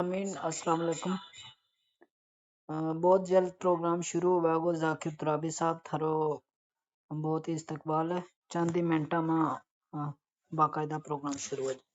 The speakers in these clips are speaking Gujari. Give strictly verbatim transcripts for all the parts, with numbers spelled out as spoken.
امین، السلام علیکم۔ بہت جلد پروگرام شروع ہووے گو۔ ذاکر ترابی صاحب، تھارو بہت ہی استقبال ہے۔ چند ہی منٹاں ما باقاعدہ پروگرام شروع ہو جائے۔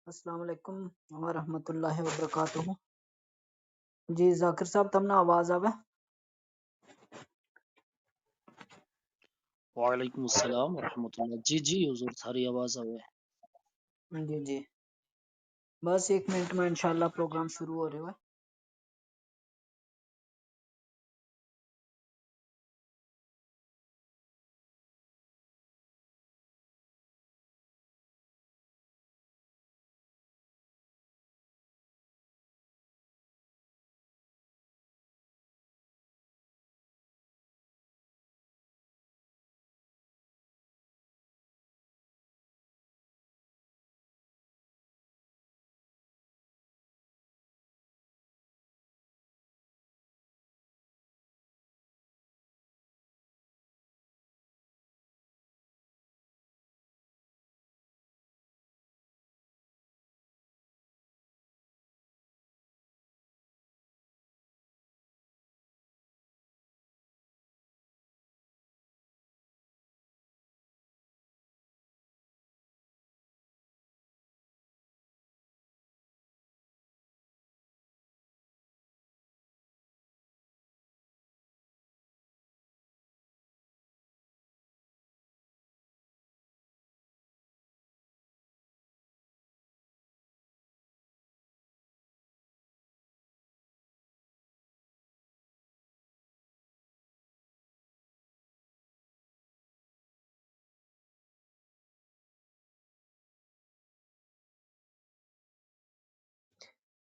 السلام علیکم ورحمۃ اللہ وبرکاتہ۔ جی ذاکر صاحب، تم نا آواز آوے؟ وعلیکم السلام ورحمۃ اللہ۔ جی جی حضور، تھاری آواز آوے۔ جی جی، بس ایک منٹ میں انشاءاللہ پروگرام شروع ہو رہے ہوئے۔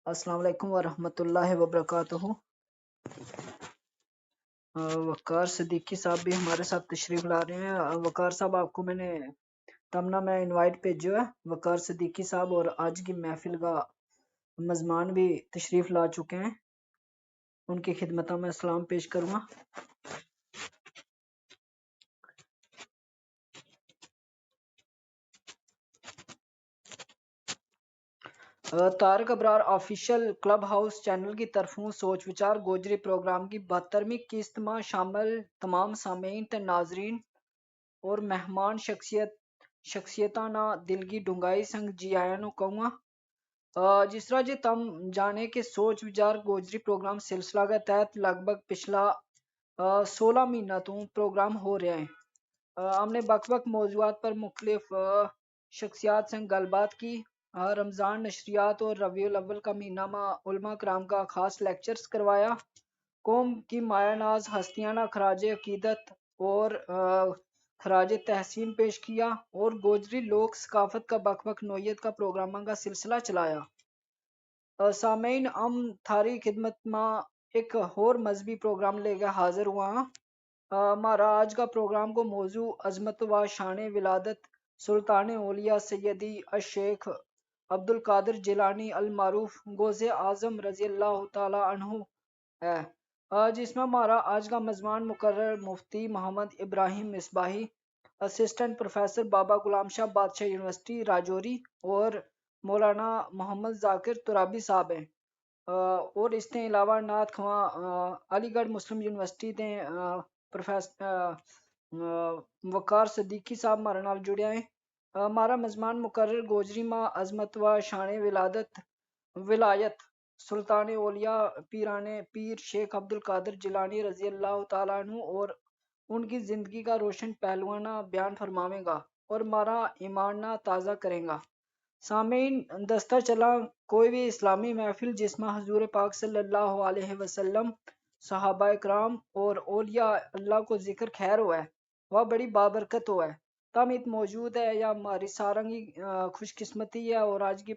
السلام علیکم ورحمۃ اللہ وبرکاتہ۔ وقار صدیقی صاحب بھی ہمارے ساتھ تشریف لا رہے ہیں۔ وقار صاحب، آپ کو میں نے تمنا میں انوائٹ بھیجو ہے۔ وقار صدیقی صاحب اور آج کی محفل کا مزمان بھی تشریف لا چکے ہیں۔ ان کی خدمتوں میں سلام پیش کروں گا۔ طارق ابرار آفیشل کلب ہاؤس چینل کی طرفوں سوچ وچار گوجری پروگرام کی بہترمی قسط ما شامل تمام سامعین تے ناظرین اور مہمان شخصیت شخصیتاں نا دل کی ڈونگائی سنگ جی آیاں نو کہوں ہاں۔ جس طرح جی تم جانے کہ سوچ وچار گوجری پروگرام سلسلہ کے تحت لگ بھگ پچھلا سولہ مہینہ توں پروگرام ہو رہیا ہیں۔ ہم نے بک بک موضوعات پر مختلف شخصیات سے گل بات کی۔ رمضان نشریات اور ربیع الاول کا مہینہ ما علماء کرام کا خاص لیکچرز کروایا۔ قوم کی مایہ ناز ہستیاں نا خراج عقیدت اور خراج تحسین پیش کیا اور گوجری لوک ثقافت کا بک بک نوعیت کا پروگراماں کا سلسلہ چلایا۔ سامعین، ہم تھاری خدمت ما ایک ہور مذہبی پروگرام لے کے حاضر ہوا ہاں۔ مہارا آج کا پروگرام کو موضوع عظمت و شان ولادت سلطان اولیاء سیدی الشیخ عبدالقادر جیلانی المعروف غوث اعظم رضی اللہ تعالی عنہ ہے، جس میں ہمارا آج کا مزمان مقرر مفتی محمد ابراہیم مصباحی، اسسٹنٹ پروفیسر بابا غلام شاہ بادشاہ یونیورسٹی راجوری اور مولانا محمد ذاکر ترابی صاحب ہیں۔ اور اس نے علاوہ نعت خواں علی گڑھ مسلم یونیورسٹی دے پروفیسر وقار صدیقی صاحب ہمارے نال جڑیا ہیں۔ ہمارا مزمان مقرر گوجری ماہ عظمت و شان ولادت ولایت سلطان اولیاء پیرانے پیر شیخ عبدالقادر جیلانی رضی اللہ تعالی عنہ اور ان کی زندگی کا روشن پہلواں نا بیان فرماویں گا اور ہمارا ایمان نا تازہ کریں گا۔ سامعین، دستہ چلاں، کوئی بھی اسلامی محفل جس ما حضور پاک صلی اللہ علیہ وسلم، صحابہ کرام اور اولیاء اللہ کو ذکر خیر ہوئے، وہ بڑی بابرکت ہوئے۔ تم ات موجود ہے یا ہماری سارنگی خوش قسمتی ہے اور آج کی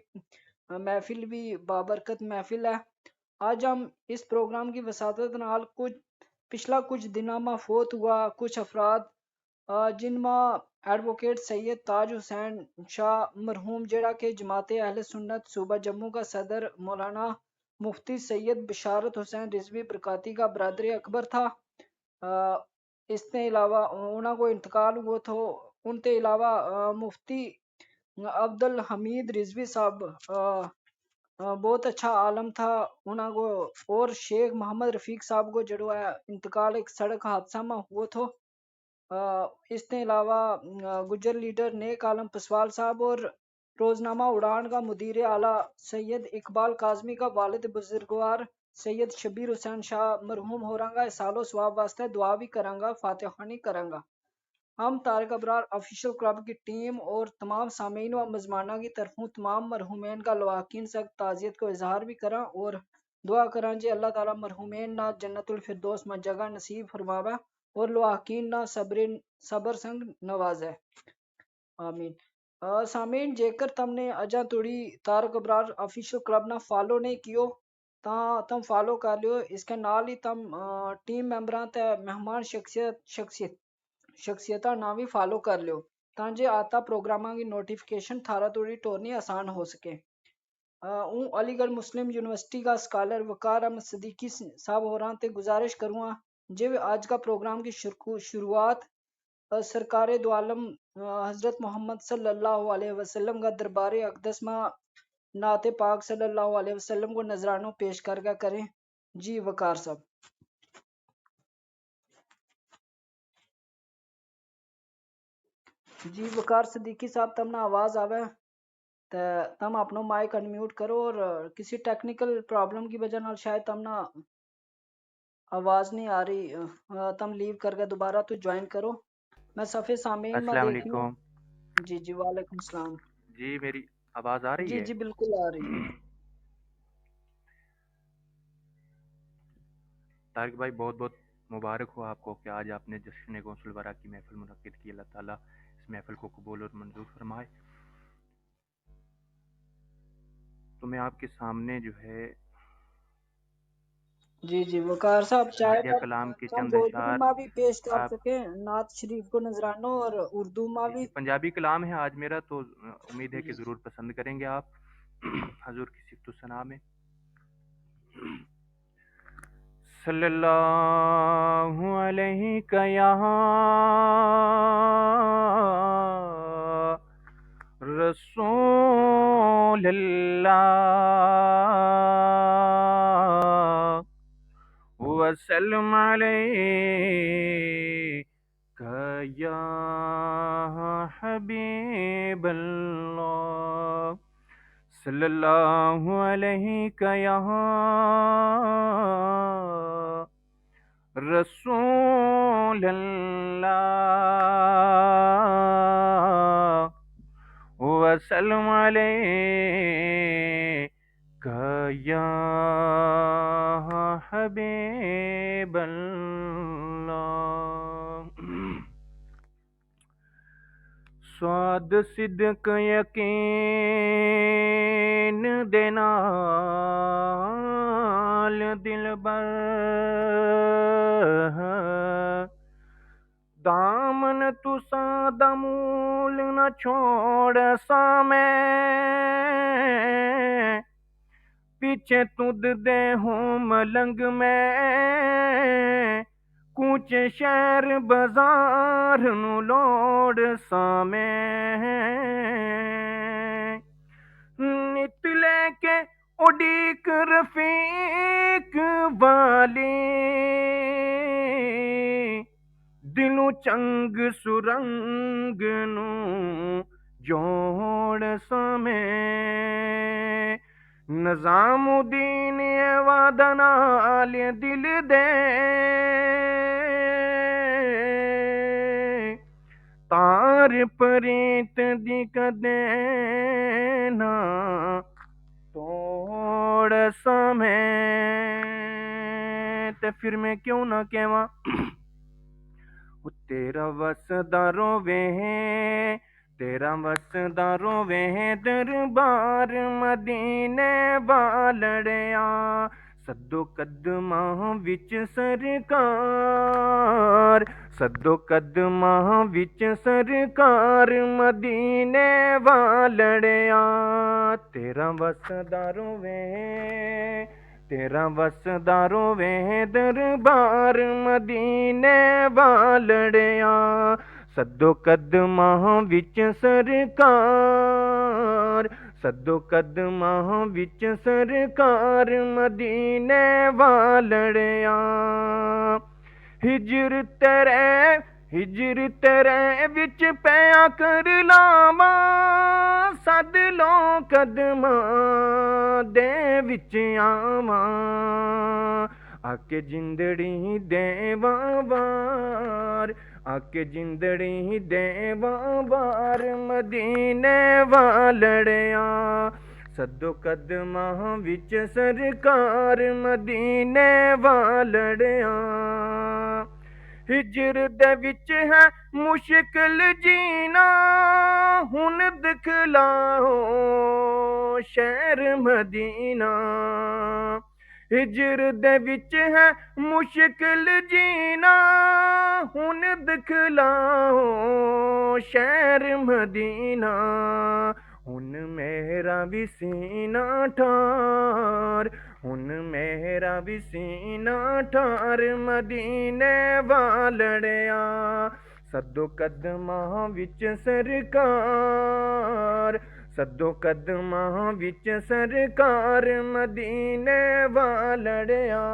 محفل بھی بابرکت محفل ہے۔ آج ہم اس پروگرام کی وساطت نال کچھ پچھلا کچھ دناں ما فوت ہوا کچھ افراد جن ما ایڈووکیٹ سید تاج حسین شاہ مرحوم جیڑا کہ جماعت اہل سنت صوبہ جموں کا صدر مولانا مفتی سید بشارت حسین رضوی برکاتی کا برادر اکبر تھا، اس نے علاوہ انہاں کو انتقال ہوا تھو۔ ان تے علاوہ مفتی عبدالحمید رضوی صاحب بہت اچھا عالم تھا۔ انہاں کو اور شیخ محمد رفیق صاحب کو جڑو ہے انتقال ایک سڑک حادثہ ما ہوا تھو۔ اس نے علاوہ گجر لیڈر نیک عالم پسوال صاحب اور روزنامہ اڑان کا مدیر اعلیٰ سید اقبال کاظمی کا والد بزرگوار سید شبیر حسین شاہ مرحوم ہو رہاں گا سال و ثواب واسطے دعا بھی کراں گا، فاتحہ خوانی کراں گا۔ ہم طارق ابرار آفیشل کلب کی ٹیم اور تمام سامعین و مزمانہ کی طرفوں تمام مرحومین کا لواحقین سخت تعزیت کو اظہار بھی کراں اور دعا کراں جے اللہ تعالیٰ مرحومین نا جنت الفردوس ما جگہ نصیب فرماوے اور لواحقین نا صبر سنگ نوازے۔ آمین۔ سامعین، جیکر تم نے اجاں توڑی طارق ابرار آفیشل کلب نا فالو نہیں کیو تاں تم فالو کر لیو۔ اس کے نال ہی تم ٹیم ممبراں تے مہمان شخصیت شخصیت شخصیتاں نا بھی فالو کر لیو تاں جے آتا پروگراماں کی نوٹیفکیشن تھارا توڑی ٹورنی آسان ہو سکے۔ اوں علی گڑھ مسلم یونیورسٹی کا اسکالر وقار احمد صدیقی صاحب ہوراں تے گزارش کروں ہاں جے ویہ آج کا پروگرام کی شروعات سرکار دو عالم حضرت محمد صلی اللہ علیہ وسلم کا دربار اقدس ما نعت پاک صلی اللہ علیہ وسلم کو نذرانو پیش کر کے کریں۔ جی وقار صاحب۔ جی وقار صدیقی صاحب، تم نا آواز آوے؟ تے تم اپنو مائک انمیوٹ کرو اور کسی ٹیکنیکل پرابلم کی وجہ نال شاید تم نا آواز نہیں آ رہی۔ تم لیو کر کے دوبارہ تو جوائن کرو۔ میں صفحے سامعین ما دیکھ لوں۔ جی جی، وعلیکم السلام۔ جی میری آواز آ رہی جی ہے؟ جی بالکل آ رہی ہے۔ طارق بھائی، بہت بہت مبارک ہو آپ کو کہ آج آپ نے جشن غوث الورا کی محفل منعقد کی۔ اللہ تعالیٰ اس محفل کو قبول اور منظور فرمائے۔ تو میں آپ کے سامنے جو ہے جی جی، وقار صاحب، چاہے نعتیہ تو کلام کے ہم چند اردو اشعار ما بھی پیش کر آپ سکیں، نعت شریف کو نذرانو اور اردو ما جی بھی۔ جی، پنجابی کلام ہے آج میرا، تو امید ہے کہ جی۔ ضرور پسند کریں گے آپ۔ حضور کی صفت و ثنا میں۔ صلی اللہ علیک یا رسول اللہ وسلم علیک یا حبیب اللہ، صلی اللہ علیک یا رسول اللہ وسلم علیک یا حبیب اللہ۔ سعد صدق یقین دے نال دلبر، تساں دا مول نہ چھوڑ ساں میں۔ پچھے تد دے ہوں ملنگ میں، کوچے شہر بازار نو لوڑ ساں میں۔ نت لے کے اڈیک رفیق والی، دلوں چنگ سرنگ نو جوڑ ساں میں۔ نظام الدین وعدہ نال دل دے، تار پریت دی کدے نہ توڑ ساں میں۔ تے پھر میں کیوں نہ کہواں، او تیرا وسدا روے، تیرا وسدا روے دربار مدینے والڑیا۔ سدو قدماں وچ سرکار، سدو قدماں وچ سرکار مدینے والڑیا۔ تیرا وسدا روے، تیرا وسدا روے دربار مدینے والڑیا۔ سدو قدماں وچ سرکار، سدو قدماں وچ سرکار مدینے والڑیا۔ ہجر تیرے، ہجر تیرے وچ پیا کر لاواں، سد لو قدماں دے وچ آواں۔ آ کے جندڑی دیواں وار، آ کے جندڑی دیواں وار مدینے والڑیا۔ سدو قدماں وچ سرکار مدینے والڑیا۔ ہجر دے وچ ہے مشکل جینا، ہن دکھلاؤ شہر مدینہ۔ ہجر دے وچ ہے مشکل جینا، ہن دکھلاؤ شہر مدینہ۔ ہن میرا وی سینہ ٹھار، ہن میرا وی سینہ ٹھار مدینے والڑیا۔ سدو قدماں وچ سرکار، سدو قدماں وچ سرکار مدینے والڑیا۔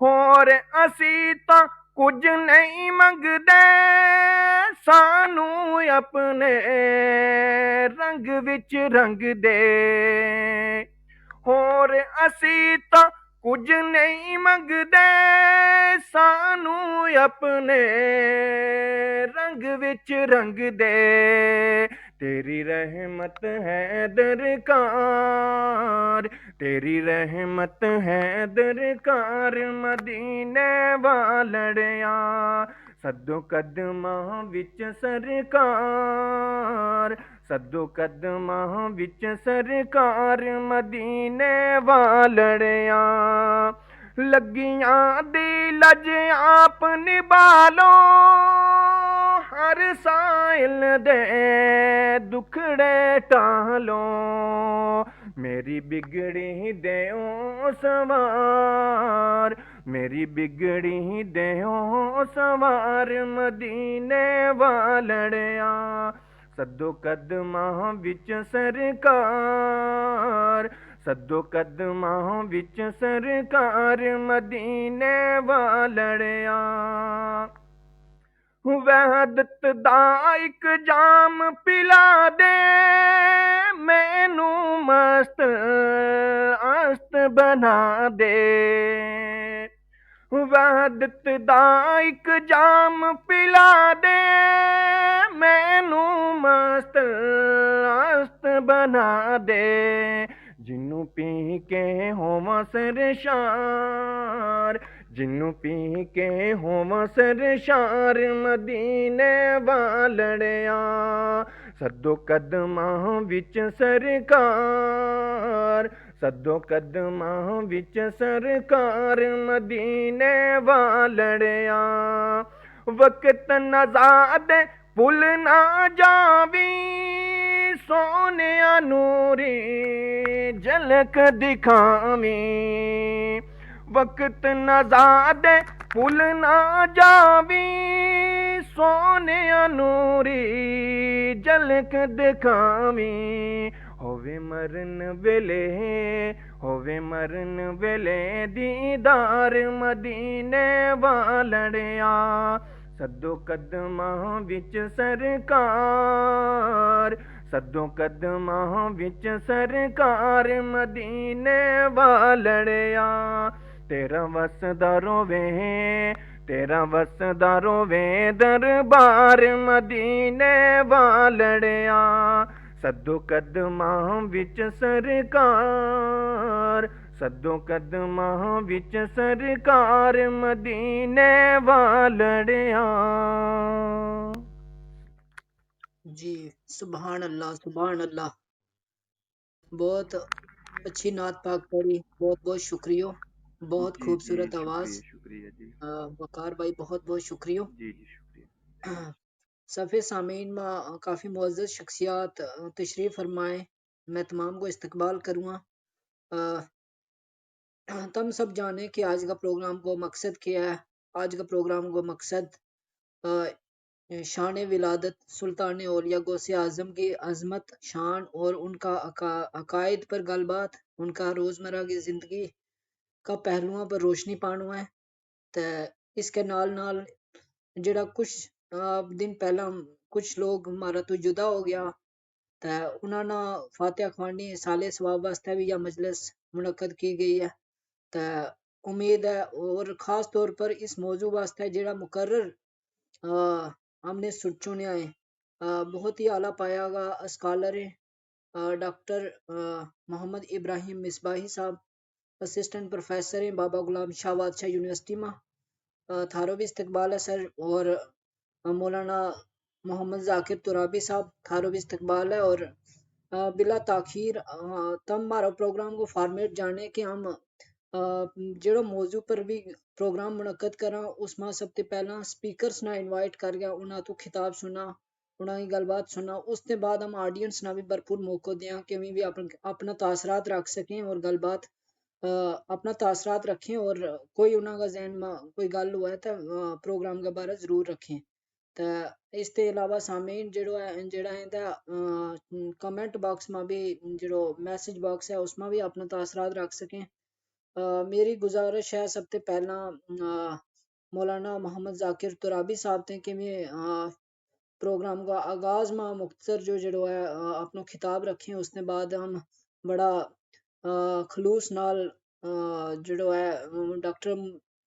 ہور اسی تاں کجھ نہیں منگدے، سانو اپنے رنگ وچ رنگ دے۔ ہور اسی تاں کجھ نہیں منگدے، سانو اپنے رنگ وچ رنگ دے۔ تیری رحمت ہے درکار، تیری رحمت ہے درکار مدینے والڑیا۔ سدو قدماں وچ سرکار، سدو قدماں وچ سرکار مدینے والڑیا۔ لگیاں دی لج آپ نبھالو، ہر سائل دے دکھڑے ٹالو۔ میری بگڑی دیو سوار، میری بگڑی دیو سوار مدینے والڑیا۔ سدو قدماں وچ سرکار، سدو قدماں وچ سرکار مدینے والڑیا۔ وحدت دا اک جام پلا دے، مینوں مست است بنا دے۔ وحدت دا اک جام پلا دے، مینوں مست است بنا دے۔ جنوں پی کے ہوواں سرشار، جنوں پی کے ہوواں سرشار مدینے والڑیا۔ سدو قدماں وچ سرکار، سدو قدماں وچ سرکار مدینے والڑیا۔ وقت نزا دے پل نہ جاوی، سونیا نوری جھلک دکھاوی۔ وقت نزا دے پل نہ جاوی، سونیا نوری جھلک دکھاوی۔ ہووے مرن ویلے، ہووے مرن ویلے دیدار مدینے والڑیا۔ سدو قدماں وچ سرکار، سدو قدماں وچ سرکار مدینے والڑیا۔ تیرا وسدا روے، تیرا وسدا روے دربار مدینے والڑیا۔ سدو قدماں وچ سرکار، سدو قدماں وچ سرکار مدینے والڑیا۔ جی، سبحان اللہ، سبحان اللہ۔ بہت اچھی نعت پاک پڑھی، بہت بہت شکریہ۔ بہت خوبصورت آواز۔ وقار بھائی، بہت بہت شکریہ۔ جی جی، شکریہ۔ صفحے سامعین ما کافی معزز شخصیات تشریف فرمائے۔ میں تمام کو استقبال کروں ہاں۔ تم سب جانے کہ آج کا پروگرام کو مقصد کیا ہے؟ آج کا پروگرام کو مقصد شان ولادت سلطان اولیاء غوث اعظم کی عظمت، شان اور ان کا عقائد پر گل بات، ان کا روزمرہ کی زندگی کا پہلوؤں پر روشنی پانو ہے۔ تے اس کے نال نال جیڑا کچھ دن پہلاں کچھ لوگ مارا تو جدا ہو گیا، تے انہاں نا فاتحہ خوانی سال ثواب واسطے بھی یا مجلس منعقد کی گئی ہے۔ تے امید ہے اور خاص طور پر اس موضوع واسطے جیڑا مقرر ہم نے سٹ چنیا ہے، بہت ہی اعلیٰ پایا گا اسکالر ہیں۔ ڈاکٹر محمد ابراہیم مصباحی صاحب، اسسٹنٹ پروفیسر ہیں بابا غلام شاہ بادشاہ یونیورسٹی ما۔ تھارو بھی استقبال ہے سر۔ اور مولانا محمد ذاکر ترابی صاحب، تھارو بھی استقبال ہے۔ اور بلا تاخیر تم ہمارا پروگرام کو فارمیٹ جانے کہ ہم جیڑا موضوع پر بھی پروگرام منعقد کراں، اس ما سب تے پہلاں سپیکرز نا انوائٹ کر گیا، انہاں تو خطاب سنا، انہاں کی گل بات سنا۔ اس تے بعد ہم آڈینس نا بھی بھرپور موقع دیاں کہ وی بھی اپنا تاثرات رکھ سکیں اور گل بات اپنا تاثرات رکھیں اور کوئی انہاں کا ذہن ما کوئی گل ہوئے تو پروگرام کے بارے ضرور رکھیں۔ تے اس تے علاوہ سامعین جیڑا ہے تے کمنٹ باکس ما بھی، جیڑو میسج باکس ہے، اس ما بھی اپنا تاثرات رکھ سکیں۔ میری گزارش ہے سب تے پہلاں مولانا محمد ذاکر ترابی صاحب تے کہ میں پروگرام کا آغاز ما مختصر جو جیڑو ہے اپنو خطاب رکھیں، اس نے بعد ہم بڑا خلوص نال جیڑو ہے ڈاکٹر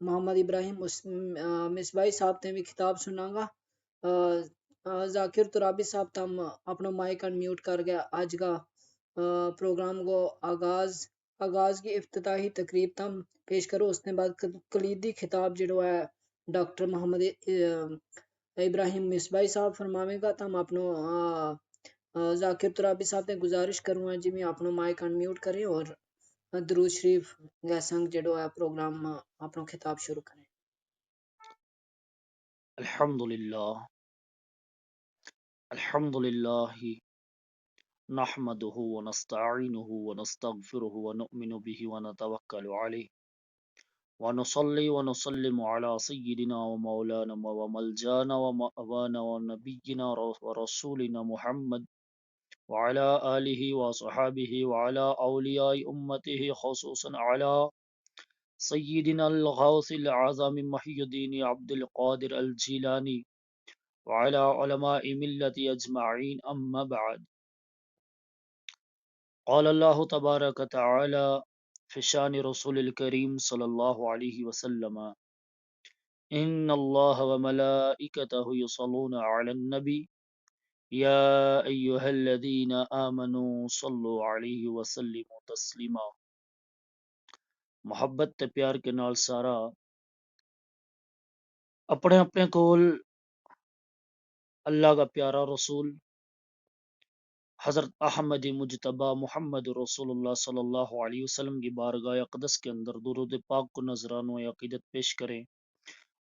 محمد ابراہیم مصباحی صاحب تے بھی خطاب سناں گا۔ ذاکر ترابی صاحب تم اپنو مائیک انمیوٹ کر گیا، اج کا پروگرام کو آغاز آغاز کی افتتاحی تقریب تم پیش کرو۔ اس نے بعد کلیدی خطاب جیڑو ہے ڈاکٹر محمد ابراہیم مصباحی صاحب فرماویں گا۔ تم اپنو ذاکر ترابی صاحب تے گزارش کروں ہاں جی میں اپنو مائیک انمیوٹ کریں اور درود شریف گیسنگ جیڑو ہے پروگرام اپنو خطاب شروع کریں۔ الحمدللہ، الحمدللہ، نحمده ونستعینه ونستغفره ونؤمن به ونتوکل علیہ، ونصلی ونسلم علی سیدنا ومولانا وملجانا ومأوانا ونبینا ورسولنا محمد وعلی آلہ وصحابہ وعلی اولیاء امتہ، خصوصا علی سیدنا الغوث الاعظم محی الدین عبد القادر الجیلانی وعلی علماء ملت اجمعین، اما بعد۔ قال اللہ تبارک تعالی فی شان رسول الکریم صلی اللہ علیہ وسلم، ان اللہ وملائکتہ یصلون علی النبی، یا ایھا الذین آمنوا صلوا علیہ وسلموا تسلیما۔ محبت تے پیار کے نال سارا اپنے اپنے کول اللہ کا پیارا رسول حضرت احمد مجتبی محمد رسول اللہ صلی اللہ علیہ وسلم کی بارگاہ اقدس کے اندر درود پاک کو نذرانو عقیدت پیش کریں۔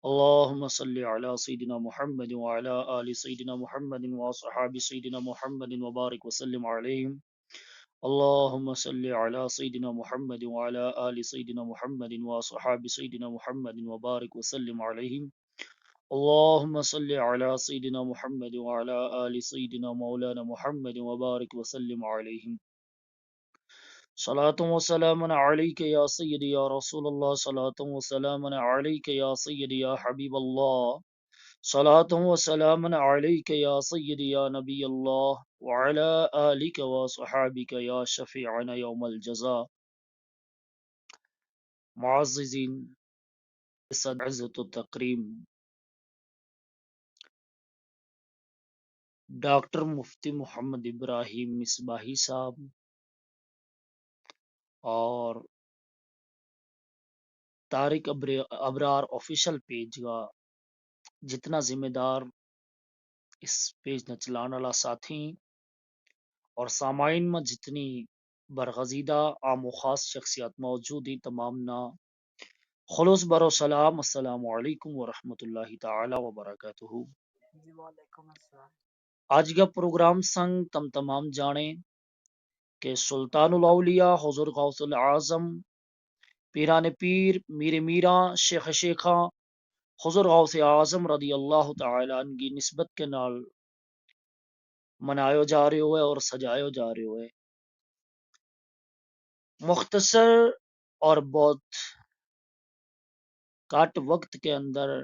اللهم صل على سيدنا محمد وعلى آل سيدنا محمد وأصحاب سيدنا محمد وبارك وسلم عليهم. اللهم صل على سيدنا محمد وعلى آل سيدنا محمد وأصحاب سيدنا محمد وبارك وسلم عليهم. اللهم صل على سيدنا محمد وعلى آل سيدنا مولانا محمد وبارك وسلم عليهم. صلاة وسلام عليك يا سيدي يا رسول الله، صلاة وسلام عليك يا سيدي يا حبيب الله، صلاة وسلام عليك يا سيدي يا نبي الله، وعلى آلك وصحابك يا شفيعنا يوم الجزاء. معززین، عزت و تکریم، ڈاکٹر مفتی محمد ابراہیم مصباحی صاحب اور طارق ابر-، ابرار آفیشل پیج کا جتنا ذمہ دار، اس پیج نا چلان والا ساتھی اور سامعین ما جتنی برگزیدہ عام و خاص شخصیات موجود ہیں، تمام نا خلوص برو سلام، السلام علیکم ورحمۃ اللہ تعالی وبرکاتہ۔ جی، وعلیکم السلام۔ آج کا پروگرام سنگ تم تمام جانے کہ سلطان الاولیاء حضور غوث الاعظم، پیران پیر، میر میراں، شیخ شیخاں، حضور غوث اعظم رضی اللہ تعالی عنہ کی نسبت کے نال منایو جا رہیو ہے اور سجایو جا رہیو ہے۔ مختصر اور بہت کٹ وقت کے اندر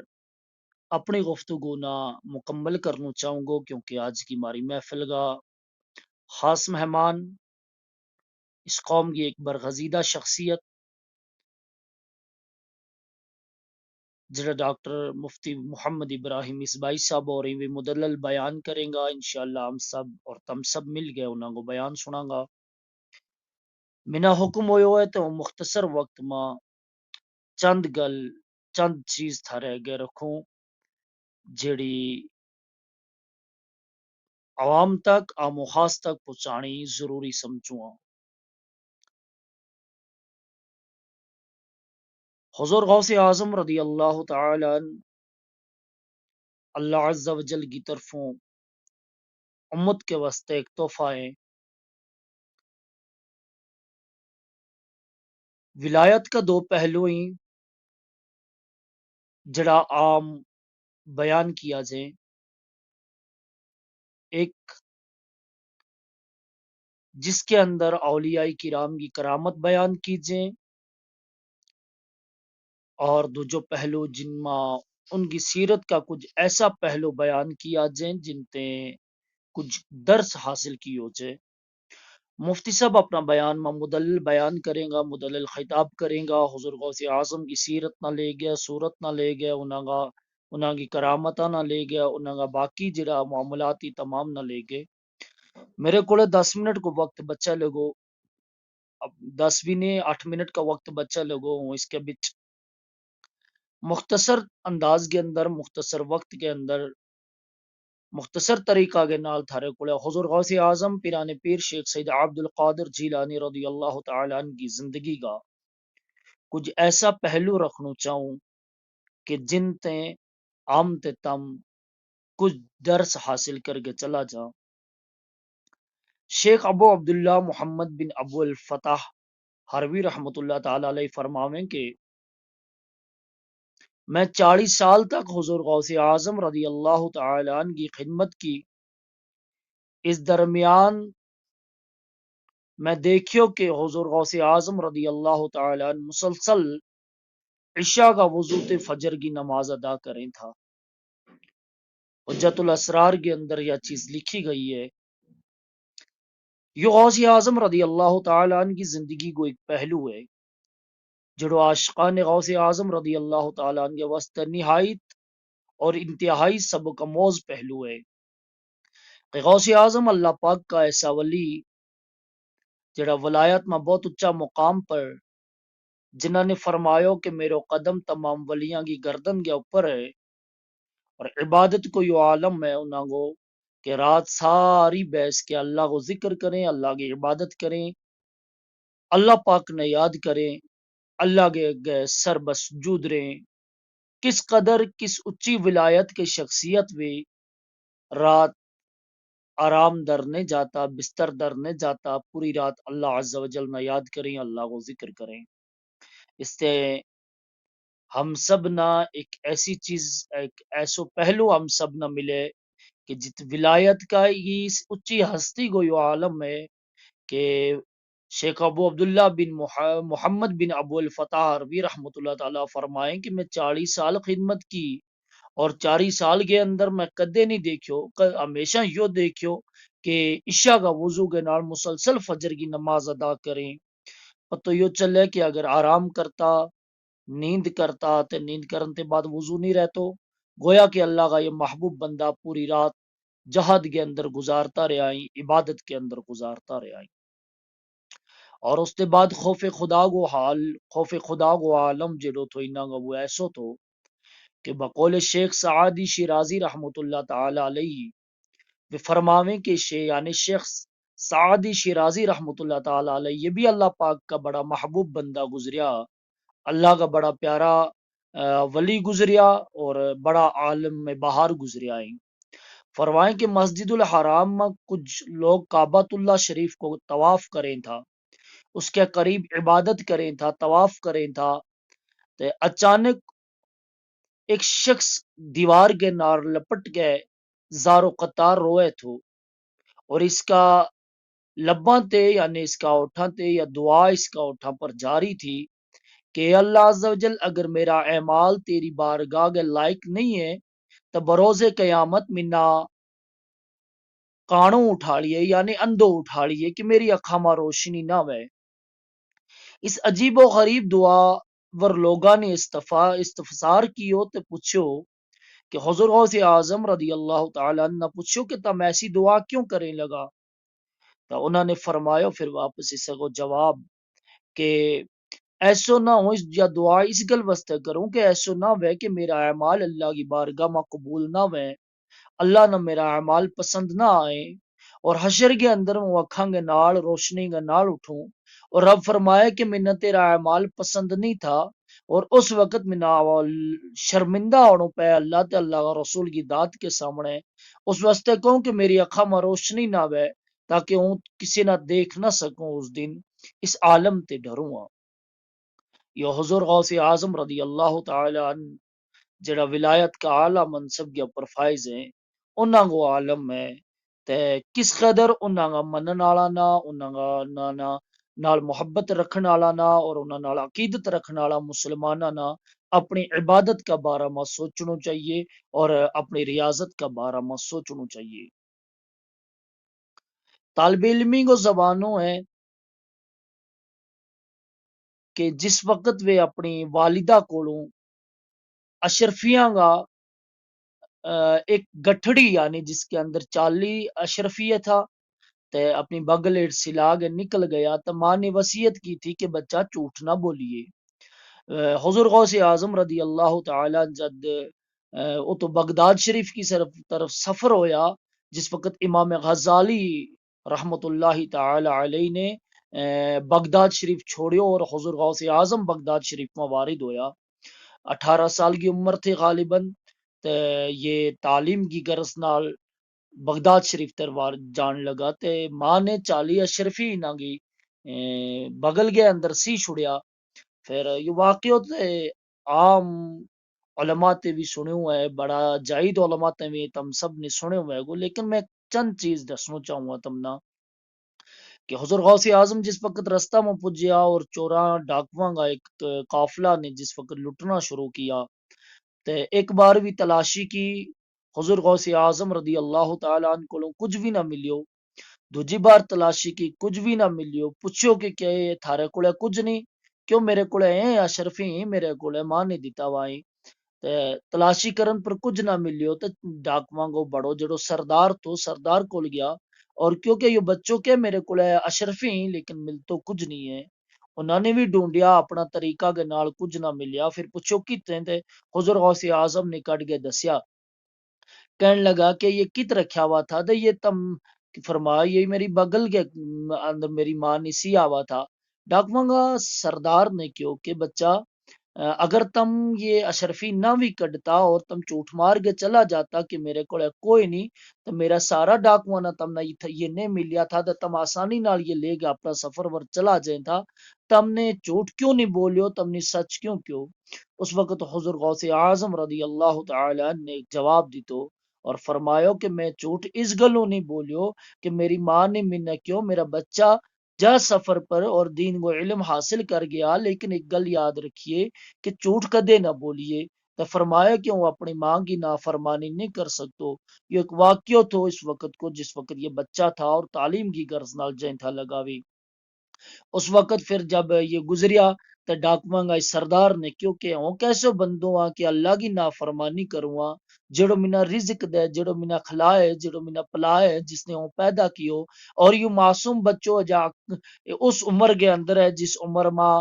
اپنی گفتگو نا مکمل کرنو چاہوں گو، کیونکہ آج کی ہماری محفل کا خاص مہمان اس قوم کی ایک برگزیدہ شخصیت، جڑا ڈاکٹر مفتی محمد ابراہیم مصباحی صاحب ہو رہی، وہ مدلل بیان کریں گا۔ انشاءاللہ ہم سب اور تم سب مل گئے انہاں کو بیان سناں گا۔ منا حکم ہویو ہے تو مختصر وقت ما چند گل، چند چیز تھارے اگے رکھوں، جڑی عوام تک، عام و خاص تک پہنچانی ضروری سمجھوں ہاں۔ حضور غوث اعظم رضی اللہ تعالی عنہ، اللہ عز و جل کی طرفوں امت کے واسطے ایک تحفہ ہے۔ ولایت کا دو پہلو ہیں، جڑا عام بیان کیا جائے۔ ایک، جس کے اندر اولیاء کرام کی کرامت بیان کیجیں، اور دوجو پہلو جن ما ان کی سیرت کا کچھ ایسا پہلو بیان کیا جائیں جن تے کچھ درس حاصل کیو جائے۔ مفتی صاحب اپنا بیان ما مدلل بیان کریں گا، مدلل خطاب کریں گا، حضور غوث اعظم کی سیرت نہ لے گیا، صورت نہ لے گیا، انہاں کا، انہاں کی کرامتاں نہ لے گیا، انہاں کا باقی جڑا معاملاتی تمام نہ لے گئے۔ میرے کولے دس منٹ کو وقت بچا لگو، اب دس بھی نہیں، آٹھ منٹ کا وقت بچا لگو ہوں، اس کے بچ مختصر انداز کے اندر، مختصر وقت کے اندر، مختصر طریقہ کے نال تھارے کولے حضور غوث اعظم پیران پیر شیخ سید عبدالقادر جیلانی رضی اللہ تعالی عنہ کی زندگی کا کچھ ایسا پہلو رکھنو چاہوں کہ جن تے ہم تے تم کچھ درس حاصل کر کے چلا جاں۔ شیخ ابو عبداللہ محمد بن ابو الفتح حروی رحمت اللہ تعالی علیہ فرماویں کہ میں چالیس سال تک حضور غوث اعظم رضی اللہ تعالی عنہ کی خدمت کی۔ اس درمیان میں دیکھیو کہ حضور غوث اعظم رضی اللہ تعالی عنہ مسلسل عشاء کا وضو تے فجر کی نماز ادا کریں تھا۔ حجت الاسرار کے اندر یا چیز لکھی گئی ہے۔ یوہ غوث اعظم رضی اللہ تعالی عنہ کی زندگی کو ایک پہلو ہے، جڑو عاشقان غوث اعظم رضی اللہ تعالی عنہ کے واسطے نہایت اور انتہائی سبق آموز پہلو ہے۔ کہ غوث اعظم اللہ پاک کا ایسا ولی، جڑا ولایت ما بہت اچا مقام پر، جنہاں نے فرمایو کہ میرو قدم تمام ولیاں کی گردن کے اوپر ہے، اور عبادت کو یوہ عالم ہے انہاں کو کہ رات ساری بحث کے اللہ کو ذکر کریں، اللہ کی عبادت کریں، اللہ پاک نے یاد کریں، اللہ کے اگے سر بسجود رہیں۔ کس قدر کس اچی ولایت کے شخصیت وی رات آرام در نے جاتا، بستر در نے جاتا، پوری رات اللہ عز و جل نا یاد کریں، اللہ کو ذکر کریں۔ اس سے ہم سب نا ایک ایسی چیز، ایک ایسو پہلو ہم سب نا ملے کہ جت ولایت کا ہی اس اچی ہستی کو یوہ عالم ہے کہ شیخ ابو عبداللہ بن محمد بن ابو الفتح عربی رحمت اللہ تعالی فرمائیں کہ میں چالیس سال خدمت کی، اور چالیس سال کے اندر میں کدے نہیں دیکھیو، ہمیشہ یوہ دیکھیو کہ عشاء کا وضو کے نال مسلسل فجر کی نماز ادا کریں۔ پتو یوہ چلے کہ اگر آرام کرتا، نیند کرتا تے نیند کرن تے بعد وضو نہیں رہتو، گویا کہ اللہ کا یہ محبوب بندہ پوری رات جہاد کے اندر گزارتا رہیا ہی، عبادت کے اندر گزارتا رہیا ہی۔ اور اس تے بعد خوف خدا کو حال، خوف خدا کو عالم جیڑو تھو انہاں کا وہ ایسو تھو کہ بقول شیخ سعادی شیرازی رحمت اللہ تعالی علیہ وی فرماویں کہ شے یعنی شیخ سعادی شیرازی رحمت اللہ تعالی علیہ یہ بھی اللہ پاک کا بڑا محبوب بندہ گزریا، اللہ کا بڑا پیارا ولی گزریا اور بڑا عالم میں باہر گزریا ہیں۔ فرمائیں کہ مسجد الحرام میں کچھ لوگ کعبۃ اللہ شریف کو طواف کریں تھا، اس کے قریب عبادت کریں تھا، طواف کریں تھا، تے اچانک ایک شخص دیوار کے نار لپٹ کے زار و قطار روئے تھو، اور اس کا لباں تے یعنی اس کا اوٹھاں تے یا دعا اس کا اوٹھاں پر جاری تھی کہ اللہ عز و جل اگر میرا اعمال تیری بارگاہ کے لائق نہیں ہے تو بروز قیامت منا کانو اٹھا لیے یعنی اندھو اٹھا لیے کہ میری اکھاں ما روشنی نہ ہوئے۔ اس عجیب و غریب دعا ور لوگاں نے استفسار کیو تے پچھیو کہ حضور غوث اعظم رضی اللہ تعالی عنہ پچھیو کہ تم ایسی دعا کیوں کریں لگا؟ تو انہاں نے فرمایو پھر واپس اسے کو جواب کہ ایسو نہ ہو یا دعا اس گل واسطے کروں کہ ایسو نہ ہوئے کہ میرا اعمال اللہ کی بارگاہ ما قبول نہ ہوئے، اللہ نا میرا اعمال پسند نہ آئے، اور حشر کے اندر میں اکھاں کے نال روشنی کے نال اٹھوں، اور رب فرمائے کہ منا تیرا اعمال پسند نہیں تھا، اور اس وقت منا شرمندہ ہونا پے اللہ تے اللہ کا رسول کی داد کے سامنے۔ اس واسطے کہوں کہ میری اکھاں ما روشنی نہ ہوئے، تاکہ ہوں کسی نا دیکھ نہ سکوں اس دن، اس عالم تے ڈروں ہاں۔ یوہ حضور غوث اعظم رضی اللہ تعالی عنہ جیڑا ولایت کا اعلیٰ منصب کے اپر فائز ہیں، انہاں کو عالم ہے۔ تے کس قدر انہاں کا منن آلا نا انہاں کا نال محبت رکھن آلا نا اور انہاں نال عقیدت رکھن آلا مسلماناں نا اپنی عبادت کا بارہ ما سوچنو چاہیے، اور اپنی ریاضت کا بارہ ما سوچنو چاہیے۔ طالب علمی کو زبانوں ہے کہ جس وقت ویہ اپنی والدہ کولوں اشرفیاں کا ایک گٹھڑی یعنی جس کے اندر چالی اشرفیہ تھا، تے اپنی بگل ایڈ سلا کے نکل گیا تو ماں نے وصیت کی تھی کہ بچہ جھوٹ نہ بولیے۔ حضور غوث اعظم رضی اللہ تعالی جد اتو بغداد شریف کی طرف سفر ہویا، جس وقت امام غزالی رحمت اللہ تعالی علیہ نے بغداد شریف چھوڑیو اور حضور غوث اعظم بغداد شریف ما وارد ہویا۔ اٹھارہ سال کی عمر تھی غالبا، تے یہ تعلیم کی غرض نال بغداد شریف تر وار جان لگا تے ماں نے چالی اشرفی انہاں کی بغل کے اندر سی چھڑیا۔ پھر یہ واقعو تے عام علماء تے بھی سنیو ہے، بڑا جائید علماء تے بھی تم سب نے سنیو ہے گو، لیکن میں چند چیز دسنو چاہوں گا تم نا کہ حضور غوث اعظم جس وقت رستہ ما پجیا اور چوراں ڈاکواں کا ایک قافلہ نے جس وقت لٹنا شروع کیا، تے ایک بار بھی تلاشی کی، حضور غوث اعظم رضی اللہ تعالی عنہ کولوں کچھ بھی نہ ملیو۔ دوجی بار تلاشی کی، کچھ بھی نہ ملیو۔ پچھیو کہ کیا یہ تھارے کولے کچھ نہیں؟ کیوں میرے کولے ہیں اشرفی ہیں، میرے کولے ماں نے دتا ہوا ہیں۔ تے تلاشی کرن پر کچھ نہ ملیو تے ڈاکواں کو بڑو جیڑو سردار تھو، سردار کول گیا۔ اور کیونکہ یوہ بچو کہ میرے کولے اشرفی ہیں لیکن ملتو کچھ نہیں ہے۔ انہاں نے بھی ڈھونڈیا اپنا طریقہ کے نال، کچھ نہ ملیا۔ پھر پچھو کت ہیں تے حضور غوث اعظم نے کڈھ کے دسیا۔ کہن لگا کہ یہ کت رکھیا ہوا تھا؟ تو یہ تم فرمایا یہ میری بگل کے اندر میری ماں نے سیا ہوا تھا۔ ڈاکواں کا سردار نے کہیو کہ بچہ، اگر تم یہ اشرفی نہ وی کڈتا اور تم چوٹ مار کے چلا جاتا کہ میرے کول کوئی نہیں، تو میرا سارا ڈاکواں نا تم نا یہ نہیں ملیا تھا تو تم آسانی نال یہ لے کے اپنا سفر پر چلا جائیں تھا۔ تم نے چوٹ کیوں نہیں بولیو؟ تم نے سچ کیوں کیو؟ اس وقت حضور غوث اعظم رضی اللہ تعالی عنہ نے جواب دیتو اور فرمایو کہ میں چوٹ اس گلوں نہیں بولیو کہ میری ماں نے منا کیو میرا بچہ جا سفر پر اور دین کو علم حاصل کر گیا، لیکن ایک گل یاد رکھیے کہ چوٹ کدے نہ بولیے۔ تے فرمایا کہ ہوں اپنی ماں کی نافرمانی نہیں کر سکتو۔ یہ ایک واقعو تھو اس وقت کو، جس وقت یہ بچہ تھا اور تعلیم کی غرض نال جائیں تھا لگاوی۔ اس وقت پھر جب یہ گزریا، تے ڈاکواں کا اس سردار نے کہیو کہ ہوں کیسو بندو ہاں کہ اللہ کی نافرمانی کروں ہاں، جیڑو منا رزق دے، جیڑو منا کھلائے، جیڑو منا پلائے، جس نے ہوں پیدا کیو، اور یوہ معصوم بچو جا اس عمر کے اندر ہے جس عمر ما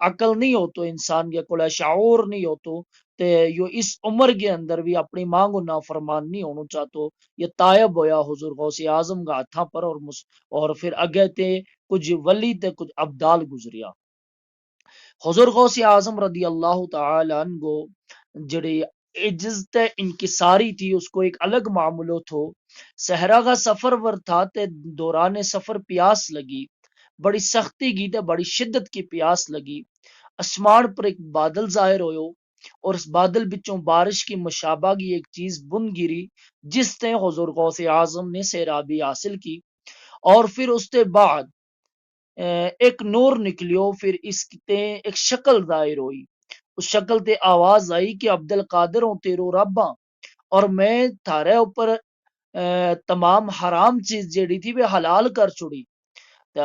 عقل نہیں ہوتو، انسان کے کول شعور نہیں ہوتو، تے یوہ اس عمر کے اندر بھی اپنی ماں کو نافرمان نہیں ہونو چاہتو۔ یہ تائب ہویا حضور غوث اعظم کا ہتھاں پر اور پھر اگے تے کچھ ولی تے کچھ ابدال گزریا۔ حضور غوث اعظم رضی اللہ تعالی عنہ کو جڑی عجز تے انکساری تھی، اس کو ایک الگ معاملو تھو۔ صحرا کا سفر ور تھا تے دوران سفر پیاس لگی، بڑی سختی کی تے بڑی شدت کی پیاس لگی۔ آسمان پر ایک بادل ظاہر ہویو اور اس بادل بچوں بارش کی مشابہ کی ایک چیز بند گری، جس تے حضور غوث اعظم نے سیرابی حاصل کی۔ اور پھر اس تے بعد ایک نور نکلیو، پھر اس تے ایک شکل ظاہر ہوئی۔ اس شکل تے آواز آئی کہ عبدالقادر ہوں تیرو رب ہاں، اور میں تھارے اپر تمام حرام چیز جیڑی تھی وہ حلال کر چھڑی۔ تے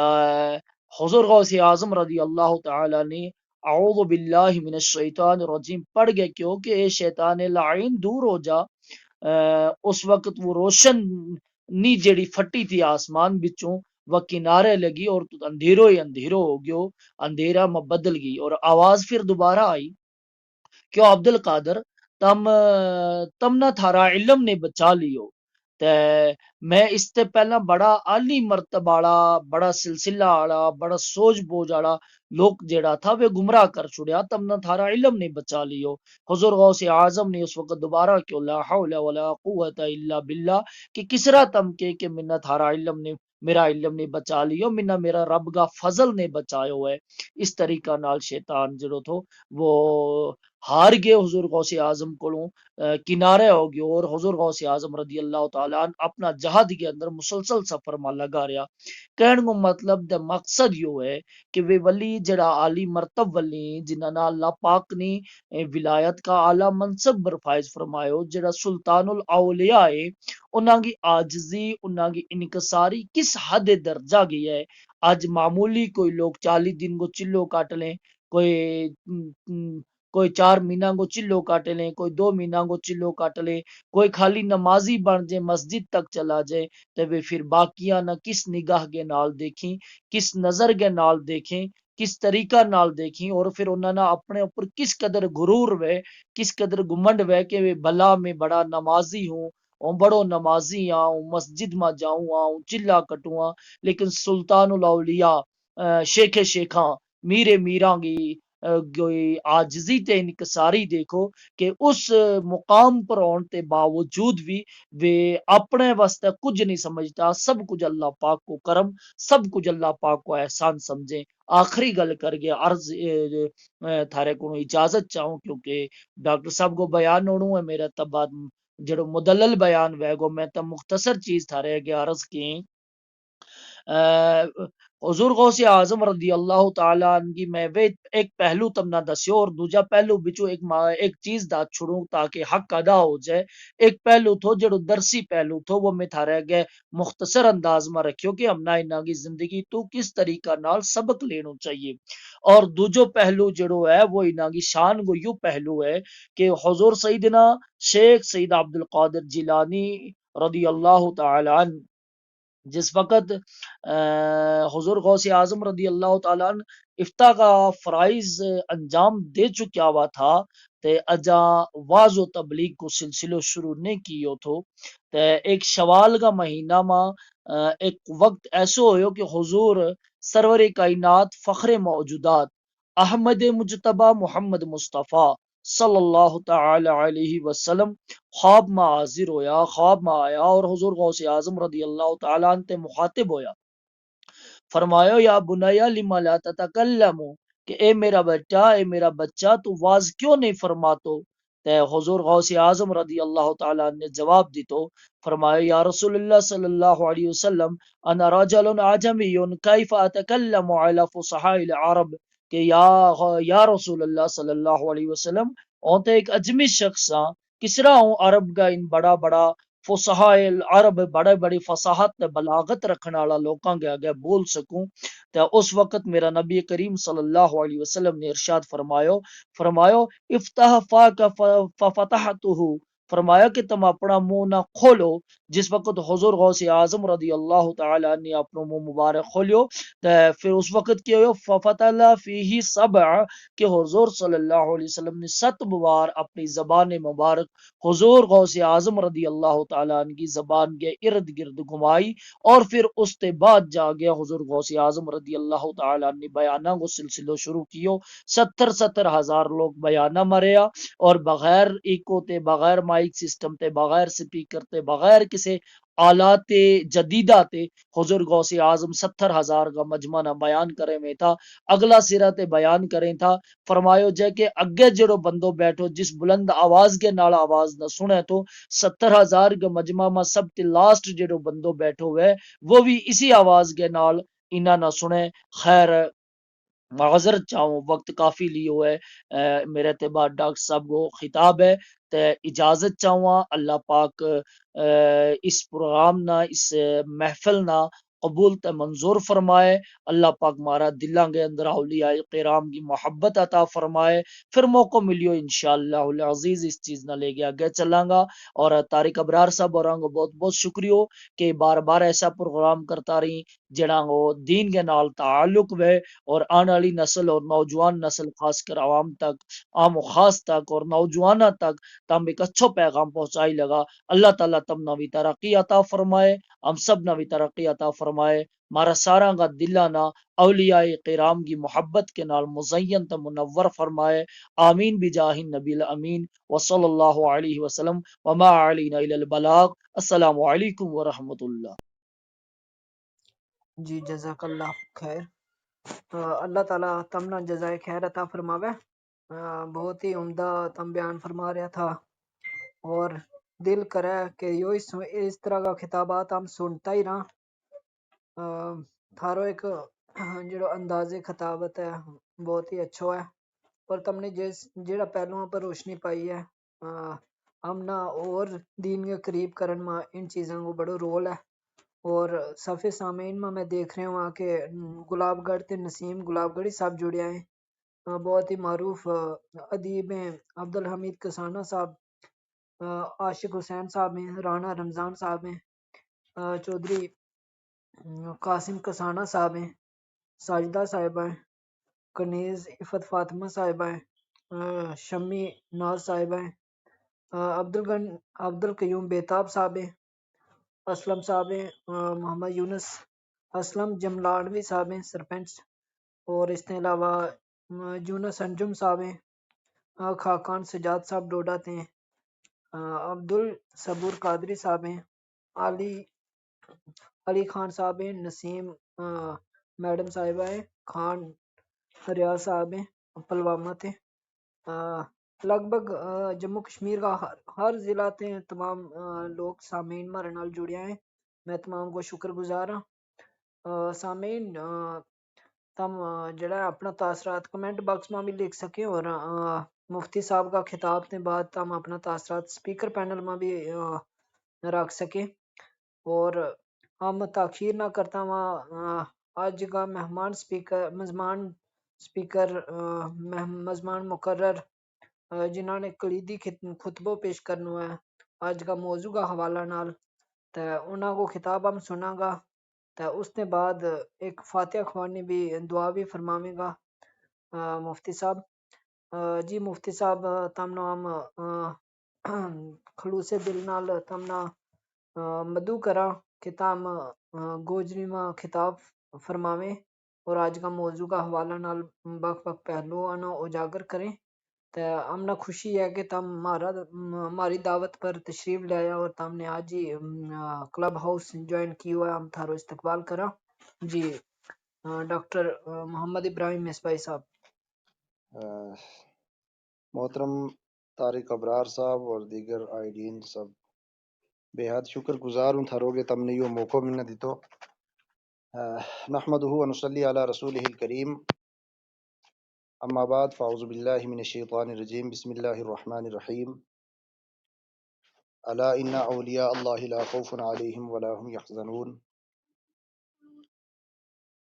حضور غوث اعظم رضی اللہ تعالی نے اعوذ باللہ من الشیطان الرجیم پڑھ گیا کیوں کہ اے شیطان لعین دور ہو جا۔ اس وقت وہ روشن نی جیڑی پھٹی تھی آسمان بچوں، وہ کنارے لگی اور اندھیرو ہی اندھیرو ہو گیو، اندھیرا ما بدل گئی اور آواز پھر دوبارہ آئی، کیوں عبدالقادر، تم تم نا تھارا علم نے بچا لیو۔ تے میں اس تے پہلاں بڑا عالی مرتبہ آڑا، بڑا سلسلہ آڑا، بڑا سوج بوج آڑا لوک جیڑا تھا وہ گمراہ کر چھڑیا، تم نا تھارا علم نے بچا لیو۔ حضور غوث اعظم نے اس وقت دوبارہ کیوں لا حول ولا قوت الا باللہ، کہ کسرا تم کے کہ منا تھارا علم نے، میرا علم نے بچا لیو، منا میرا رب کا فضل نے بچایو ہے۔ اس طریقہ نال شیطان جڑو تھو وہ ہار گیو حضور غوث اعظم کولوں کنارے ہو گیو اور حضور غوث اعظم رضی اللہ تعالی عنہ اپنا جہاد کے اندر مسلسل سفر ما لگا رہیا۔ کہن کو مطلب دا مقصد یوہ ہے کہ ویہ ولی جیڑا عالی مرتب ولی ہیں جنہاں نا اللہ پاک نے ولایت کا اعلیٰ منصب پر فائز فرمایو، جیڑا سلطان الاولیا ہے، انہاں کی عاجزی، انہاں کی انکساری کس حد درجہ گئی ہے۔ اج معمولی کوئی لوگ چالی دن کو چلو کٹ لیں، کوئی کوئی چار مہینہ کو چلو کٹ لیں، کوئی دو مہینہ کو چلو کٹ لیں، کوئی خالی نمازی بن جے مسجد تک چلا جائے، تے ویہ پھر باقیاں نا کس نگاہ کے نال دیکھیں، کس نظر کے نال دیکھیں، کس طریقہ نال دیکھیں اور پھر انہاں نا اپنے اپر کس قدر غرور وے، کس قدر گمنڈ وے کہ ویہ بھلا میں بڑا نمازی ہوں، ہوں بڑو نمازی ہاں، ہوں مسجد ما جاؤں ہاں، ہوں چلا کٹوں ہاں، لیکن سلطان الاولیا شیخ شیخاں، میر میراں کی عاجزی تے انکساری دیکھو کہ اس مقام پر ہون تے باوجود بھی ویہ اپنے واسطے کچھ نہیں سمجھتا، سب کچھ اللہ پاک کو کرم، سب کچھ اللہ پاک کو احسان سمجھیں۔ آخری گل کر کے عرض تھارے کو اجازت چاہوں کیونکہ ڈاکٹر صاحب کو بیان ہونو ہے میرا تب بعد جیڑو مدلل بیان وے گو میں تم مختصر چیز تھارے کے عرض کیں۔ حضور غوث اعظم رضی اللہ تعالی عنہ کی میں ایک پہلو تم نا دسیو اور دوجا پہلو بچو ایک چیز دس چھڑوں تاکہ حق ادا ہو جائے۔ ایک پہلو تھو جیڑو درسی پہلو تھو وہ میں تھارے کے مختصر انداز ما رکھیو کہ ہم نا انہاں کی زندگی تو کس طریقہ نال سبق لینو چاہیے۔ اور دوجو پہلو جیڑو ہے وہ انہاں کی شان کو یوہ پہلو ہے کہ حضور سیدنا شیخ سید عبدالقادر جیلانی رضی اللہ تعالی عنہ جس وقت حضور غوث اعظم رضی اللہ تعالی عنہ افتاح کا فرائض انجام دے چکیا ہوا تھا، تے اجاں واز و تبلیغ کو سلسلو شروع نہیں کیو تھو۔ تے ایک شوال کا مہینہ ما ایک وقت ایسو ہویو کہ حضور سرور کائنات فخر موجودات احمد مجتبی محمد مصطفی صلی اللہ تعالی علیہ وسلم خواب ما حاضر ہویا، خواب ما آیا اور حضور غوث اعظم رضی اللہ تعالی عنہ تے مخاطب ہویا۔ فرمایو، یا بنیا لم لا تتکلم، کہ اے میرا بیٹا، اے میرا بچہ، تو واز کیوں نہیں فرماتو؟ تے حضور غوث اعظم رضی اللہ تعالی عنہ نے جواب دیتو، فرمایو، یا رسول اللہ صلی اللہ علیہ وسلم، انا رجل عجمی، کیف اتکلم علی فصحاء العرب؟ کہ یا، یا رسول اللہ صلی اللہ علیہ وسلم، ہوں تے ایک عجمی شخص ہاں، کس طرح ہوں عرب کا ان بڑا بڑا فصحاء العرب، بڑے بڑی فصاحت تے بلاغت رکھنے والا لوکاں کے آگے بول سکوں؟ تے اس وقت میرا نبی کریم صلی اللہ علیہ وسلم نے ارشاد فرمایو، فرمایو، افتح فاک ف-، ففتحتہ، فرمایا کہ تم اپنا منہ نہ کھولو۔ جس وقت حضور غوث اعظم رضی اللہ تعالی عنہ نے اپنا منہ مبارک کھولیو، تے پھر اس وقت کیا ہویو؟ ففتل فیہ سبع، کہ حضور صلی اللہ علیہ وسلم نے ست بار اپنی زبان مبارک حضور غوث اعظم رضی اللہ تعالی عنہ کی زبان کے ارد گرد گھمائی، اور پھر اس تے بعد جا گیا حضور غوث اعظم رضی اللہ تعالی عنہ نے بیانہ کو سلسلو شروع کیو۔ ستر ستر ہزار لوگ بیانہ مریا، اور بغیر ایکو تے، بغیر مائک سسٹم تے، بغیر سپیکر تے، بغیر کسے آلات جدیدہ تے حضور غوث اعظم ستر ہزار کا مجمع نا بیان کرے میں تھا۔ اگلا سرا تے بیان کریں تھا۔ فرمایو جے کہ اگے جیڑو بندو بیٹھو، جس بلند آواز کے نال آواز نہ سنے تو، ستر ہزار کے مجمع ما سب تے لاسٹ جیڑو بندو بیٹھو ہوئے، وہ بھی اسی آواز کے نال انہاں نہ سنے۔ خیر، معذرت چاہوں، وقت کافی لیو ہے۔ میرے تے بعد ڈاکٹر صاحب کو خطاب ہے، تے اجازت چاہواں۔ اللہ پاک اس پروگرام نا، اس محفل نا قبول تے منظور فرمائے۔ اللہ پاک مارا دلاں کے اندر اولیاء کرام کی محبت عطا فرمائے۔ پھر موقع ملیو، انشاءاللہ العزیز اس چیز نا لے کے آگے چلاں گا۔ اور طارق ابرار صاحب اور کو بہت بہت شکریہ کہ بار بار ایسا پروگرام کرتا رہی، جڑاں کو دین کے نال تعلق ہوئے، اور آنے والی نسل اور نوجوان نسل، خاص کر عوام تک، عام و خاص تک اور نوجواناں تک تم ایک اچھو پیغام پہنچائی لگا۔ اللہ تعالی تم نا بھی ترقی عطا فرمائے، ہم سب نا بھی ترقی عطا فرمائے۔ مارا ساراں کا دلاں نا اولیاء کرام کی محبت کے نال مزین تے منور فرمائے۔ آمین بجاہ النبی الامین، وصلی اللہ علیہ وسلم، وما علینا الا البلاغ۔ السلام علیکم ورحمۃ اللہ۔ جی، جزاک اللہ خیر۔ آ، اللہ تعالیٰ تم نا جزائے خیر عطا فرماوے۔ آ، بہت ہی عمدہ تم بیان فرما رہیا تھا۔ اور دل کرے کہ یو اس، اس طرح کا خطابات ہم سنتا ہی رہاں۔ آ، تھارو ایک جڑو انداز خطابت ہے، بہت ہی اچھو ہے۔ اور تم نے جس، جڑا پہلوؤں پر روشنی پائی ہے، آ، ہم نا اور دین کے قریب کرن ما ان چیزاں کو بڑو رول ہے۔ اور صفحے سامعین ما میں دیکھ رہے ہوں کہ گلاب گڑھ تے نسیم گلاب گڑھی صاحب جڑیا ہیں۔ آ، بہت ہی معروف، آ، ادیب ہیں۔ عبدالحمید کسانہ صاحب، آ، عاشق حسین صاحب ہیں، رانا رمضان صاحب ہیں، آ، چوہدری، م، قاسم کسانہ صاحب ہیں، ساجدہ صاحبہ ہیں، کنیز عفت فاطمہ صاحبہ ہیں، آ، شمی ناز صاحبہ ہیں، آ، عبدالغن-، عبدالقیوم بیتاب صاحب ہیں، اسلم صاحب ہیں، آ، محمد یونس، اسلم جملاڑوی صاحب ہیں، سرپنچ، اور اس تے علاوہ، آ، یونس انجم صاحب ہیں، آ، خاقان سجاد صاحب ڈوڈا تے ہیں، آ، عبدالصبور قادری صاحب ہیں، علی، علی خان صاحب ہیں، نسیم، آ، میڈم صاحبہ ہیں، خان ریاض صاحب ہیں، پلوامہ تے۔ آ، لگ بھگ، آ، جموں کشمیر کا ہر، ہر ضلع تے تمام، آ، لوگ سامعین مارے نال جڑیا ہیں۔ میں تمام کو شکر گزار ہاں۔ آ، سامعین، آ، تم، آ، جڑا ہے اپنا تاثرات کمنٹ باکس ما بھی لکھ سکیں، اور، آ، مفتی صاحب کا خطاب تے بعد تم اپنا تاثرات سپیکر پینل ما بھی، آ، رکھ سکیں۔ اور ہم تاخیر نہ کرتا ہوا، آ، اج کا مہمان سپیکر، مزمان سپیکر، آ، مہ-، مزمان مقرر، آ، جنہاں نے کلیدی خط-، خطبو پیش کرنو ہے اج کا موضوع کا حوالہ نال، تے انہاں کو خطاب ہم سناں گا۔ تے اس نے بعد ایک فاتحہ خوانی بھی، دعا بھی فرماویں گا، آ، مفتی صاحب۔ آ، جی مفتی صاحب، تم نا ہم، آ، خلوص دل نال تم نا، آ، مدعو کراں کہ تم، آ، گوجری ما خطاب فرماویں۔ اور آج کا موضوع کا حوالہ نال بکھ بکھ پہلو آنا اجاگر کریں۔ تے ہم نا خوشی ہے کہ تم ہماری دعوت پر تشریف لے آیا اور تم نے آج ہی کلب ہاؤس جوائن کیو ہے۔ ہم تھارو استقبال کراں۔ جی، ڈاکٹر محمد ابراہیم مصباحی صاحب۔ محترم طارق ابرار صاحب اور دیگر آئیڈین سب، بے حد شکر گزار ہوں تھارو کہ تم نے یوہ موقعو منا دیتو۔ نحمده ونصلي على رسوله الكريم، اما بعد، فاعوذ بالله من الشيطان الرجيم، بسم الله الرحمن الرحيم. الا ان اولياء الله لا خوف عليهم ولا هم يحزنون.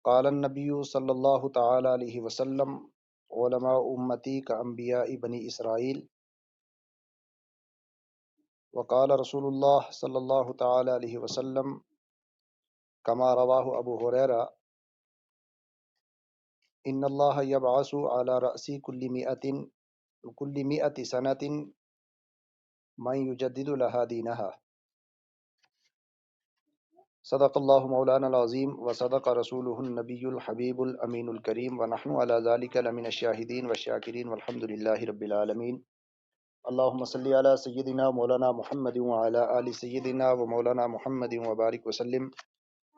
قال النبي صلى الله تعالى عليه وسلم، علماء امتي كانبياء بني اسرائيل. وقال رسول الله صلى الله تعالى عليه وسلم، كما رواه ابو هريره، ان الله يبعث على راس كل مائة، كل مائة سنة، من يجدد لها دينها. صدق الله مولانا العظيم وصدق رسوله النبي الحبيب الامين الكريم، ونحن على ذلك لمن الشاهدين والشاكرين، والحمد لله رب العالمين. اللهم صل على سيدنا مولانا محمد وعلى ال سيدنا ومولانا محمد وبارك وسلم.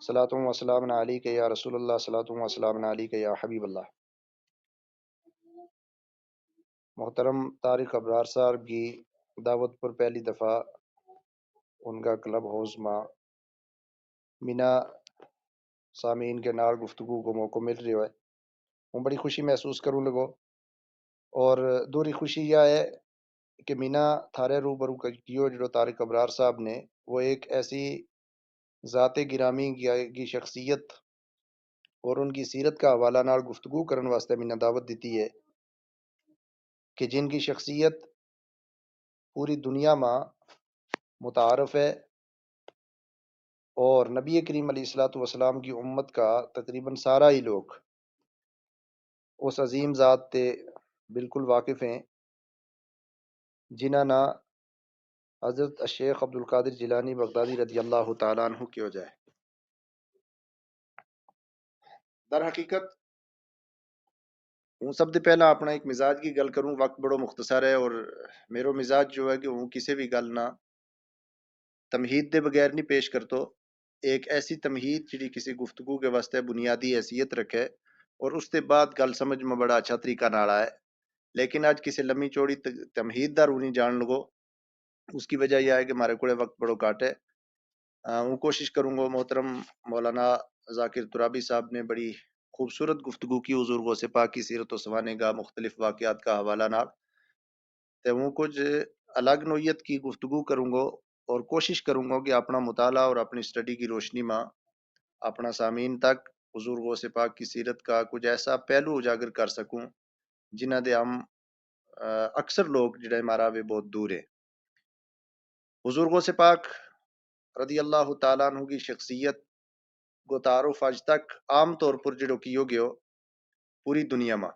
صلاة وسلام عليك يا رسول الله، صلاة وسلام عليك يا حبيب الله. محترم طارق ابرار صاحب کی دعوت پر پہلی دفعہ ان کا کلب ہاؤس ما منا سامعین کے نال گفتگو کو موقعو مل رہیو ہے، ہوں بڑی خوشی محسوس کروں لگو۔ اور دوری خوشی یاہ ہے کہ منا تھارے روبرو کیو جیڑو طارق ابرار صاحب نے، وہ ایک ایسی ذات گرامی کی شخصیت اور ان کی سیرت کا حوالہ نال گفتگو کرن واسطے منا دعوت دتی ہے کہ جن کی شخصیت پوری دنیا ما متعارف ہے، اور نبی کریم علیہ الصلوۃ والسلام کی امت کا تقریبا سارا ہی لوگ اس عظیم ذات تے بالکل واقف ہیں، جنہاں نا حضرت الشیخ عبدالقادر جیلانی بغدادی رضی اللہ تعالی عنہ کہیو جائے۔ در حقیقت ہوں سب تے پہلا اپنا ایک مزاج کی گل کروں، وقت بڑو مختصر ہے اور میرو مزاج جو ہے کہ ہوں کسے وی گل نا تمہید دے بغیر نہیں پیش کرتو۔ ایک ایسی تمہید جیڑی کسے گفتگو کے واسطے بنیادی حیثیت رکھے اور اس تے بعد گل سمجھ ما بڑا اچھا طریقہ نال آئے۔ لیکن اج کسے لمبی چوڑی تمہید دا رونی جان لگو، اس کی وجہ یہ ہے کہ مارے کوڑے وقت بڑو گھٹ ہے۔ ہوں کوشش کروں گو محترم مولانا ذاکر ترابی صاحب نے بڑی خوبصورت گفتگو کی حضور غوث پاک کی سیرت و سوانے کا مختلف واقعات کا حوالہ نال، تے ہوں کچھ الگ نوعیت کی گفتگو کروں گو اور کوشش کروں گو کہ اپنا مطالعہ اور اپنی سٹڈی کی روشنی ما اپنا سامعین تک حضور غوث پاک کی سیرت کا کچھ ایسا پہلو اجاگر کر سکوں جنہاں دے ہم اکثر لوگ جیڑا ہمارا وی بہت دور ہیں۔ حضور غوث پاک رضی اللہ تعالی عنہ کی شخصیت کو تعارف اج تک عام طور پر جیڑو کیو گیو پوری دنیا ما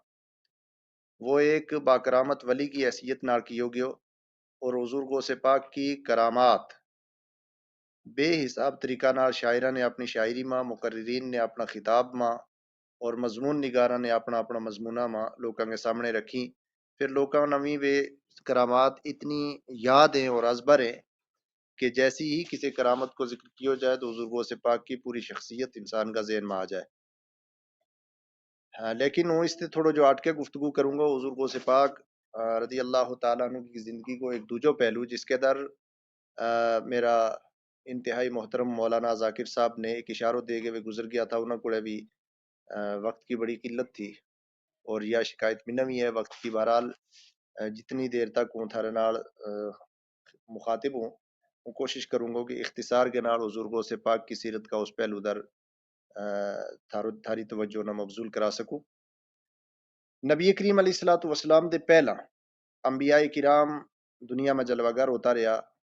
وہ ایک باکرامت ولی کی حیثیت نال کیو گیو، اور حضور غوث پاک کی کرامات بے حساب طریقہ نال شاعراں نے اپنی شاعری ما، مقررین نے اپنا خطاب ما، اور مضمون نگاراں نے اپنا اپنا مضموناں ما لوکاں کے سامنے رکھیں۔ پھر لوکاں نا وی ویہ کرامات اتنی یاد ہیں اور ازبر ہیں کہ جیسی ہی کسے کرامت کو ذکر کیو جائے تو حضور غوث پاک کی پوری شخصیت انسان کا ذہن ما آ جائے۔ لیکن ہوں اس تے تھوڑو جو اٹکے گفتگو کروں گا حضور غوث پاک رضی اللہ تعالی عنہ کی زندگی کو ایک دوجو پہلو جس کے در میرا انتہائی محترم مولانا ذاکر صاحب نے ایک اشارو دے کے ویہ گزر گیا تھا، انہاں کوڑے وی وقت کی بڑی قلت تھی اور یا شکایت منا وی ہے وقت کی۔ بہرحال جتنی دیر تک ہوں تھارے نال مخاطب ہوں، ہوں کوشش کروں گو کہ اختصار کے نال حضور غوث پاک کی سیرت کا اس پہلو در تھاری توجہ نا مبذول کرا سکوں۔ نبی کریم علیہ الصلوۃ والسلام دے پہلاں انبیاء کرام دنیا ما جلوہ گر ہوتا رہیا،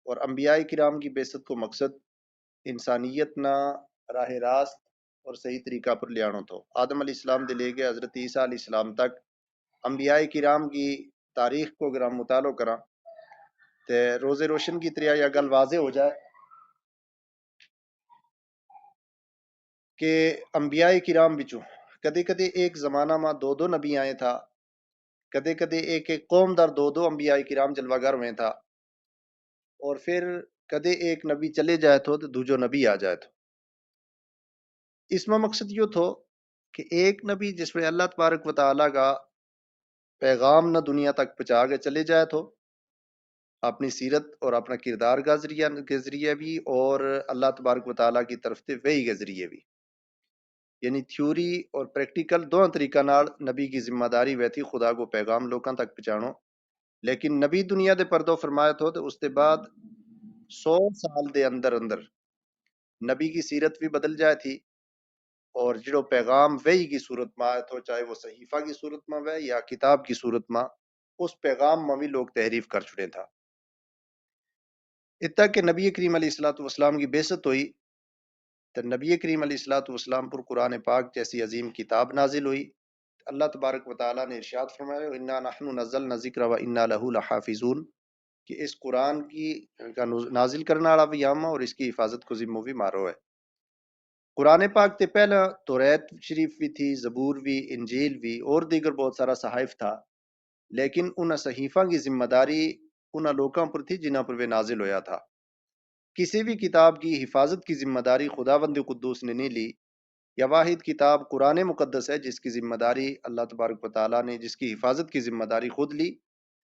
اور انبیاء کرام کی بعثت کو مقصد انسانیت نا راہ راست اور صحیح طریقہ پر لیانو تھو۔ آدم علیہ السلام دے لے کے حضرت عیسی علیہ السلام تک انبیاء کرام کی تاریخ کو اگر ہم مطالعو کراں تے روز روشن کی طرح یا گل واضح ہو جائے کہ انبیاء کرام وچوں کدے کدے ایک زمانہ ما دو دو نبی آئیں تھا، کدے کدے ایک ایک قوم در دو دو انبیاء کرام جلوہ گر ہوئیں تھا، اور فر کدے ایک نبی چلے جائے تھو تو دوجو نبی آ جائے تھو۔ اس ما مقصد یوہ تھو کہ ایک نبی جس ویلے اللہ تبارک و تعالی کا پیغام نا دنیا تک پہنچا کے چلے جائے تھو، اپنی سیرت اور اپنا کردار کا ذریعہ کے ذریعے بھی، اور اللہ تبارک و تعالی کی طرف تے وحی کے ذریعے بھی، یعنی تھیوری اور پریکٹیکل دونوں طریقہ نال نبی کی ذمہ داری ویہ تھی خدا کو پیغام لوکاں تک پہنچانو۔ لیکن نبی دنیا دے پردو فرمایا تھو تو اس دے بعد سو سال دے اندر اندر نبی کی سیرت بھی بدل جائے تھی، اور جڑو پیغام وحی کی صورت ما آئے تھو، چاہے وہ صحیفہ کی صورت ما وے یا کتاب کی صورت ما، اس پیغام ما بھی لوگ تحریف کر چھڑے تھا۔ اتنا کہ نبی کریم علیہ الصلوۃ والسلام کی بعثت ہوئی، تو نبی کریم علیہ الصلوۃ والسلام پر قرآن پاک جیسی عظیم کتاب نازل ہوئی۔ اللہ تبارک و تعالی نے ارشاد فرمایا، انا نحن نزلنا الذکر و انا لہ لحافظون، کہ اس قرآن کی کا نز- نازل کرنے والا بھی ہم اور اس کی حفاظت کو ذمہ بھی مارو ہے۔ قرآن پاک تے پہلا توریت شریف بھی تھی، زبور بھی، انجیل بھی اور دیگر بہت سارا صحائف تھا، لیکن انہاں صحیفاں کی ذمہ داری انہاں لوکاں پر تھی جنہاں پر وہ نازل ہویا تھا۔ کسی بھی کتاب کی حفاظت کی ذمہ داری خداوند قدوس نے نہیں لی۔ یا واحد کتاب قرآن مقدس ہے جس کی ذمہ داری اللہ تبارک و تعالی نے، جس کی حفاظت کی ذمہ داری خود لی۔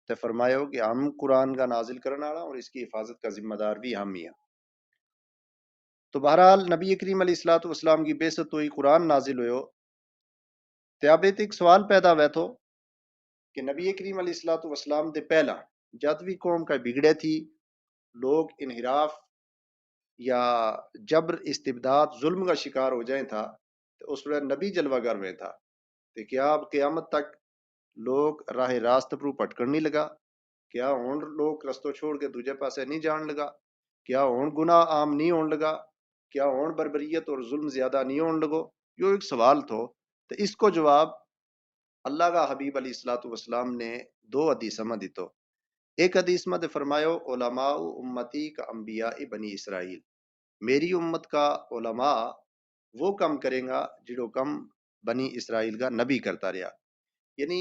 تے فرمایا ہو کہ ہم قرآن کا نازل کرنے والا اور اس کی حفاظت کا ذمہ دار بھی ہم ہی ہیں۔ تو بہرحال نبی کریم علیہ الصلوۃ والسلام کی بعثت ہوئی، قرآن نازل ہویو۔ تے اب ایک سوال پیدا ہوئے تھو کہ نبی کریم علیہ الصلوۃ والسلام دے پہلا جد بھی قوم کا بگڑے تھی، لوگ انحراف یا جبر، استبداد، ظلم کا شکار ہو جائیں تھا، تو اس ویلے نبی جلوہ گر ہوئے تھا، تے کیا اب قیامت تک لوگ راہ راست پرو پٹکن نہیں لگا؟ کیا ہن لوگ رستو چھوڑ کے دوجے پاسے نہیں جان لگا؟ کیا ہن گناہ عام نہیں ہون لگا؟ کیا ہن بربریت اور ظلم زیادہ نہیں ہون لگو؟ یوہ ایک سوال تھو۔ تو اس کو جواب اللہ کا حبیب علیہ الصلوۃ والسلام نے دو حدیث ما دیتو۔ ایک حدیث ما تے فرمایو، علماء امتی کا انبیاء بنی اسرائیل، میری امت کا علماء وہ کم کریں گا جڑو کم بنی اسرائیل کا نبی کرتا رہیا۔ یعنی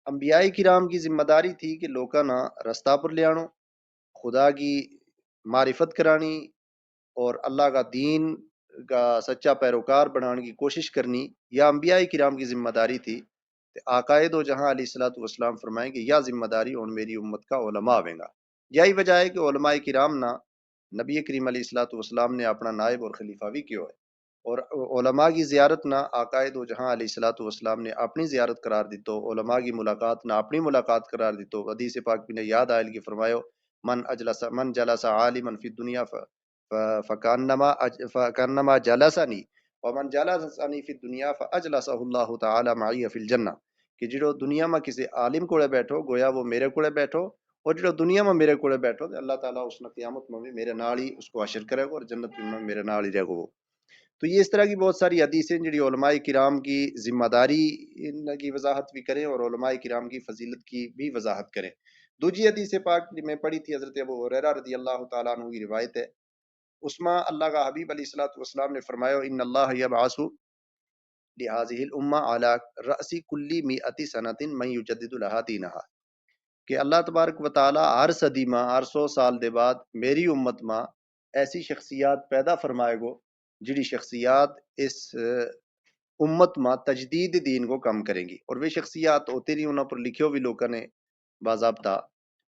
انبیاء کرام کی ذمہ داری تھی کہ لوکاں نا رستہ پر لیانو، خدا کی معرفت کرانی اور اللہ کا دین کا سچا پیروکار بنان کی کوشش کرنی، یا انبیاء کرام کی ذمہ داری تھی۔ تے آقائے دو جہاں علیہ الصلوۃ والسلام فرمائیں کہ یا ذمہ داری ہن میری امت کا علماء ہویں گا۔ یہی وجہ ہے کہ علماء کرام نا نبی کریم علیہ الصلوۃ والسلام نے اپنا نائب اور خلیفہ بھی کیو ہے۔ اور علماء کی زیارت نا آقائے دو جہاں علیہ الصلوۃ والسلام نے اپنی زیارت قرار دیتو، علماء کی ملاقات نا اپنی ملاقات قرار دیتو۔ حدیث پاک بھی نے یاد آئل کی فرمایو، من اجلس من جلس عالما فی الدنیا ف ف- فکانما اج- فکانما جلسنی، ومن جلسنی فی الدنیا فاجلسہ اللہ تعالی معی فی الجنہ۔ کہ جڑو دنیا ما کسی عالم کوڑے بیٹھو، گویا وہ میرے کوڑے بیٹھو، اور جڑو دنیا ما میرے کوڑے بیٹھو، تے اللہ تعالی اس نے قیامت ما بھی میرے نال ہی اس کو حشر کرے گو اور جنت ما میرے نال ہی رہے گو وہ۔ تو یہ اس طرح کی بہت ساری حدیثیں جڑی علماء کرام کی ذمہ داری ان کی وضاحت بھی کریں اور علماء کرام کی فضیلت کی بھی وضاحت کریں۔ دوجی حدیث پاک میں پڑھی تھی، حضرت ابو ہریرہ رضی اللہ تعالی عنہ کی روایت ہے۔ اس ما اللہ کا حبیب علیہ الصلوۃ والسلام نے فرمایا، ان اللہ یبعث لهذه الامة على رأس كل مئة سنة من يجدد لها دينها۔ کہ اللہ تبارک و تعالی ہر صدی ما، ہر سو سال دے بعد میری امت ما ایسی شخصیات پیدا فرمائے گو، جڑی شخصیات اس امت ما تجدید دین کو کم کریں گی۔ اور وہ شخصیات ہوتی رہی، انہاں پر لکھیو بھی لوکاں نے باضابطہ۔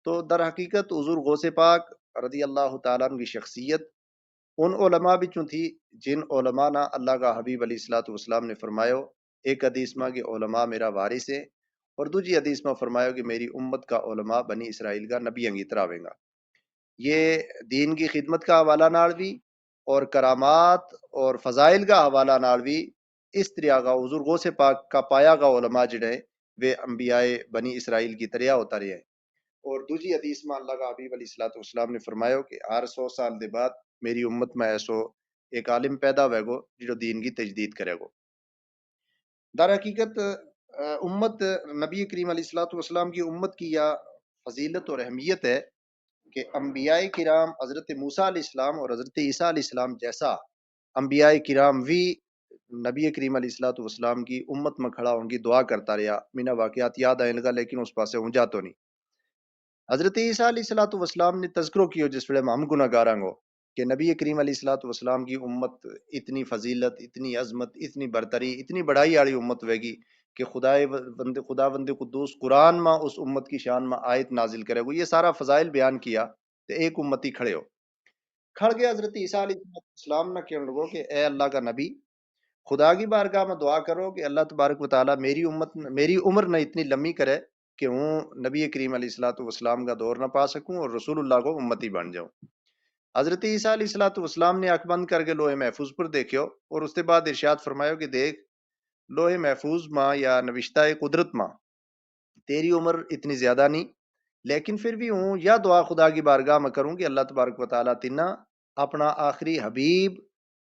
تو در حقیقت حضور غوث پاک رضی اللہ تعالی عنہ کی شخصیت ان علماء بچوں تھی، جن علماء نا اللہ کا حبیب علیہ الصلوۃ والسلام نے فرمایو، ایک حدیث ما کہ علماء میرا وارث ہیں، اور دوجی حدیث ما فرمایو کہ میری امت کا علماء بنی اسرائیل کا نبیاں کی طرح ہویں گا۔ یہ دین کی خدمت کا حوالہ نال بھی اور کرامات اور فضائل کا حوالہ نال بھی اس طرح کا حضور غوث پاک کا پایا کا علماء جڑے ہیں، وہ انبیاء بنی اسرائیل کی طرح ہوتا رہے ہیں۔ اور دوجی حدیث ما اللہ کا حبیب علیہ الصلوۃ والسلام نے فرمایو کہ ہر سو سال دے بعد میری امت ما ایسو ایک عالم پیدا ہوئے گو جڑو دین کی تجدید کرے گو۔ در حقیقت امت، نبی کریم علیہ الصلوۃ والسلام کی امت کی یا فضیلت اور اہمیت ہے کہ انبیاء کرام حضرت موسیٰ علیہ السلام اور حضرت عیسیٰ علیہ السلام جیسا انبیاء کرام بھی نبی کریم علیہ الصلوۃ والسلام کی امت ما کھڑا ہون کی دعا کرتا رہیا۔ مینا واقعات یاد آئیں لگا، لیکن اس پاسے ہوں جاتو نہیں۔ حضرت عیسیٰ علیہ الصلوۃ والسلام نے تذکرو کیو جس ویلے ہم گناہگاراں کو، کہ نبی کریم علیہ الصلوۃ والسلام کی امت اتنی فضیلت، اتنی عظمت، اتنی برتری، اتنی بڑائی آڑی امت ہوئے گی کہ خدائے وند خداوند قدوس قرآن ما اس امت کی شان ما آیت نازل کرے گو۔ یہ سارا فضائل بیان کیا، تے ایک امتی کھڑے ہو کھڑ گیا۔ حضرت عیسیٰ علیہ السلام نا کہن لگو کہ اے اللہ کا نبی، خدا کی بارگاہ میں دعا کرو کہ اللہ تبارک و تعالیٰ میری امت میری عمر نہ اتنی لمبی کرے کہ ہوں نبی کریم علیہ الصلوۃ والسلام کا دور نہ پا سکوں اور رسول اللہ کو امتی بن جاؤں۔ حضرت عیسیٰ علیہ الصلوۃ والسلام نے اکھ بند کر کے لوہے محفوظ پر دیکھیو، اور اس کے بعد ارشاد فرمایو کہ دیکھ، لوہے محفوظ ما یا نوشتہ قدرت ما تیری عمر اتنی زیادہ نہیں، لیکن پھر بھی ہوں یا دعا خدا کی بارگاہ ما کروں کہ اللہ تبارک و تعالیٰ تینا اپنا آخری حبیب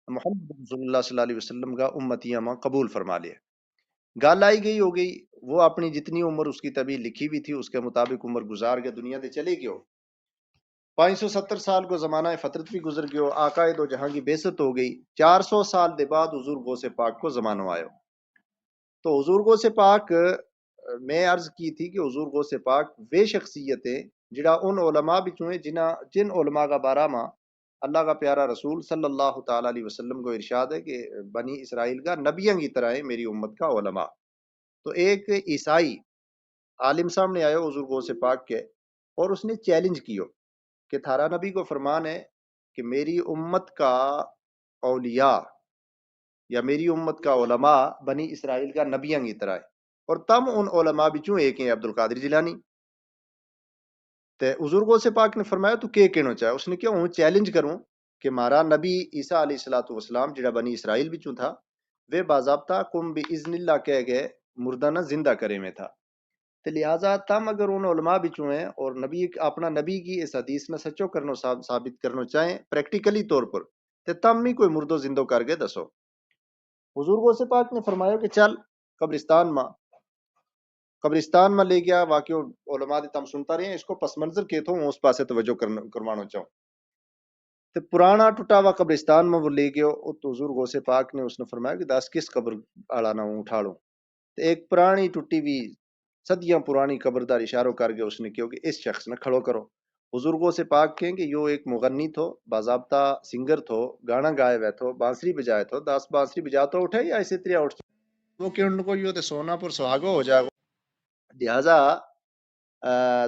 محمد رسول اللہ صلی اللہ علیہ وسلم کا امتیاں ما قبول فرما لے۔ گل آئی گئی ہو گئی، وہ اپنی جتنی عمر اس کی طبی لکھی ہوئی تھی اس کے مطابق عمر گزار کے دنیا دے چلے گیو۔ پانچ سو ستر سال کو زمانہ فترت بھی گزر گیو، آقا دو جہاں کی بے عزت ہو گئی۔ چار سو سال دے بعد حضور غوث پاک کو زمانو آیو۔ تو حضور غوث پاک میں عرض کی تھی کہ حضور غوث پاک وہ شخصیت ہیں جڑا ان علماء بچوں ہیں جنہاں جن علماء کا بارہ ما اللہ کا پیارا رسول صلی اللہ تعالیٰ علیہ وسلم کو ارشاد ہے کہ بنی اسرائیل کا نبیاں کی طرح ہیں میری امت کا علماء۔ تو ایک عیسائی عالم سامنے آیو حضور غوث پاک کے، اور اس نے چیلنج کیو کہ تھارا نبی کو فرمان ہے کہ میری امت کا اولیاء یا میری امت کا علماء بنی اسرائیل کا نبیاں کی طرح ہے، اور تم ان علماء بچوں ایک ہیں عبدالقادر جیلانی۔ تے حضور غوث پاک نے فرمایا تو کے کہنو چاہے؟ اس نے کہیو ہوں چیلنج کروں کہ مارا نبی عیسیٰ علیہ الصلوۃ والسلام جڑا بنی اسرائیل بچوں تھا، وہ باضابطہ قم باذن اللہ کہہ کے مردہ نا زندہ کرے میں تھا۔ تے لہذا تم اگر ان علماء بچوں ہیں اور نبی اپنا نبی کی اس حدیث نا سچو کرنو ثابت کرنو چاہیں پریکٹیکلی طور پر، تے تم ہی کوئی مردو زندو کر کے دسو۔ حضور غوث پاک نے فرمایا کہ چل قبرستان ما قبرستان ما لے گیا۔ واقعو علماء دے تم سنتا رہے ہیں، اس کو پس منظر کے تھو ہوں اس پاسے توجہ کروانو چاہوں۔ تے پرانا ٹوٹا ہوا قبرستان ما وہ لے گیو۔ ات حضور غوث پاک نے اس نے فرمایا کہ دس کس قبر آڑا نا ہوں اٹھا لوں؟ تے ایک پرانی ٹوٹی ہوئی صدیاں پرانی قبر دا اشارو کر کے اس نے کہیو کہ اس شخص نا کھڑو کرو۔ حضور غوث پاک کہیں کہ یوہ ایک مغنی تھو، باضابطہ سنگر تھو، گانا گائے ہوئے تھو، بانسری بجائے تھو، دس بانسری بجا تو اٹھے یا اسے طرح اٹھ جائے۔ وہ کہن لگو یوہ تے سونا پر سہاگو ہو جائے گو۔ لہذا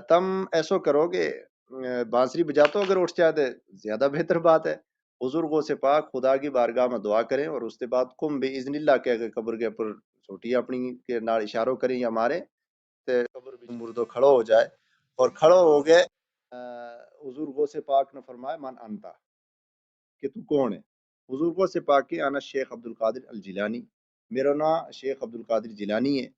تم ایسو کرو کہ بانسری بجا تو اگر اٹھ جائے تے زیادہ بہتر بات ہے۔ حضور غوث پاک خدا کی بارگاہ ما دعا کریں اور اس تے بعد قم باذن اللہ کہہ کے قبر کے اپر چھوٹی اپنی کے نال اشارو کریں یا ماریں، تے قبر بچ مردو کھڑو ہو جائے۔ اور کھڑو ہو گئے۔ حضور غوث پاک نے فرمایا من انت؟ کہ تو کون ہے؟ حضور غوث پاک کے آنا شیخ عبدالقادر الجیلانی، میرا ناں شیخ عبدالقادر جیلانی ہے۔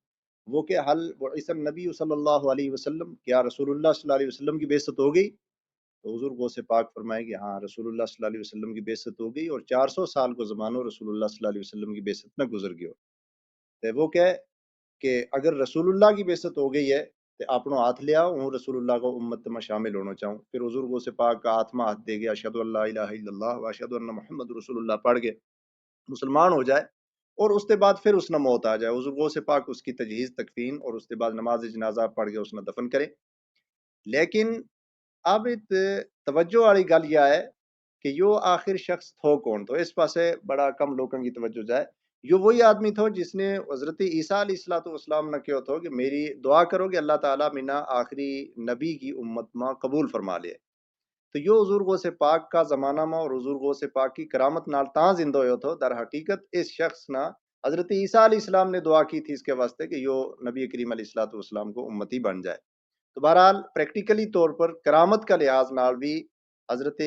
وہ کہ حل بعث النبی صلی اللہ علیہ وسلم، کیا رسول اللہ صلی اللہ علیہ وسلم کی بے عزت ہو گئی؟ تو حضور غوث پاک فرمائے کہ ہاں، رسول اللہ صلی اللہ علیہ وسلم کی بے عزت ہو گئی اور چار سو سال کو زمانو رسول اللہ صلی اللہ علیہ وسلم کی بے عزت نہ گزر گیو۔ تے وہ کہہ کہ اگر رسول اللہ کی بے عزت ہو گئی ہے، تے اپنو ہاتھ لیا ہوں رسول اللہ کو امت ما شامل ہونو چاہوں۔ پھر حضور غوث پاک کا ہاتھ ما ہاتھ دے گیا، اشہد ان لا الہ الا اللہ و اشہد ان محمد رسول اللہ پڑھ گئے، مسلمان ہو جائے۔ اور اس تے بعد پھر اس نا موت آ جائے، حضور غوث پاک اس کی تجہیز تکفین اور اس تے بعد نماز جنازہ پڑھ کے اس نا دفن کرے۔ لیکن اب ات توجہ والی گل یا ہے کہ یوہ آخر شخص تھو کون تھو؟ اس پاسے بڑا کم لوکاں کی توجہ جائے۔ یوہ وہی آدمی تھو جس نے حضرت عیسیٰ علیہ الصلوۃ والسلام نا کہیو تھو کہ میری دعا کرو کہ اللہ تعالیٰ مینا آخری نبی کی امت ما قبول فرما لے۔ تو یوہ حضور غوث پاک کا زمانہ ما اور حضور غوث پاک کی کرامت نال تاں زندو ہویو تھو۔ در حقیقت اس شخص نا حضرت عیسیٰ علیہ السلام نے دعا کی تھی اس کے واسطے کہ یوہ نبی کریم علیہ الصلوۃ والسلام کو امتی بن جائے۔ تو بہرحال پریکٹیکلی طور پر کرامت کا لحاظ نال بھی حضرت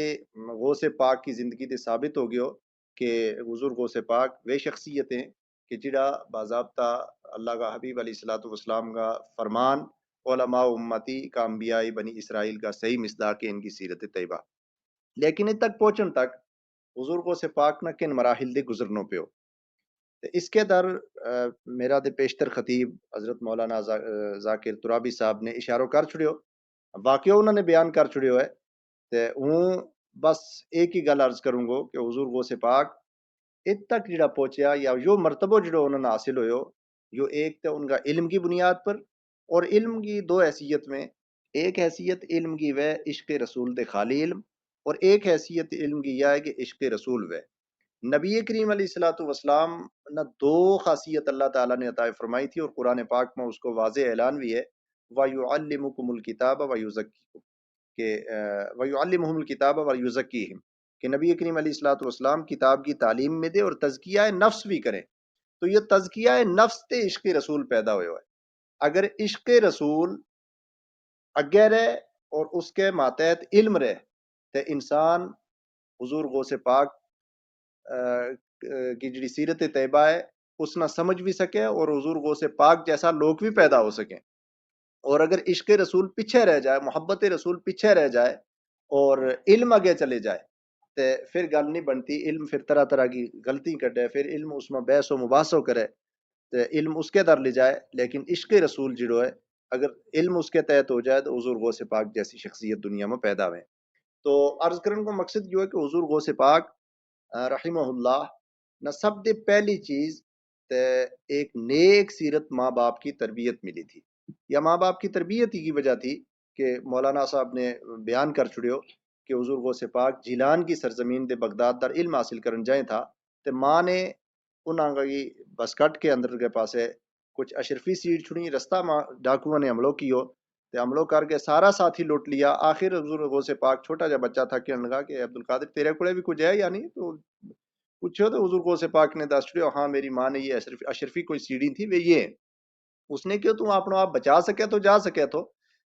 غوث پاک کی زندگی تے ثابت ہو گیو کہ حضور غوث پاک وہ شخصیت ہیں کہ جڑا باضابطہ اللہ کا حبیب علیہ الصلوۃ والسلام کا فرمان، علماء امتی کا انبیاء بنی اسرائیل کا صحیح مصداق ہے ان کی سیرت طیبہ۔ لیکن ات تک پہنچن تک حضور غوث پاک نا کن مراحل دے گزرنو پیو۔ تے اس کے در میرا دے پیشتر خطیب حضرت مولانا ذاکر ترابی صاحب نے اشارو کر چھڑیو، واقعو انہوں نے بیان کر چھڑیو ہے۔ تے ہوں بس ایک ہی گل عرض کروں گو کہ حضور غوث پاک ات تک جڑا پہنچیا یا یوہ مرتبو جڑو انہوں نا حاصل ہویو، یوہ ایک تے ان کا علم کی بنیاد پر، اور علم کی دو حیثیت میں، ایک حیثیت علم کی ویہ عشق رسول دے خالی علم، اور ایک حیثیت علم کی یا ہے کہ عشق رسول ویہ۔ نبی کریم علیہ الصلوۃ والسلام نا دو خاصیت اللہ تعالیٰ نے عطا فرمائی تھی اور قرآن پاک میں اس کو واضح اعلان بھی ہے، ویعلمکم الکتاب ویزکیکم، کہ ویعلمہم الکتاب ویزکیہم، کہ نبی کریم علیہ الصلوۃ والسلام کتاب کی تعلیم میں دے اور تزکیہ نفس بھی کریں۔ تو یہ تزکیہ نفس تے عشق رسول پیدا ہوئے ہوئے۔ اگر عشق رسول اگے رہے اور اس کے ماتحت علم رہے، تے انسان حضور غوث پاک کی جڑی سیرت طیبہ ہے، اس نا سمجھ بھی سکے اور حضور غوث پاک جیسا لوگ بھی پیدا ہو سکے۔ اور اگر عشق رسول پیچھے رہ جائے، محبت رسول پیچھے رہ جائے اور علم اگے چلے جائے، تے پھر گل نہیں بنتی۔ علم پھر طرح طرح کی غلطی کڈے، پھر علم اس میں بحث و مباحثو کرے، تے علم اس کے در لے جائے۔ لیکن عشق رسول جڑو ہے، اگر علم اس کے تحت ہو جائے تو حضور غوث پاک جیسی شخصیت دنیا میں پیدا ہوئے۔ تو عرض کرن کو مقصد یوہ ہے کہ حضور غوث پاک رحمہ اللہ نا سب دے پہلی چیز تے ایک نیک سیرت ماں باپ کی تربیت ملی تھی، یا ماں باپ کی تربیت ہی کی وجہ تھی کہ مولانا صاحب نے بیان کر چھڑیو کہ حضور غوث پاک جیلان کی سرزمین دے بغداد در علم حاصل کرن جائیں تھا، تے ماں نے انہاں کی بسکٹ کے اندر کے پاسے کچھ اشرفی سیٹ چھڑی، رستہ ما ڈاکواں نے حملو کیو، تے حملو کر کے سارا ساتھی لٹ لیا۔ آخر حضور غوث پاک چھوٹا جا بچہ تھا، کہن لگا کہ عبدالقادر تیرے کولے بھی کچھ ہے یا نہیں؟ تو پوچھو تو حضور غوث پاک نے دس چھڑیو، ہاں میری ماں نے یہ اشرفی، اشرفی کوئی سیڑھی تھی وہ یہ ہے۔ اس نے کہیو تو اپنو آپ بچا سکے تو جا سکے تو،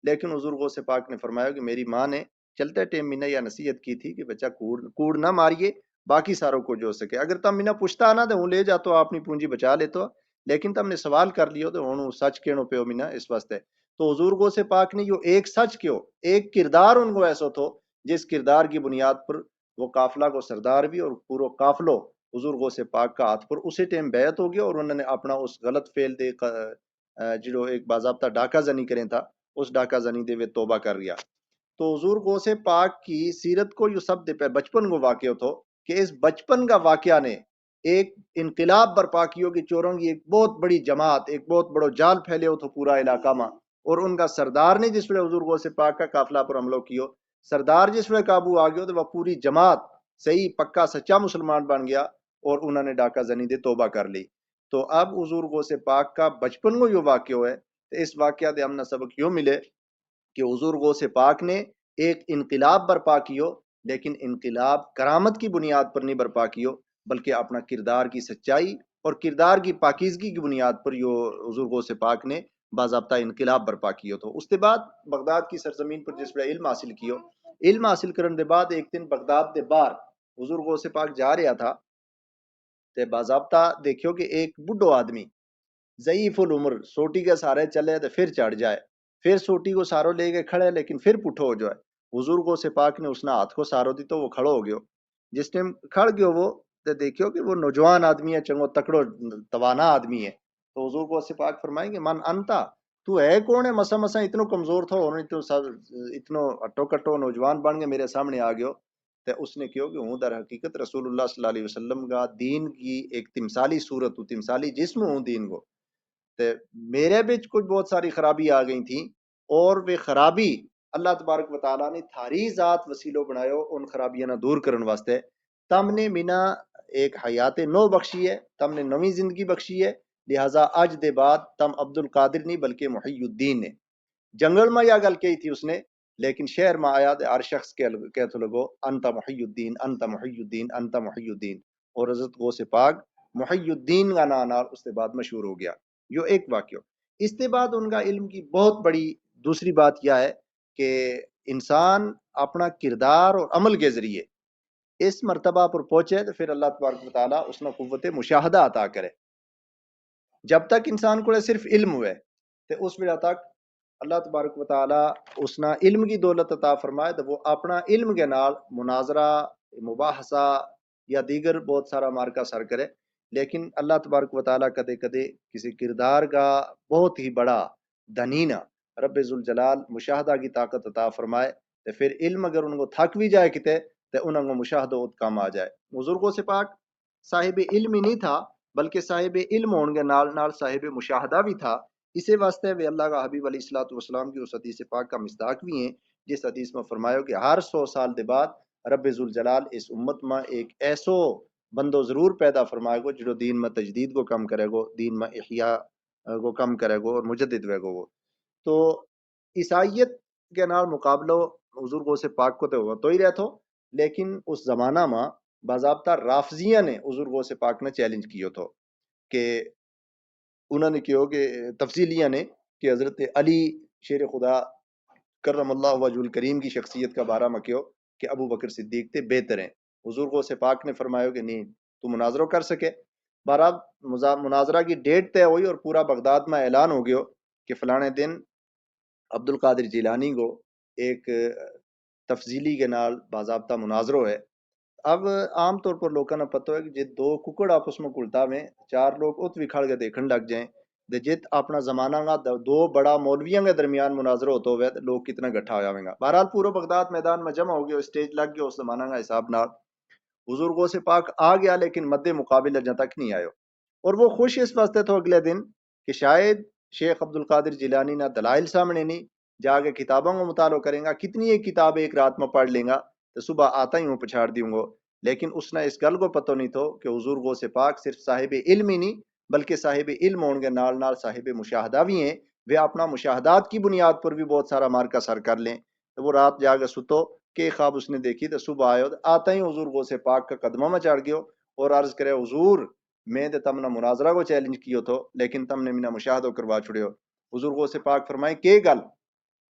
لیکن حضور غوث پاک نے فرمایا کہ میری ماں نے چلتے ٹیم منا یا نصیحت کی تھی کہ بچہ کوڑ نہ ماریے، باقی سارو کچھ ہو سکے۔ اگر تم منا پوچھتا نہ تو ہوں لے جاتو، اپنی پونجی بچا لیتو، لیکن تم نے سوال کر لیو تو ہوں سچ کہنو پیو منا اس واسطے۔ تو حضور غوث پاک نے یوہ ایک سچ کہیو، ایک کردار ان کو ایسو تھو جس کردار کی بنیاد پر وہ قافلہ کو سردار بھی اور پورو قافلو حضور غوث پاک کا ہاتھ پر اسی ٹیم بیعت ہو گیا اور انہوں نے اپنا اس غلط فعل دے جڑو ایک باضابطہ ڈاکہ زنی کریں تھا، اس ڈاکہ زنی دے ویہ توبہ کر گیا۔ تو حضور غوث پاک کی سیرت کو یوہ سب دے پہ بچپن کو واقعو تھو کہ اس بچپن کا واقعہ نے ایک انقلاب برپا کیو کہ چوروں کی ایک بہت بڑی جماعت، ایک بہت بڑو جال پھیلیو تھو پورا علاقہ ما، اور ان کا سردار نے جس ویلے حضور غوث پاک کا قافلہ پر حملو کیو، سردار جس ویلے قابو آ گیو تو وہ پوری جماعت صحیح پکا سچا مسلمان بن گیا اور انہوں نے ڈاکہ زنی دے توبہ کر لی۔ تو اب حضور غوث پاک کا بچپن کو یوہ واقعو ہے، تو اس واقعہ دے ہم نا سبق یوہ ملے کہ حضور غوث پاک نے ایک انقلاب برپا کیو، لیکن انقلاب کرامت کی بنیاد پر نہیں برپا کیو، بلکہ اپنا کردار کی سچائی اور کردار کی پاکیزگی کی بنیاد پر یوہ حضور غوث پاک نے باضابطہ انقلاب برپا کیو تھو۔ اس کے بعد بغداد کی سرزمین پر جس ویلے علم حاصل کیو، علم حاصل کرن دے بعد ایک دن بغداد دے باہر حضور غوث پاک جا رہیا تھا، تے باضابطہ دیکھیو کہ ایک بڈھو آدمی ضعیف العمر سوٹی کے سارے چلے تے پھر چڑھ جائے، پھر سوٹی کو سارو لے کے کھڑے لیکن پھر پٹھو ہو جائے۔ حضور غوث پاک نے اس نا ہاتھ کو سارو دیتو، وہ کھڑو ہو گیو۔ جس ٹیم کھڑ گیو وہ، تے دیکھیو کہ وہ نوجوان آدمی ہے، چنگو تکڑو توانا آدمی ہے۔ تو حضور غوث پاک فرمائیں کہ من انتا، تو ہے کون ہے؟ مسا مسا اتنو کمزور تھو، اتنو ہٹو کٹو نوجوان بن کے میرے سامنے آ گیو۔ تے اس نے کہیو کہ ہوں در حقیقت رسول اللہ صلی اللہ علیہ وسلم کا دین کی ایک تمثالی صورت ہوں، تمثالی جسم ہوں دین کو۔ تے میرے بچ کچھ بہت ساری خرابی آ گئی تھی، اور وہ خرابی اللہ تبارک و تعالیٰ نے تھاری ذات وسیلو بنایو ان خرابیاں نا دور کرن واسطے۔ تم نے منا ایک حیات نو بخشی ہے، تم نے نوی زندگی بخشی ہے، لہذا اج دے بعد تم عبدالقادر نہیں بلکہ محی الدین نے۔ جنگل ما یا گل کہی تھی اس نے، لیکن شہر ما آیا تے ہر شخص کہتو لگو، انت محی الدین، انت محی الدین، انت محی الدین۔ اور حضرت غوث پاک محی الدین کا ناں نال اس کے بعد مشہور ہو گیا۔ یوہ ایک واقعو۔ اس کے بعد ان کا علم کی بہت بڑی دوسری بات یا ہے کہ انسان اپنا کردار اور عمل کے ذریعے اس مرتبہ پر پہنچے تو پھر اللہ تبارک و تعالیٰ اس نا قوت مشاہدہ عطا کرے۔ جب تک انسان کو صرف علم ہوئے، تے اس ویلا تک اللہ تبارک و تعالیٰ اس نا علم کی دولت عطا فرمائے تو وہ اپنا علم کے نال مناظرہ، مباحثہ یا دیگر بہت سارا مارکا سر کرے۔ لیکن اللہ تبارک و تعالیٰ کدے کدے کسی کردار کا بہت ہی بڑا دھنی نا رب ذوالجلال مشاہدہ کی طاقت عطا فرمائے، تے پھر علم اگر ان کو تھک بھی جائے کتے، تے انہاں کو مشاہدہ ات کم آ جائے۔ حضور غوث پاک صاحب علم ہی نہیں تھا، بلکہ صاحب علم ہون کے نال نال صاحب مشاہدہ بھی تھا۔ اسے واسطے ویہ اللہ کا حبیب علیہ الصلوۃ والسلام کی اس حدیث پاک کا مصداق بھی ہیں، جس حدیث میں فرمایو کہ ہر سو سال دے بعد رب ذوالجلال اس امت ما ایک ایسو بندو ضرور پیدا فرمائے گو جڑو دین ما تجدید کو کم کرے گو، دین ما احیاء کو کم کرے گو اور مجدد ہوئے گو۔ تو عیسائیت کے نال مقابلو حضور غوث پاک کو تو ہوتو ہی رہتو، لیکن اس زمانہ ما باضابطہ رافضیاں نے حضور غوث پاک نا چیلنج کیو تھو کہ انہاں نے کہیو کہ تفضیلیاں نے کہ حضرت علی شیر خدا کرم اللہ وجہ الکریم کی شخصیت کا بارہ ما کہیو کہ ابوبکر صدیق تے بہتر ہیں۔ حضور غوث پاک نے فرمایو کہ نہیں، تو مناظرو کر سکے۔ بہرحال، مناظرہ کی ڈیٹ طے ہوئی اور پورا بغداد ما اعلان ہو گیو کہ فلانے دن عبدالقادر جیلانی کو ایک تفضیلی کے نال باضابطہ مناظرو ہے۔ اب عام طور پر لوکاں نا پتو ہے کہ جے دو ککڑ آپس ما کلتا ویں، چار لوگ ات وی کھڑ کے دیکھن لگ جائیں، تے جت اپنا زمانہ کا دو بڑا مولویاں کے درمیان مناظرو ہوتو ہوئے تے لوگ کتنا گٹھا ہویا ویں گا۔ بہرحال، پورو بغداد میدان ما جمع ہو گیو، اسٹیج لگ گیو اس زمانہ کا حساب نال۔ حضور غوث پاک آ گیا، لیکن مد مقابل اجاں تک نہیں آیو۔ اور وہ خوش اس واسطے تھو اگلے دن کہ شاید شیخ عبدالقادر جیلانی نا دلائل سامنے نہیں، جا کے کتاباں کو مطالعو کریں گا، کتنی ایک کتاب ایک رات ما پڑھ لیں گا، تے صبح آتا ہی ہوں پچھاڑ دیوں گو۔ لیکن اس نا اس گل کو پتو نہیں تھو کہ حضور غوث پاک صرف صاحب علم ہی نہیں، بلکہ صاحب علم ہون کے نال نال صاحب مشاہدہ بھی ہیں۔ ویہ اپنا مشاہدات کی بنیاد پر بھی بہت سارا مارکا سر کر لیں۔ تو وہ رات جا کے ستو، کہ خواب اس نے دیکھی تو صبح آیو تو آتا ہی حضور غوث پاک کا قدمہ ما چڑھ گیو اور عرض کرے، حضور، میں تے تم نا مناظرہ کو چیلنج کیو تھو، لیکن تم نے مینا مشاہدو کروا چھڑیو۔ حضور غوث پاک فرمائے، کے گل؟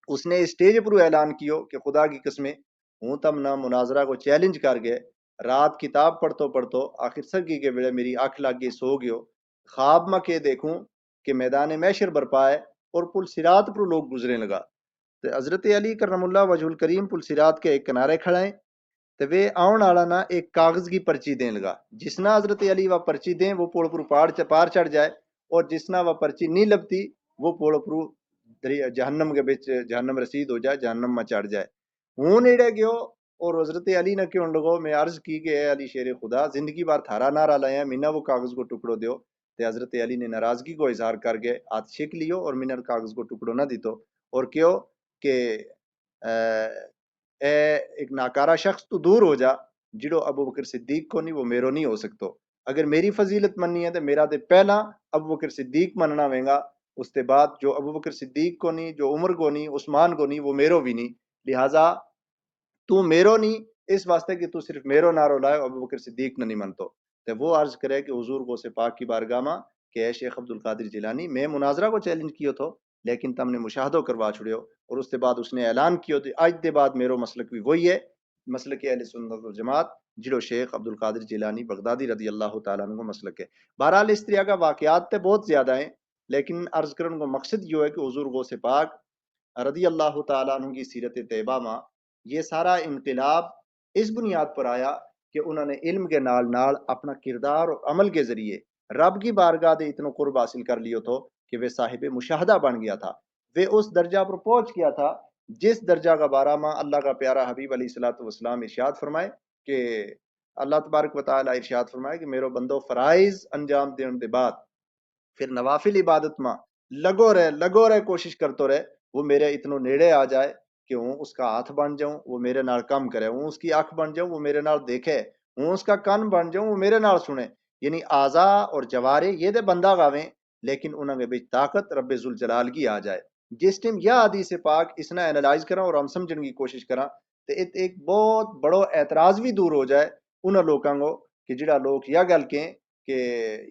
اس نے اسٹیج پر اعلان کیو کہ خدا کی قسمیں، ہوں تم نا مناظرہ کو چیلنج کر گئے۔ رات کتاب پڑھتو پڑھتو آخر سرگی کے ویلے میری اکھ لگ گئی، سو گیو۔ خواب ما کے دیکھوں کہ میدان محشر برپا ہے اور پل صراط پر لوگ گزریں لگا۔ تے حضرت علی کرم اللہ وجہ الکریم پل صراط کے ایک کنارے کھڑا ہیں۔ تے ویہ آؤن آڑا نا ایک کاغذ کی پرچی دین لگا۔ جس نا حضرت علی وا پرچی دیں، وہ پل پر پار چڑھ جائے، اور جس نا وا پرچی نہیں لبھتی، وہ پل پر جہنم کے بچ، جہنم رسید ہو جائے، جہنم ما چڑھ جائے۔ ہوں نیڑے گیو اور حضرت علی نا کہن لگو، میں عرض کی کہ اے علی شیر خدا، زندگی بھر تھارا نعرہ لایا، مینا وہ کاغذ کو ٹکڑو دیو۔ تے حضرت علی نے ناراضگی کو اظہار کر کے ہاتھ چھک لیو اور مینا کاغذ کو ٹکڑو نہ دیتو اور کہیو کہ اے ایک ناکارہ شخص تو دور ہو جا، جڑو ابوبکر صدیق کو نہیں، وہ میرو نہیں ہو سکتو۔ اگر میری فضیلت مننی ہے تو میرا تے پہلا ابوبکر صدیق مننا وینگا، اس تے بعد جو ابوبکر صدیق کو نہیں، جو عمر کو نہیں، عثمان کو نہیں، وہ میرو بھی نہیں۔ لہذا تو میرو نہیں، اس واسطے کہ تو صرف میرو نعرو لائے، ابوبکر صدیق نے نہیں منتو۔ تے وہ عرض کرے کہ حضور غوث پاک کی بارگاہ ما کہ اے شیخ عبدالقادر جیلانی، میں مناظرہ کو چیلنج کیو تھو، لیکن تم نے مشاہدو کروا چھڑیو۔ اور اس تے بعد اس نے اعلان کیو تھو، اج دے بعد میرو مسلک بھی وہی ہے، مسلک اہل سنت والجماعت، جڑو شیخ عبدالقادر جیلانی بغدادی رضی اللہ تعالیٰ عنہ کو مسلک ہے۔ بہرحال، اس طرح کا واقعات تے بہت زیادہ ہیں، لیکن عرض کرن کو مقصد یوہ ہے کہ حضور غوث پاک رضی اللہ تعالیٰ عنہ کی سیرت طیبہ ما یہ سارا انقلاب اس بنیاد پر آیا کہ انہاں نے علم کے نال نال اپنا کردار اور عمل کے ذریعے رب کی بارگاہ دے اتنو قرب حاصل کر لیو تھو کہ وہ صاحب مشاہدہ بن گیا تھا۔ وہ اس درجہ پر پہنچ گیا تھا جس درجہ کا بارہ ما اللہ کا پیارا حبیب علیہ الصلوۃ والسلام ارشاد فرمائے کہ اللہ تبارک و تعالیٰ ارشاد فرمائے کہ میرو بندو، فرائض انجام دین دے بعد پھر نوافل عبادت ما لگو رہے، لگو رہے، کوشش کرتو رہے، وہ میرے اتنو نیڑے آ جائے کہ ہوں اس کا ہاتھ بن جاؤں، وہ میرے نال کم کرے، ہوں اس کی اکھ بن جاؤں، وہ میرے نال دیکھے، ہوں اس کا کن بن جاؤں، وہ میرے نال سنے۔ یعنی اعضا اور جوارے یہ دے بندہ گاویں، لیکن انہاں کے بچ طاقت رب ذوالجلال کی آ جائے۔ جس ٹائم یا حدیث پاک اس نا اینالائز کراں اور ہم سمجھن کی کوشش کراں، تو ایک بہت بڑو اعتراض بھی دور ہو جائے انہاں لوکاں کو کہ جڑا لوک یا گل کہیں کہ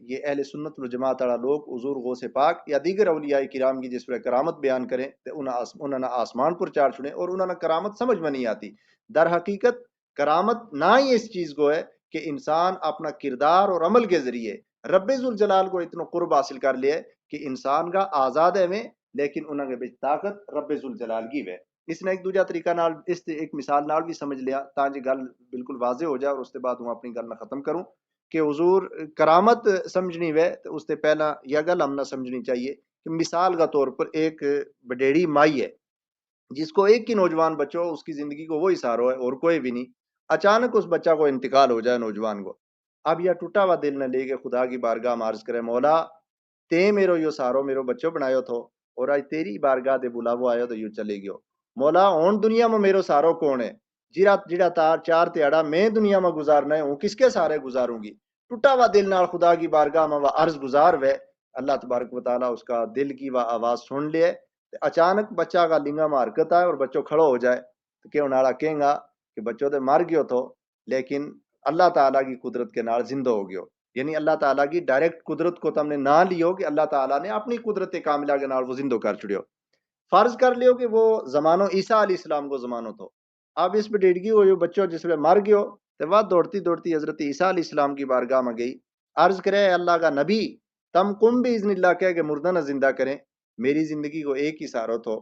یہ اہل سنت والجماعت والا لوک حضور غوث پاک یا دیگر اولیاء کرام کی جس ویلے کرامت بیان کریں تو انہاں نا آسمان پر چاڑھ چھڑیں اور انہاں نا کرامت سمجھ میں نہیں آتی۔ در حقیقت کرامت نہ ہی اس چیز کو ہے کہ انسان اپنا کردار اور عمل کے ذریعے رب ذوالجلال کو اتنو قرب حاصل کر لیا ہے کہ انسان کا آزاد ہے میں، لیکن انہاں کے بچ طاقت رب ذوالجلال کی ہے۔ اس نے ایک دوجہ طریقہ نال، اس ایک مثال نال بھی سمجھ لیا تاں جی گل بالکل واضح ہو جائے اور اس کے بعد ہوں اپنی گل نہ ختم کروں کہ حضور کرامت سمجھنی ہوئے تو اس سے پہلا یہ گل ہم نہ سمجھنی چاہیے کہ مثال کا طور پر ایک بڈیڑی مائی ہے، جس کو ایک ہی نوجوان بچو، اس کی زندگی کو وہی سہارو ہے اور کوئی بھی نہیں۔ اچانک اس بچہ کو انتقال ہو جائے، نوجوان کو، اب یا ٹوٹا ہوا دل نہ لے کے خدا کی بارگاہ ما عرض کرے، مولا، تیں میرو یوہ سارو میرو بچو بنایو تھو، اور اج تیری بارگاہ دے بلاوو آیو تو یوہ چلے گیو۔ مولا، ہن دنیا ما میرو سارو کون ہے؟ جیڑا جیڑا تار چار تیاڑا میں دنیا ما گزارنا ہے، ہوں کس کے سارے گزاروں گی؟ ٹوٹا ہوا دل نال خدا کی بارگاہ ما وہ عرض گزار وے۔ اللہ تبارک و تعالی اس کا دل کی وہ آواز سن لے۔ اچانک بچہ کا لنگا ما حرکت آئے اور بچو کھڑو ہو جائے۔ تو کہن آڑا کہیں گا کہ بچو تے مر گیو تھو، لیکن اللہ تعالی کی قدرت کے نال زندو ہو گیو۔ یعنی اللہ تعالی کی ڈائریکٹ قدرت کو تم نے نہ لیو کہ اللہ تعالی نے اپنی قدرت کاملہ کے نال وہ زندو کر چھڑیو۔ فرض کر لیو کہ وہ زمانو عیسیٰ علیہ السلام کو زمانو تھو۔ اب اس بڈیڑگی ہوئی بچو جس ویلے مر گیو، تے وہ دوڑتی دوڑتی حضرت عیسیٰ علیہ السلام کی بارگاہ ما گئی۔ عرض کرے، اے اللہ کا نبی، تم کم بھی اذن اللہ کہہ کے مردہ نہ زندہ کریں۔ میری زندگی کو ایک ہی سارو تھو،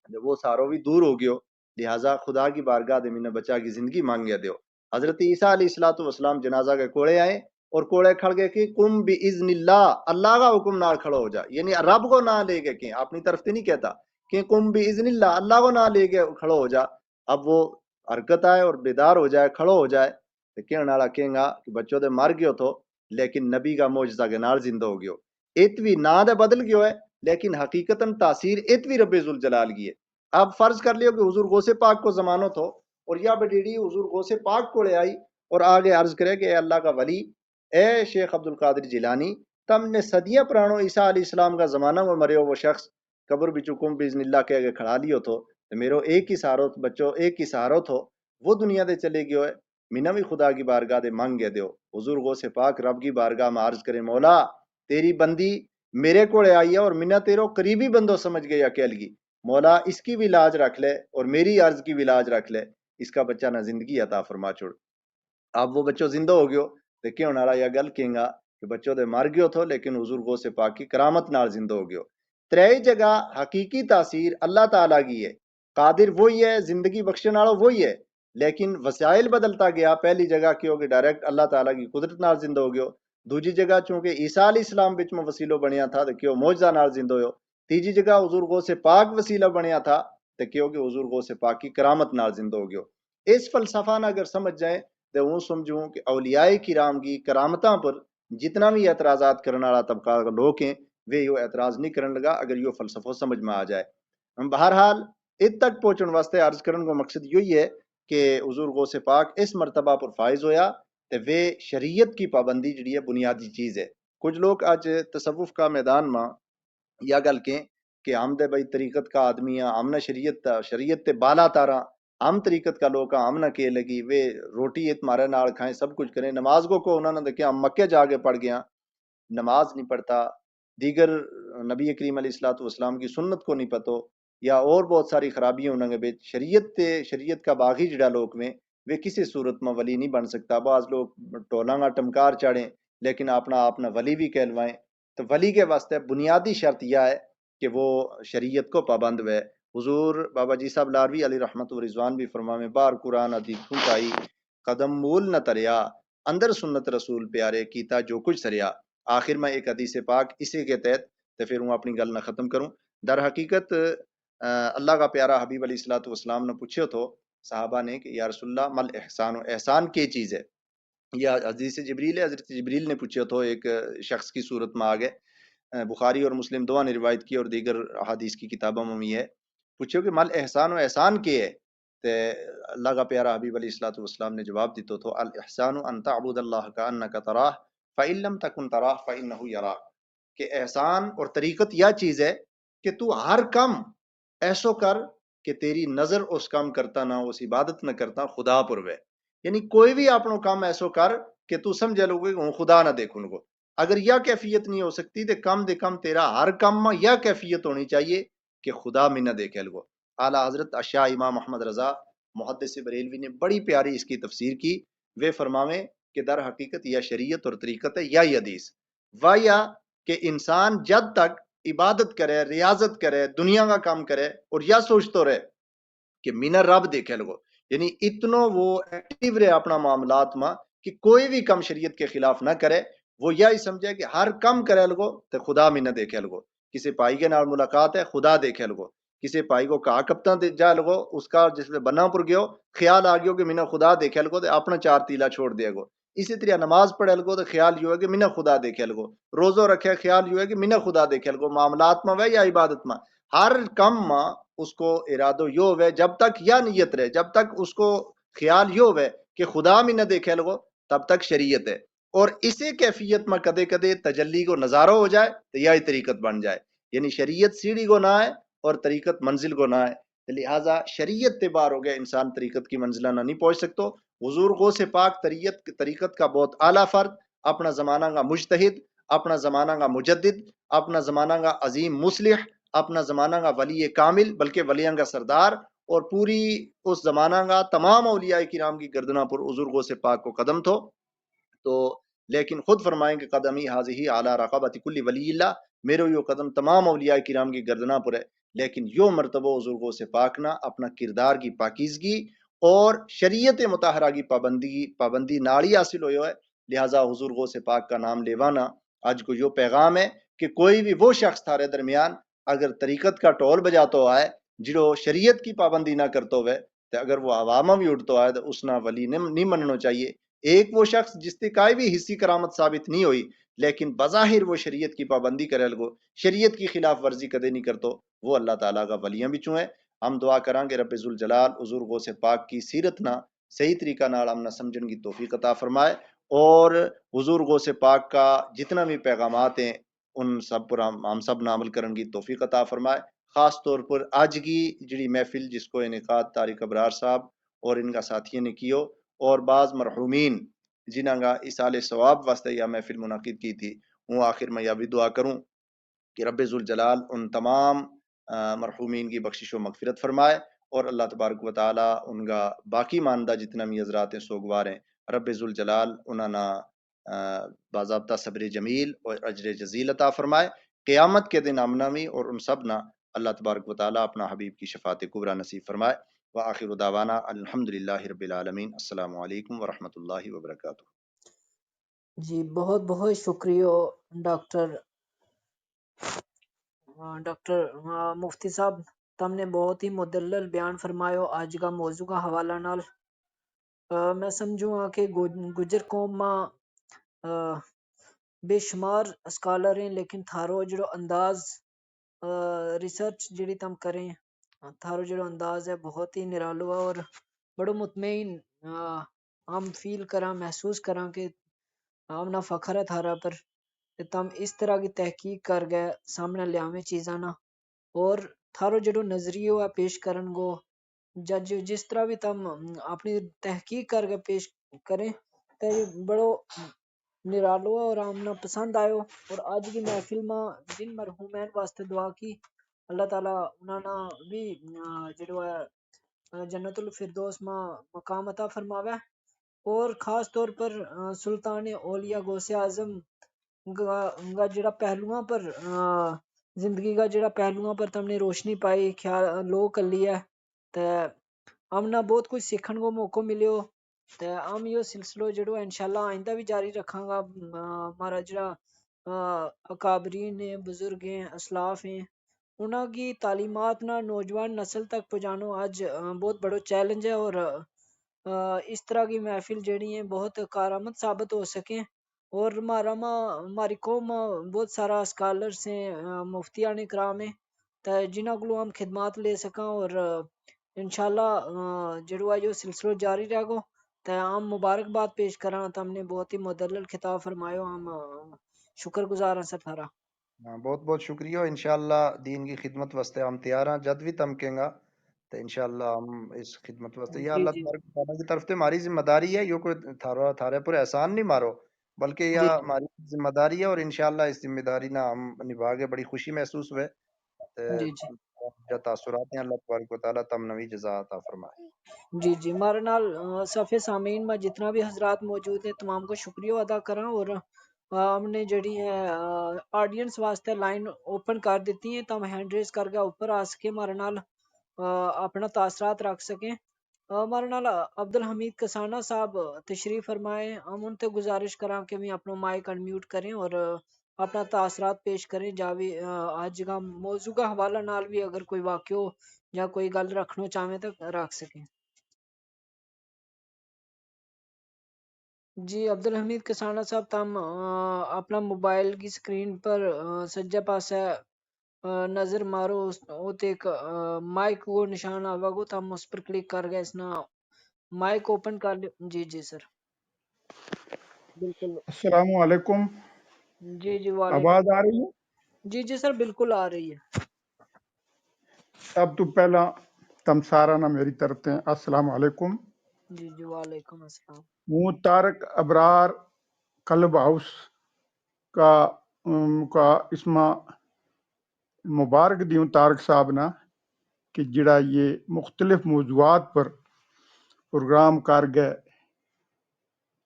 وہ سارو بھی دور ہو گیو۔ لہذا خدا کی بارگاہ دے منا بچا کی زندگی مانگ گیا دیو۔ حضرت عیسیٰ علیہ الصلوۃ والسلام جنازہ کے کوڑے آئے، اور کوڑے کھڑ گئے کہ قم باذن اللہ، اللہ کا حکم نال کھڑو ہو جا۔ یعنی رب کو نہ لے کے کہیں، اپنی طرف تے نہیں کہتا، کہ قم باذن اللہ، اللہ کو نہ لے کے کھڑو ہو جا۔ اب وہ حرکت آئے اور بیدار ہو جائے، کھڑو ہو جائے، تو کہن آڑا کہیں گا کہ بچو تے مر گیو تھو، لیکن نبی کا معجزہ کے نال زندہ ہو گیو۔ ات بھی نہ دے بدل گیو ہے، لیکن حقیقتاً تاثیر ات بھی رب ذوالجلال کی ہے۔ اب فرض کر لیو کہ حضور غوث پاک کو زمانو تھو، اور یا بڈیڑی حضور غوث پاک کولے آئی، اور آگے عرض کرے کہ اے اللہ کا ولی، اے شیخ عبدالقادر جیلانی، تم نے صدیاں پرانو عیسیٰ علیہ السلام کا زمانہ ما مریو وہ شخص قبر بچو قم باذن اللہ کہہ کے کھڑا لیو تھو، تو میرو ایک ہی سہارو بچو، ایک ہی سہارو تھو، وہ دنیا دے چلے گیو ہے۔ منا بھی خدا کی بارگاہ دے مانگ گیا دیو۔ حضور غوث پاک رب کی بارگاہ ما عرض کرے، مولا، تیری بندی میرے کولے آئی ہے اور منا تیرو قریبی بندو سمجھ گئی اکیل کی۔ مولا، اس کی بھی لاج رکھ لے اور میری عرض کی بھی لاج رکھ لے، اس کا بچہ نہ زندگی عطا فرما چھوڑ۔ اب وہ بچو زندہ ہو گیو، تے کہن آڑا یا گل کہیں گا کہ بچو تے مر گیو تھو، لیکن حضور غوث پاک کی کرامت نال زندہ ہو گیو۔ ترے جگہ حقیقی تاثیر اللہ تعالی کی ہے۔ قادر وہی ہے، زندگی بخشن آڑو وہی ہے، لیکن وسائل بدلتا گیا۔ پہلی جگہ کہیو کہ ڈائریکٹ اللہ تعالی کی قدرت نال زندہ ہو گیو۔ دوجی جگہ چونکہ عیسیٰ علیہ السلام بچ ما وسیلو بنیا تھا، تو کہیو معجزہ نال زندہ ہویو۔ تیجی جگہ حضور غوث پاک وسیلہ بنیا تھا، تو کہیو کہ حضور غوث پاک کی کرامت نال زندہ ہو گیو۔ اس فلسفہ نا اگر سمجھ جائیں، تو ہوں سمجھوں کہ اولیاء کرام کی کرامتاں پر جتنا بھی اعتراضات کرن آڑا طبقہ کا لوگ ہیں، وہ یوہ اعتراض نہیں کرن لگا اگر یوہ فلسفو سمجھ ما آ جائے۔ بہرحال، ات تک پہنچن واسطے عرض کرن کو مقصد یوہی ہے کہ حضور غوث پاک اس مرتبہ پر فائز ہویا، تے وہ شریعت کی پابندی جڑی ہے بنیادی چیز ہے۔ کچھ لوگ اج تصوف کا میدان ما یا گل کہیں کہ ہم دے بھائی طریقت کا آدمی ہاں، ہم نا شریعت تا شریعت تے بالا تاراں، ہم طریقت کا لوگ ہاں، ہم نا کہہ لگی ویہ روٹی ات مارے نال کھائیں، سب کچھ کریں، نماز کو کو انہاں نے دیکھیا ہم مکے جا کے پڑھ گیا۔ نماز نہیں پڑھتا، دیگر نبی کریم علیہ الصلوۃ والسلام کی سنت کو نہیں پتو، یا اور بہت ساری خرابیاں انہاں کے بچ۔ شریعت تے شریعت کا باغی جڑا لوگ میں، وہ کسی صورت ما ولی نہیں بن سکتا۔ بعض لوگ ٹولاں کا ٹمکار چاڑھیں، لیکن اپنا آپ نا ولی بھی کہلوائیں۔ تو ولی کے واسطے بنیادی شرط یا ہے کہ وہ شریعت کو پابند ہوئے۔ حضور بابا جی صاحب لاروی علیہ رحمت و رضوان بھی فرماویں، باہر قرآن حدیث سنتائی، قدم مول نہ تریا، اندر سنت رسول پیارے کیتا جو کچھ سریا۔ آخر ما ایک حدیث پاک اسی کے تحت، تے پھر ہوں اپنی گل نہ ختم کروں۔ در حقیقت اللہ کا پیارا حبیب علیہ الصلوۃ والسلام نے پوچھیو تھو صحابہ نے کہ یا رسول اللہ، مل احسان و احسان کے چیز ہے؟ یا حدیث جبریل ہے، حضرت جبریل نے پوچھیو تھو ایک شخص کی صورت ما آ گئے۔ بخاری اور مسلم دعا نے روایت کی اور دیگر حدیث کی کتابوں میں بھی ہے۔ پوچھیو کہ مل احسان و احسان کے ہے؟ تے اللہ کا پیارا حبیب علیہ الصلوۃ والسلام نے جواب دیتو تھو، الاحسان ان تعبد اللہ کانک تراہ، فان لم تکن تراہ فانہ یراک۔ کہ احسان اور طریقت یا چیز ہے کہ تو ہر کم ایسو کر کہ تیری نظر اس کم کرتا نہ ہو، اس عبادت نہ کرتا، خدا پر وے۔ یعنی کوئی بھی اپنو کم ایسو کر کہ تو سمجھے لوگو کہ ہوں خدا نہ دیکھوں گو۔ اگر یا کیفیت نہیں ہو سکتی تو کم دے کم تیرا ہر کم ما یا کیفیت ہونی چاہیے کہ خدا میں نہ دیکھے لوگو۔ اعلیٰ حضرت اشاہ امام محمد رضا محدث بریلوی نے بڑی پیاری اس کی تفسیر کی۔ وہ فرماویں کہ در حقیقت یا شریعت اور طریقت ہے یا ہی حدیث، واہ یا کہ انسان جد تک عبادت کرے، ریاضت کرے، دنیا کا کام کرے اور یا سوچتو رہے کہ مینا رب دیکھے لگو، یعنی اتنو وہ ایکٹیو رہے اپنا معاملات ما کہ کوئی بھی کم شریعت کے خلاف نہ کرے۔ وہ یا ہی سمجھے کہ ہر کم کرے لگو تے خدا مینا دیکھے لگو۔ کسے پائی کے نال ملاقات ہے، خدا دیکھے لگو۔ کسے پائی کو کہا کپتاں جا لگو، اس کا جس میں بنا پر گیو، خیال آ گیو کہ مینا خدا دیکھے لگو تے اپنا چار تیلا چھوڑ دیا گو۔ اسی طرح نماز پڑھے لگو تو خیال یوہ ہے کہ منا خدا دیکھے لگو، روزو رکھے خیال یوہ ہے کہ منا خدا دیکھے لگو، معاملات ما وے یا عبادت ما، ہر کم ما اس کو ارادو یوہ وے، جب تک یا نیت رہے، جب تک اس کو خیال یوہ وے کہ خدا منا دیکھے لگو، تب تک شریعت ہے۔ اور اسے کیفیت ما کدے کدے تجلی کو نظارو ہو جائے تو یا ہی طریقت بن جائے۔ یعنی شریعت سیڑھی کو نہ ہے، اور طریقت منزل کو نہ ہے۔ لہذا شریعت تے باہر ہو گیا انسان طریقت کی منزلاں نا نہیں پہنچ سکتو۔ حضور غوث پاک طریقت طریقت کا بہت اعلیٰ فرد، اپنا زمانہ کا مجتہد، اپنا زمانہ کا مجدد، اپنا زمانہ کا عظیم مصلح، اپنا زمانہ کا ولی کامل بلکہ ولیاں کا سردار، اور پوری اس زمانہ کا تمام اولیاء کرام کی گردناں پر حضور غوث پاک کو قدم تھو۔ تو لیکن خود فرمائیں کہ قدمی حاضی ہی اعلیٰ رقبت کل ولی اللہ، میرو یوہ قدم تمام اولیاء کرام کی گردناں پر ہے۔ لیکن یوہ مرتبو حضور غوث پاک نا اپنا کردار کی پاکیزگی اور شریعت مطہرہ کی پابندی پابندی ناڑی حاصل ہویو ہے۔ لہذا حضور غوث پاک کا نام لیوانا اج کو یوہ پیغام ہے کہ کوئی بھی وہ شخص تھارے درمیان اگر طریقت کا ٹول بجاتو آئے، جیڑو شریعت کی پابندی نہ کرتو ہوئے، تے اگر وہ عوام ما بھی اٹھتو آئے تو اس نا ولی نہیں مننو چاہیے۔ ایک وہ شخص جس تے کائی بھی حصی کرامت ثابت نہیں ہوئی، لیکن بظاہر وہ شریعت کی پابندی کرے لگو، شریعت کی خلاف ورزی کدے نہیں کرتو، وہ اللہ تعالیٰ کا ولیاں بچوں ہے۔ ہم دعا کراں کہ رب ذوالجلال حضور غوث پاک کی سیرت نا صحیح طریقہ نال ہم نا سمجھن کی توفیق عطا فرمائے، اور حضور غوث پاک کا جتنا بھی پیغامات ہیں ان سب پر ہم سب نا عمل کرن کی توفیق عطا فرمائے۔ خاص طور پر آج کی جڑی محفل جس کو انعقاد طارق ابرار صاحب اور ان کا ساتھیوں نے کیو، اور بعض مرحومین جنہاں کا ایصال ثواب واسطے یا محفل منعقد کی تھی، ہوں آخر میں یا بھی دعا کروں کہ رب ذوالجلال ان تمام مرحومین کی بخشش و مغفرت فرمائے، اور اللہ تبارک و تعالیٰ ان کا باقی ماندہ جتنا بھی حضرات ہیں سوگوار ہیں، رب ذوالجلال انہاں نا باضابطہ صبر جمیل اور اجر جزیل عطا فرمائے۔ قیامت کے دن امنا بھی اور ان سب نا اللہ تبارک و تعالیٰ اپنا حبیب کی شفاعت کبریٰ نصیب فرمائے۔ وآخر دعوانا الحمدللہ رب العالمین۔ السلام علیکم ورحمۃ اللہ وبرکاتہ۔ جی، بہت بہت شکریہ ڈاکٹر، ڈاکٹر مفتی صاحب، تم نے بہت ہی مدلل بیان فرمایو آج کا موضوع کا حوالہ نال۔ میں سمجھوں ہاں کہ گجر قوم ما بے شمار اسکالر ہیں، لیکن تھارو جڑو انداز ریسرچ جڑی تم کریں، تھارو جڑو انداز ہے بہت ہی نرالو ہے، اور بڑو مطمئن ہم فیل کراں، محسوس کراں کہ ہم نا فخر ہے تھارا پر کہ تم اس طرح کی تحقیق کر گئے سامنے لیاویں چیزاں نا، اور تھارو جڑو نظریو ہے پیش کرن کو، جج جس طرح بھی تم اپنی تحقیق کر کے پیش کریں، تے بڑو نرالو ہے اور ہم نا پسند آیو۔ اور اج کی محفل ما جن مرحومین واسطے دعا کی، اللہ تعالیٰ انہاں نا بھی جڑو ہے جنت الفردوس ما مقام عطا فرماوے۔ اور خاص طور پر سلطان اولیاء غوث اعظم کا جڑا پہلواں پر زندگی کا جڑا پہلواں پر تم نے روشنی پائی، خیال لو کر لیا، تے ہم نا بہت کچھ سیکھن کو موقع ملیو۔ تے ہم یوہ سلسلو جڑو انشاءاللہ آئندہ بھی جاری رکھاں گا۔ ہمارا جڑا اکابرین ہیں، بزرگ ہیں، اسلاف ہیں، انہاں کی تعلیمات نا نوجوان نسل تک پہنچانو اج بہت بڑو چیلنج ہے، اور اس طرح کی محفل جڑی ہیں بہت کارآمد ثابت ہو سکیں۔ اور ہمارا ما ہماری قوم ما بہت سارا اسکالرز ہیں، مفتیان کرام ہیں، تے جنہاں کولوں ہم خدمات لے سکاں، اور انشاءاللہ جڑو ہے یوہ سلسلو جاری رہ گو۔ تے ہم مبارکباد پیش کراں، تم نے بہت ہی مدلل خطاب فرمایو، ہم شکر گزار ہیں سر تھارا۔ بہت بہت شکریہ، انشاءاللہ دین کی خدمت واسطے ہم تیار ہیں، جد بھی تم کہیں گا تو انشاءاللہ ہم اس خدمت واسطے، یا اللہ تبارک و تعالیٰ کی طرف سے ہماری ذمہ داری ہے، یوہ کوئی تھارا تھارے پر احسان نہیں مارو، بلکہ یا ہماری ذمہ داری ہے، اور انشاءاللہ اس ذمہ داری نا ہم نبھا کے بڑی خوشی محسوس ہوئے۔ تے جی جی۔ جو تاثرات ہیں، اللہ تبارک و تعالیٰ تم نوی جزا عطا فرمائے۔ جی جی، ہمارے نال صفحے سامعین ما جتنا بھی حضرات موجود ہیں، تمام کو شکریہ ادا کراں، اور ہم نے جڑی ہے آڈینس واسطے لائن اوپن کر دیتی ہیں، تم ہینڈ ریز کر کے اوپر آ سکے، ہمارے نال اپنا تاثرات رکھ سکیں۔ ہمارے نال عبدالحمید کسانہ صاحب تشریف فرمائے، ہم ان تے گزارش کراں کہ وی اپنا مائک انمیوٹ کریں اور اپنا تاثرات پیش کریں، جا وی اج کا موضوع کا حوالہ نال وی اگر کوئی واقعو یا کوئی گل رکھنو چاہویں تو رکھ سکیں۔ جی عبدالحمید کسانہ صاحب، تم اپنا موبائل کی سکرین پر سجا پاسا نظر مارو، ات ایک مائک کو نشان آوا گو، تم اس پر کلک کر گیا اس نا مائک اوپن کر لو۔ جی جی سر۔ بالکل۔ السلام علیکم۔ جی جی وعلیکم۔ آواز آ رہی ہے؟ جی جی سر، بالکل آ رہی ہے۔ اب تو پہلا تم سارا نا میری طرف تے السلام علیکم۔ جی جی وعلیکم السلام۔ ہوں طارق ابرار، کلب ہاؤس کا کا اس ما مبارک دیوں طارق صاحب نا کہ جڑا یہ مختلف موضوعات پر پروگرام کر گئے۔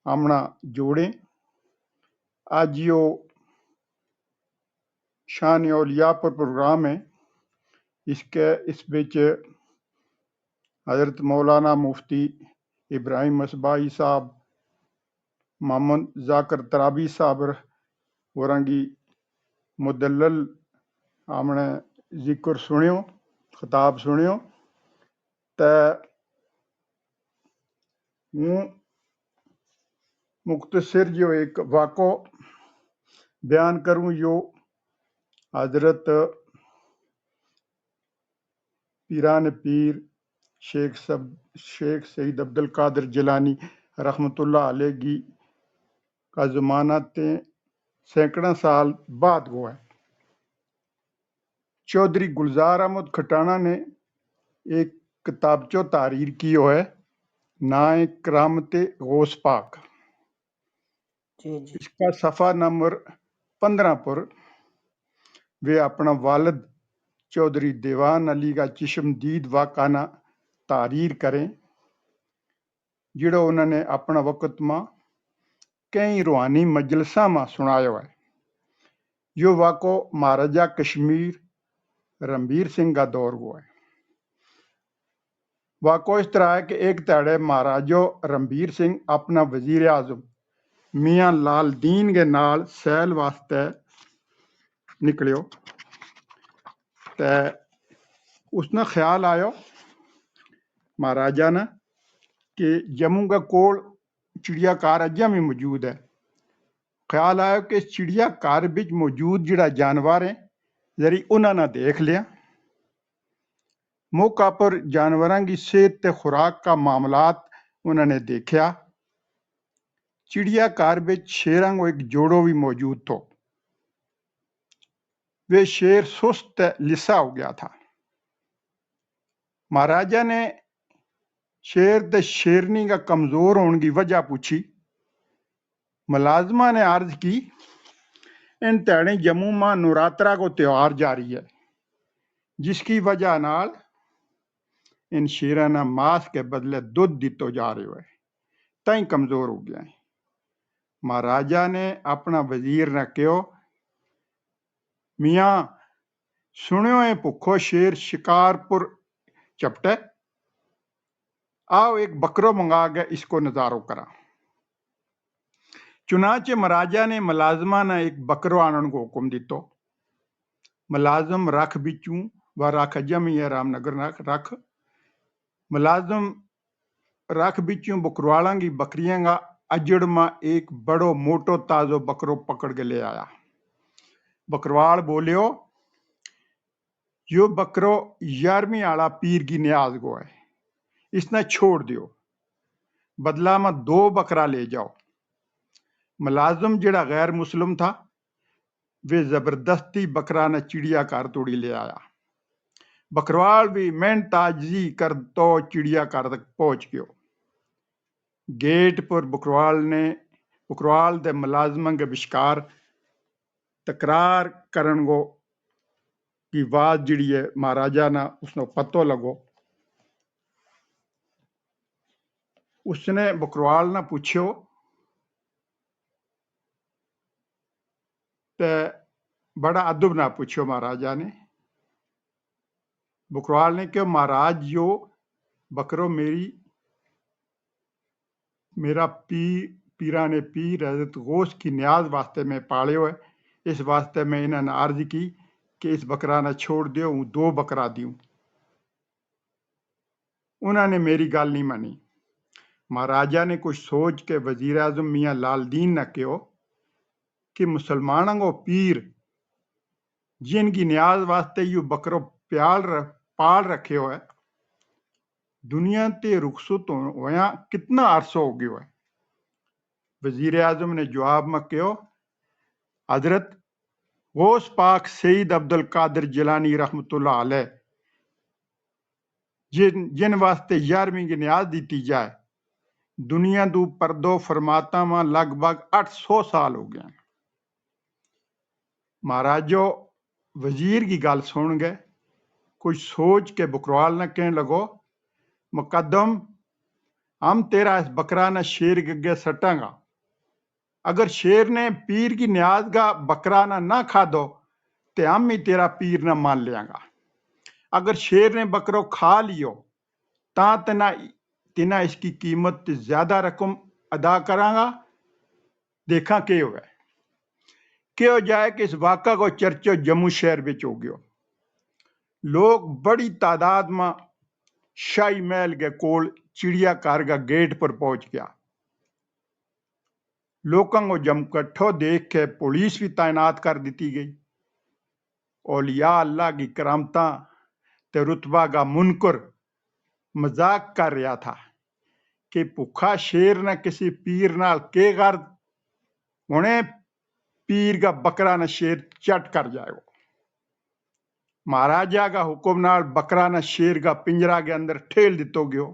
آمنا جوڑیں۔ اج یوہ شان اولیاء پر پروگرام ہے۔ اس کے اس بچ حضرت مولانا مفتی ابراہیم مصباحی صاحب، محمد ذاکر ترابی صاحب ورنگی مدلل آمنے ذکر سنیو، خطاب سنیو۔ تے ہوں مختصر جو ایک واقعو بیان کروں، یوہ حضرت پیران پیر شیخ سعید عبدالقادر جیلانی رحمت اللہ علیہ کی کا زمانہ تے سینکڑاں سال بعد کو ہے۔ چوہدری گلزار احمد کھٹانہ نے ایک کتاب چو تحریر کیو ہے، نائیں کرامت غوث پاک۔ اس کا صفحہ نمبر پندرہ پر ویہ اپنا والد چوہدری دیوان علی کا چشم دید واقعہ نا تحریر کریں، جڑو انہوں نے اپنا وقت ما کئی روحانی مجلساں ما سنایو ہے۔ یوہ واقعو مہاراجا کشمیر رنبیر سنگھ کا دور کو ہے۔ واقعو اس طرح ہے کہ ایک تہاڑے مہاراجو رنبیر سنگھ اپنا وزیر اعظم میاں لال دین کے نال سیل واسطے نکلیو۔ تے اس نا خیال آیو مہاراجا نا کہ جموں کا کول چڑیا کار اجاں بھی موجود ہے۔ خیال آیو کہ اس چڑیا کار بچ موجود جڑا جانور ہیں، ذری انہاں نا دیکھ لیا۔ موقع پر جانوراں کی صحت تے خوراک کا معاملات انہاں نے دیکھیا۔ چڑیا کار بچ شیراں کو ایک جوڑو بھی موجود تھو۔ ویہ شیر سست تے لسا ہو گیا تھا۔ مہاراجا نے شیر تے شیرنی کا کمزور ہون کی وجہ پوچھی۔ ملازماں نے عرض کی، ان تہاڑیں جموں ما نوراترا کو تیوہار جاری ہے، جس کی وجہ نال ان شیراں نا ماس کے بدلے دودھ دتو جا رہیو ہے، تائیں کمزور ہو گیا ہیں۔ مہاراجا نے اپنا وزیر نا کہیو، میاں، سنیو ہیں بھکھو شیر شکار پر چپٹے، آؤ ایک بکرو منگا کے اس کو نظارو کراں۔ چنانچہ مہاراجا نے ملازماں نا ایک بکرو آنن کو حکم دتو۔ ملازم رکھ بچوں، وہ رکھ اجاں بھی ہے رام نگر نا رکھ۔ ملازم رکھ بچوں بکروالاں کی بکریاں کا اجڑ ما ایک بڑو موٹو تازو بکرو پکڑ کے لے آیا۔ بکروال بولیو، یوہ بکرو یارویں آڑا پیر کی نیاز کو ہے، اس نا چھوڑ دیو، بدلا ما دو بکرا لے جاؤ۔ ملازم جیڑا غیر مسلم تھا، ویہ زبردستی بکرا نا چڑیا کار توڑی لے آیا۔ بکروال بھی محنت عاجزی کر تو چڑیا کار تک پہنچ گیو۔ گیٹ پر بکروال نے بکروال دے ملازماں کے بشکار تکرار کرن کو کی بات جیڑی ہے مہاراجا نا اس نو پتو لگو۔ اس نے بکروال نا پوچھیو، تے بڑا ادب نا پوچھیو مہاراجا نے۔ بکروال نے کہیو، مہاراج یوہ بکرو میری میرا پیر، پیراں نے پیر حضرت غوث کی نیاز واسطے میں پالیو ہے۔ اس واسطے میں انہاں نا عرض کی کہ اس بکرا نا چھوڑ دیو، ہوں دو بکرا دیوں۔ انہاں نے میری گل نہیں منی۔ مہاراجا نے کچھ سوچ کے وزیر اعظم میاں لال دین نا کہیو کہ مسلماناں کو پیر جن کی نیاز واسطے یوہ بکرو پال رکھیو ہے، دنیا تے رخصت ہویا کتنا عرصو ہو گیو ہے؟ وزیر اعظم نے جواب ما کہیو، حضرت غوث پاک سید عبدالقادر جیلانی رحمت اللہ علیہ جن واسطے یارویں کی نیاز دتی جائے، دنیا دو پردو فرماتا ما لگ بھگ اٹھ سو سال ہو گیا۔ مہاراجو وزیر کی گل سن گئے، کچھ سوچ کے بکروال نا کہن لگو، مقدم، ہم تیرا اس بکرا نا شیر گگے سٹاں گا۔ اگر شیر نے پیر کی نیاز کا بکرا نا نہ کھادو، تے ہم ہی تیرا پیر نا مان لیاں گا۔ اگر شیر نے بکرو کھا لیو، تاں تینا اس کی قیمت تے زیادہ رقم ادا کراں گا۔ دیکھاں کہیو ہے، کہیو جائے کہ اس واقعہ کو چرچو جموں شہر بچ ہو گیو۔ لوگ بڑی تعداد ما شاہی محل کے کول چڑیا گھر کا گیٹ پر پہنچ گیا۔ لوکاں کو جم کٹھو دیکھ کے پولیس وی تعینات کر دتی گئی۔ اولیاء اللہ کی کرامتاں تے رتبہ کا منکر مذاق کر رہیا تھا کہ بھکھا شیر نا کسی پیر نال کے غرض؟ ہنے پیر کا بکرا نا شیر چٹ کر جائے گو۔ مہاراجا کا حکم نال بکرا نا شیر کا پنجرا کے اندر ٹھیل دتو گیو۔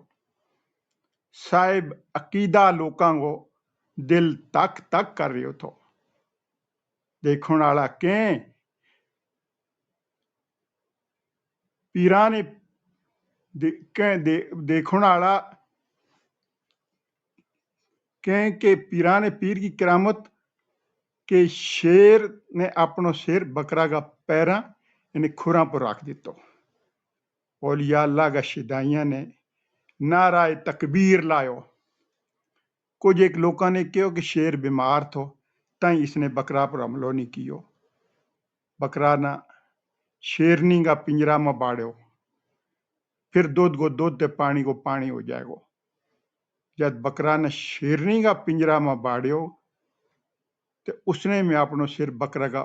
صاحب، عقیدہ لوکاں کو دل تک تک کر رہیو تھو۔ دیکھن آلا کہیں پیراں نے دیکھن آلا کہیں کہ پیراں نے پیر کی کرامت کہ شیر نے اپنو سر بکرا کا پیراں یعنی کھراں پر رکھ دتو۔ اولیاء اللہ کا شدائیاں نے نعرہ تکبیر لایو۔ کچھ ایک لوکاں نے کہیو کہ شیر بیمار تھو، تائیں اس نے بکرا پر حملو نہیں کیو۔ بکرا نا شیرنی کا پنجرا ما باڑیو، پھر دودھ کو دودھ تے پانی کو پانی ہو جائے گو۔ جد بکرا نا شیرنی کا پنجرا ما باڑیو، تے اس نے میں اپنو سر بکرا کا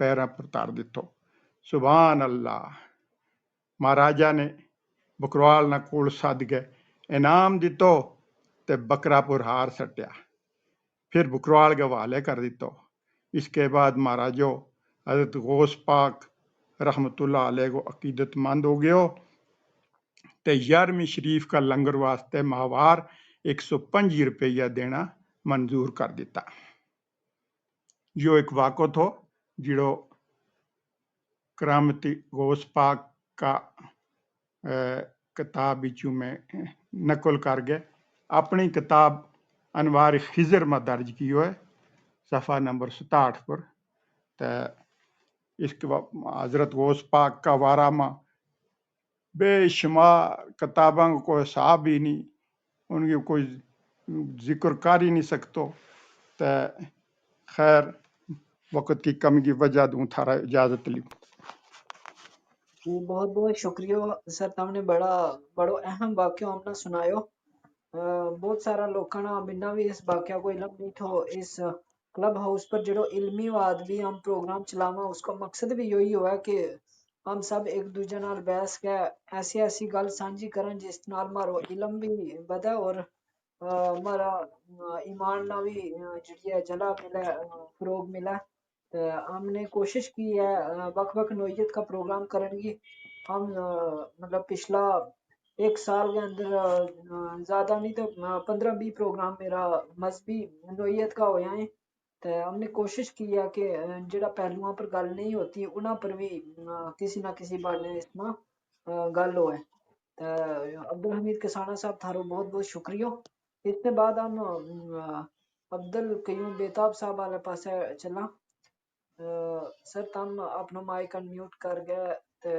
پیراں پر تار دتو۔ سبحان اللہ۔ مہاراجا نے بکروال نا کول سد کے انعام دتو، تے بکرا پر ہار سٹیا۔ پھر بکروال کے حوالے کر دتو۔ اس کے بعد مہاراجو حضرت غوث پاک رحمت اللہ علیہ کو عقیدت مند ہو گیو، تے یارویں شریف کا لنگر واسطے ماہوار ایک سو پنجی روپیہ دینا منظور کر دتا۔ یوہ ایک واقعو تھو جیڑو کرامتی غوث پاک کا کتاب بچوں میں نقل کر گئے۔ اپنی کتاب انوار خضر ما درج کیو ہے، صفحہ نمبر ستاہٹھ پر۔ تے اس کے حضرت غوث پاک کا وارا ما بے شمار کتاباں کو کوئی حساب ہی نہیں، ان کی کوئی ذکر کر ہی نہیں سکتو۔ تے خیر، وقت کی کمی کی وجہ دوں تھارا اجازت لیوں۔ جی، بہت بہت شکریہ سر، تم نے بڑا بڑو اہم واقعو ہم نا سنایو۔ بہت سارا لوکاں نا منا وی اس واقعہ کو علم نہیں تھو۔ اس کلب ہاؤس پر جیڑو علمی واد وی ہم پروگرام چلاواں، اس کو مقصد وی یوہی ہوا کہ ہم سب ایک دوجے نال بحث کے ایسی ایسی گل سانجھی کرن جس نال مارو علم وی بدھے اور مارا ایمان نا وی جیڑی ہے جلا ملے، فروغ ملے۔ تے ہم نے کوشش کی ہے وقت وقت نوعیت کا پروگرام کرن کی۔ ہم مطلب پچھلا ایک سال کے اندر زیادہ نہیں تو پندرہ بیس پروگرام میرا مذہبی نوعیت کا ہویا ہیں۔ تے ہم نے کوشش کی ہے کہ جیڑا پہلواں پر گل نہیں ہوتی انہاں پر بھی کسی نہ کسی بہانے اس ما گل ہوئے۔ تے عبدالحمید کسانہ صاحب تھارو بہت بہت شکریہ۔ اس نے بعد ہم عبدالقیوم بیتاب صاحب والے پاسے چلاں۔ سر تم اپنو مائیک انمیوٹ کر گئے، تے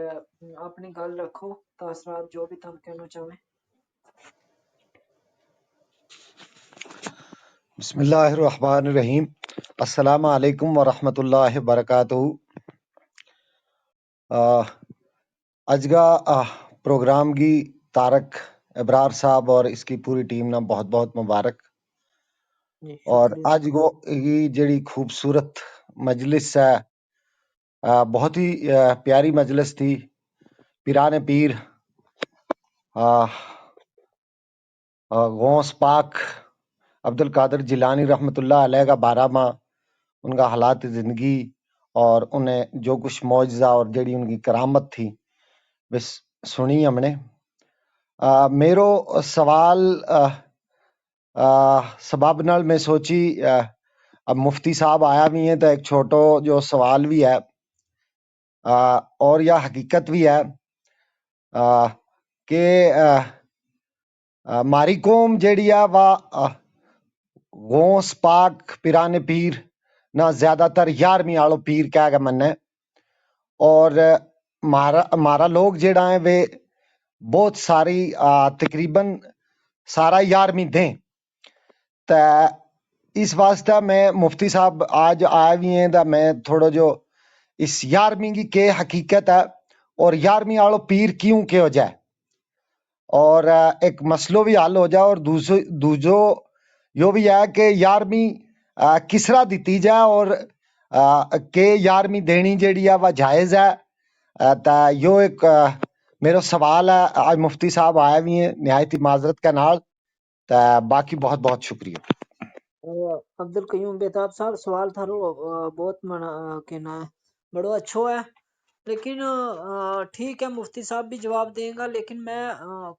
اپنی گل رکھو، تاثرات جو بھی تم کہنو چاہویں۔ بسم اللہ الرحمن الرحیم۔ السلام علیکم ورحمۃ اللہ وبرکاتہ۔ اج کا پروگرام کی تارک ابرار صاحب اور اس کی پوری ٹیم نا بہت بہت مبارک۔ اور اج کو یہ جڑی خوبصورت مجلس ہے، بہت ہی پیاری مجلس تھی۔ پیران پیر غوث پاک عبدالقادر جیلانی رحمت اللہ علیہ کا بارہ ما، ان کا حالات زندگی اور انہیں جو کچھ معجزہ اور جیڑی ان کی کرامت تھی، بس سنی ہم نے۔ میرو سوال سبب نال میں سوچی، اب مفتی صاحب آیا بھی ہیں تو ایک چھوٹو جو سوال بھی ہے، اور یا حقیقت بھی ہے کہ ماری قوم جیڑی ہے وہ غوث پاک پیران پیر نا زیادہ تر یارویں آلو پیر کہہ کے منے۔ اور مارا لوگ جیڑا ہیں وہ بہت ساری تقریبا سارا یارویں دیں۔ تے اس واسطے میں مفتی صاحب آج آیا بھی ہیں تو میں تھوڑا جو اس یارویں کی کے حقیقت ہے اور یارویں آلو پیر کیوں کہو جائے اور ایک مسئلو بھی حل ہو جائے اور دوسرو یوہ بھی ہے کہ یارویں کسرا دتی جائے اور کہ یارویں دینی جیڑی ہے وہ جائز ہے؟ تا یوہ ایک میرو سوال ہے۔ آج مفتی صاحب آیا بھی ہیں نہایت ہی معذرت کے نال۔ تا باقی بہت بہت شکریہ۔ عبدالقیوم بیتاب صاحب، سوال تھارو بہت منا کہنا ہے، بڑو اچھو ہے۔ لیکن ٹھیک ہے، مفتی صاحب بھی جواب دیں گا، لیکن میں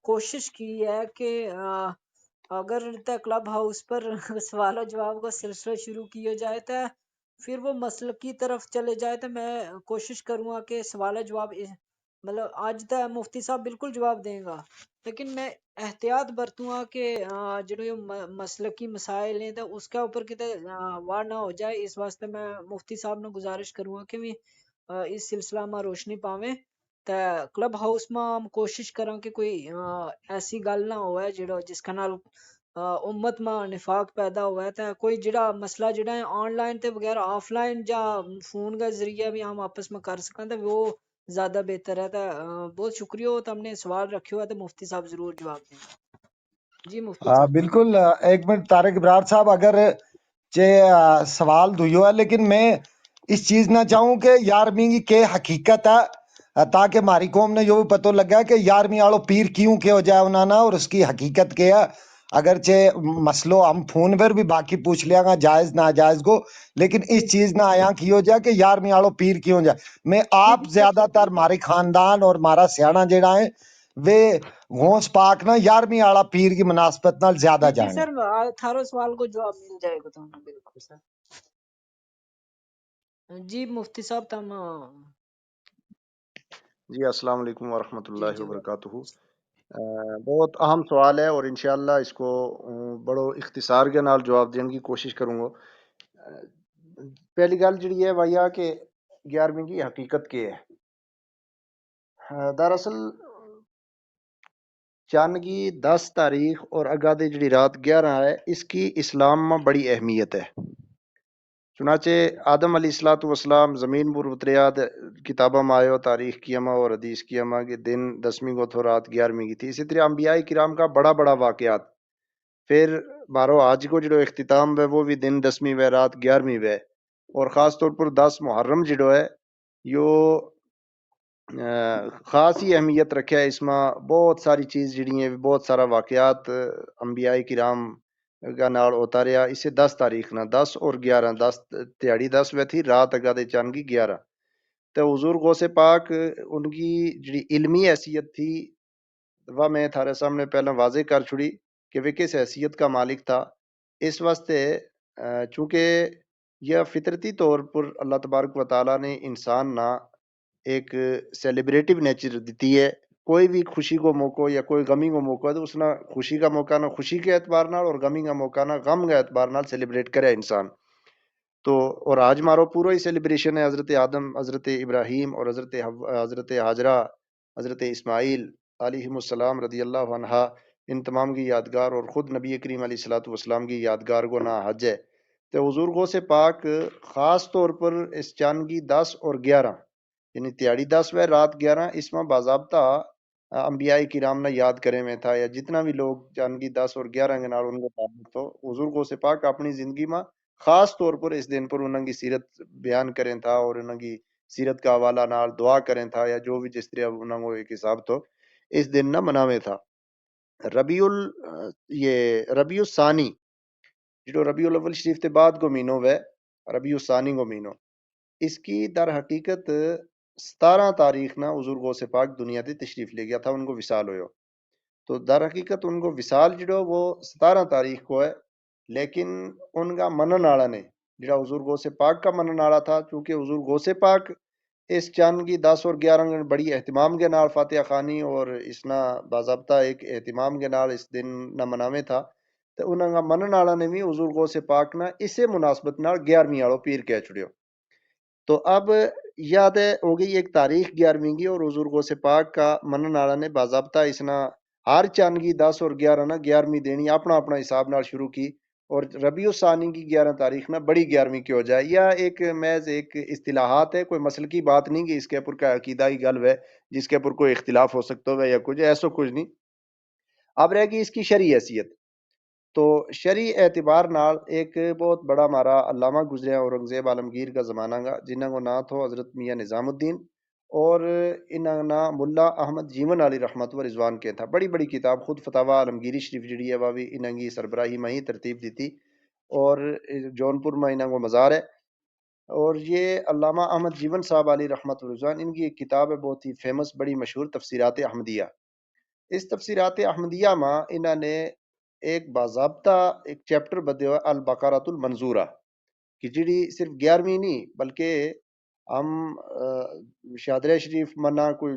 کوشش کی ہے کہ اگر تے کلب ہاؤس پر سوال و جواب کا سلسلو شروع کیو جائے تے پھر وہ مسلک کی طرف چلے جائے تے میں کوشش کروں گا کہ سوال و جواب مطلب اج تے مفتی صاحب بالکل جواب دیں گا، لیکن میں احتیاط برتوں گا کہ جیڑو مسلک کی مسائل ہیں تے اس کے اپر کتے وار نہ ہو جائے۔ اس واسطے میں مفتی صاحب نا گزارش کروں گا کہ اس سلسلہ ما روشنی پاویں۔ تے کلب ہاؤس ما ہم کوشش کراں کہ کوئی ایسی گل نہ ہووے جیڑا جس کے نال امت ما نفاق پیدا ہووے۔ تے کوئی جیڑا مسئلہ جیڑا ہے آن لائن تے وغیرہ آف لائن جا فون کے ذریعہ بھی ہم آپس ما کر سکاں تے وہ زیادہ بہتر ہے۔ تے بہت شکریہ ہو تم نے سوال رکھیو ہے تے مفتی صاحب ضرور جواب دیں۔ جی مفتی صاحب۔ بالکل۔ ایک منٹ طارق ابرار صاحب، اگر چے سوال دویو ہے، لیکن میں اس چیز نا چاہوں کہ یارویں کی کے حقیقت ہے، تاکہ ماری قوم نے یوہ بھی پتو لگا کہ یارویں آلو پیر کیوں کہو جائے انہاں نا اور اس کی حقیقت کے ہے۔ اگرچہ مسئلو ہم فون پر بھی باقی پوچھ لیا گا جائز ناجائز کو، لیکن اس چیز نا آیاں کیو جائے کہ یارویں آلو پیر کیوں جائے۔ میں آپ زیادہ تر ماری خاندان اور مارا سیانا جیڑا ہے ویہ غوث پاک نا یارویں آلا پیر کی مناسبت نال زیادہ جانے۔ سر، تھارو سوال کو جواب مل جائے گا تمہیں بالکل سر۔ جی مفتی صاحب تم۔ جی السلام علیکم ورحمۃ اللہ وبرکاتہ۔ بہت اہم سوال ہے اور انشاءاللہ اس کو بڑو اختصار کے نال جواب دینے کی کوشش کروں گا۔ پہلی گل جیڑی ہے وہی آ کہ گیارویں کی حقیقت کے ہے؟ دراصل چند کی دس تاریخ اور اگا دے جیڑی رات گیارہ ہے، اس کی اسلام ما بڑی اہمیت ہے۔ چنانچہ آدم علیہ الصلوۃ والسلام زمین پر اتریا، کتاباں ما آیو، تاریخ کی اما اور حدیث کی اما کے دن دسویں کو تھو رات گیارہویں کی تھی۔ اسی طرح انبیاء کرام کا بڑا بڑا واقعات، پھر مارو آج کو جیڑو اختتام ہے وہ بھی دن دسویں وے رات گیارہویں وے۔ اور خاص طور پر دس محرم جیڑو ہے یوہ خاص ہی اہمیت رکھیا ہے۔ اس ما بہت ساری چیز جیڑی ہیں، بہت سارا واقعات انبیاء کرام کا نال ہوتا رہیا۔ اسے دس تاریخ نا دس اور گیارہ، دس تیہاڑی دس وے تھی، رات اگا دے چن گی گیارہ۔ تے حضور غوث پاک ان کی جیڑی علمی حیثیت تھی، واہ میں تھارے سامنے پہلاں واضح کر چھڑی کہ ویہ کس حیثیت کا مالک تھا۔ اس واسطے چونکہ یا فطرتی طور پر اللہ تبارک و تعالی نے انسان نا ایک سیلیبریٹو نیچر دتی ہے۔ کوئی بھی خوشی کو موقع یا کوئی غمی کو موقع ہے تو اس نا خوشی کا موقع نا خوشی کے اعتبار نال اور غمی کا موقع نا غم کا اعتبار نال سیلیبریٹ کرے انسان۔ تو اور آج مارو پورو ہی سیلیبریشن ہے حضرت آدم، حضرت ابراہیم اور حضرت حضرت حاجرہ، حضرت اسماعیل علیہم السلام رضی اللہ عنہا، ان تمام کی یادگار اور خود نبی کریم علیہ الصلوۃ والسلام کی یادگار کو نا حج ہے۔ تے حضور غوث پاک خاص طور پر اس چن کی دس اور گیارہ، یعنی تیہاڑی دس وے رات گیارہ، اس ما باضابطہ انبیائی کرام نا یاد کریں میں تھا یا جتنا بھی لوگ چاند کی دس اور گیارہ کے نال ان کو تعلق تھو، حضور غوث پاک اپنی زندگی ما خاص طور پر اس دن پر انہاں کی سیرت بیان کریں تھا اور انہاں کی سیرت کا حوالہ نال دعا کریں تھا یا جو بھی جس طرح انہاں کو ایک حساب تھو، اس دن نا مناویں تھا۔ ربیع ال یہ ربیع الثانی، جیڑو ربیع الاول شریف تے بعد کو مہینو وے، ربیع الثانی کو مہینو، اس کی در حقیقت ستارہ تاریخ نا حضور غوث پاک دنیا تے تشریف لے گیا تھا، ان کو وصال ہویو۔ تو در حقیقت ان کو وصال جیڑو وہ ستارہ تاریخ کو ہے، لیکن ان کا منن آڑا نے، جیڑا حضور غوث پاک کا منن آڑا تھا، چونکہ حضور غوث پاک اس چند کی دس اور گیارہ بڑی اہتمام کے نال فاتحہ خوانی اور اس نا باضابطہ ایک اہتمام کے نال اس دن نا مناویں تھا۔ تو انہاں کا منن آڑا نے بھی حضور غوث پاک نا اسے مناسبت نال گیارہویں آڑو پیر کہہ چھڑیو۔ تو اب یاد ہے ہو گئی ایک تاریخ گیارہویں کی اور حضور غوث پاک کا منن آڑا نے باضابطہ اس نا ہر چند کی دس اور گیارہ نا گیارہویں دینی اپنا اپنا حساب نال شروع کی، اور ربیع الثانی کی گیارہ تاریخ نا بڑی گیارہویں کی ہو جائے یا ایک محض ایک اصطلاحات ہے، کوئی مسلکی بات نہیں کہ اس کے اپر کا عقیدہ کی گل ہے جس کے اپر کوئی اختلاف ہو سکتا ہو یا کچھ ایسو کچھ نہیں۔ اب رہ گئی اس کی شرعی حیثیت۔ تو شرعی اعتبار نال ایک بہت بڑا ہمارا علامہ گزریا اورنگزیب عالمگیر کا زمانہ کا، جنہاں کو ناں تھو حضرت میاں نظام الدین، اور انہاں نا ملا احمد جیون علی رحمت و رضوان کے تھا۔ بڑی بڑی کتاب خود فتاوی عالمگیری شریف جڑی ہے وہ بھی انہاں کی سربراہی ما ہی ترتیب دیتی، اور جون پور ما انہاں کو مزار ہے۔ اور یہ علامہ احمد جیون صاحب علی رحمت و رضوان، ان کی ایک کتاب ہے بہت ہی فیمس، بڑی مشہور، تفسیرات احمدیہ۔ اس تفسیرات احمدیہ ما انہاں نے ایک باضابطہ ایک چیپٹر بدیو ہے البقرۃ المنظورہ، کہ جڑی صرف گیارہویں نہیں بلکہ ہم شادرہ شریف منا کوئی،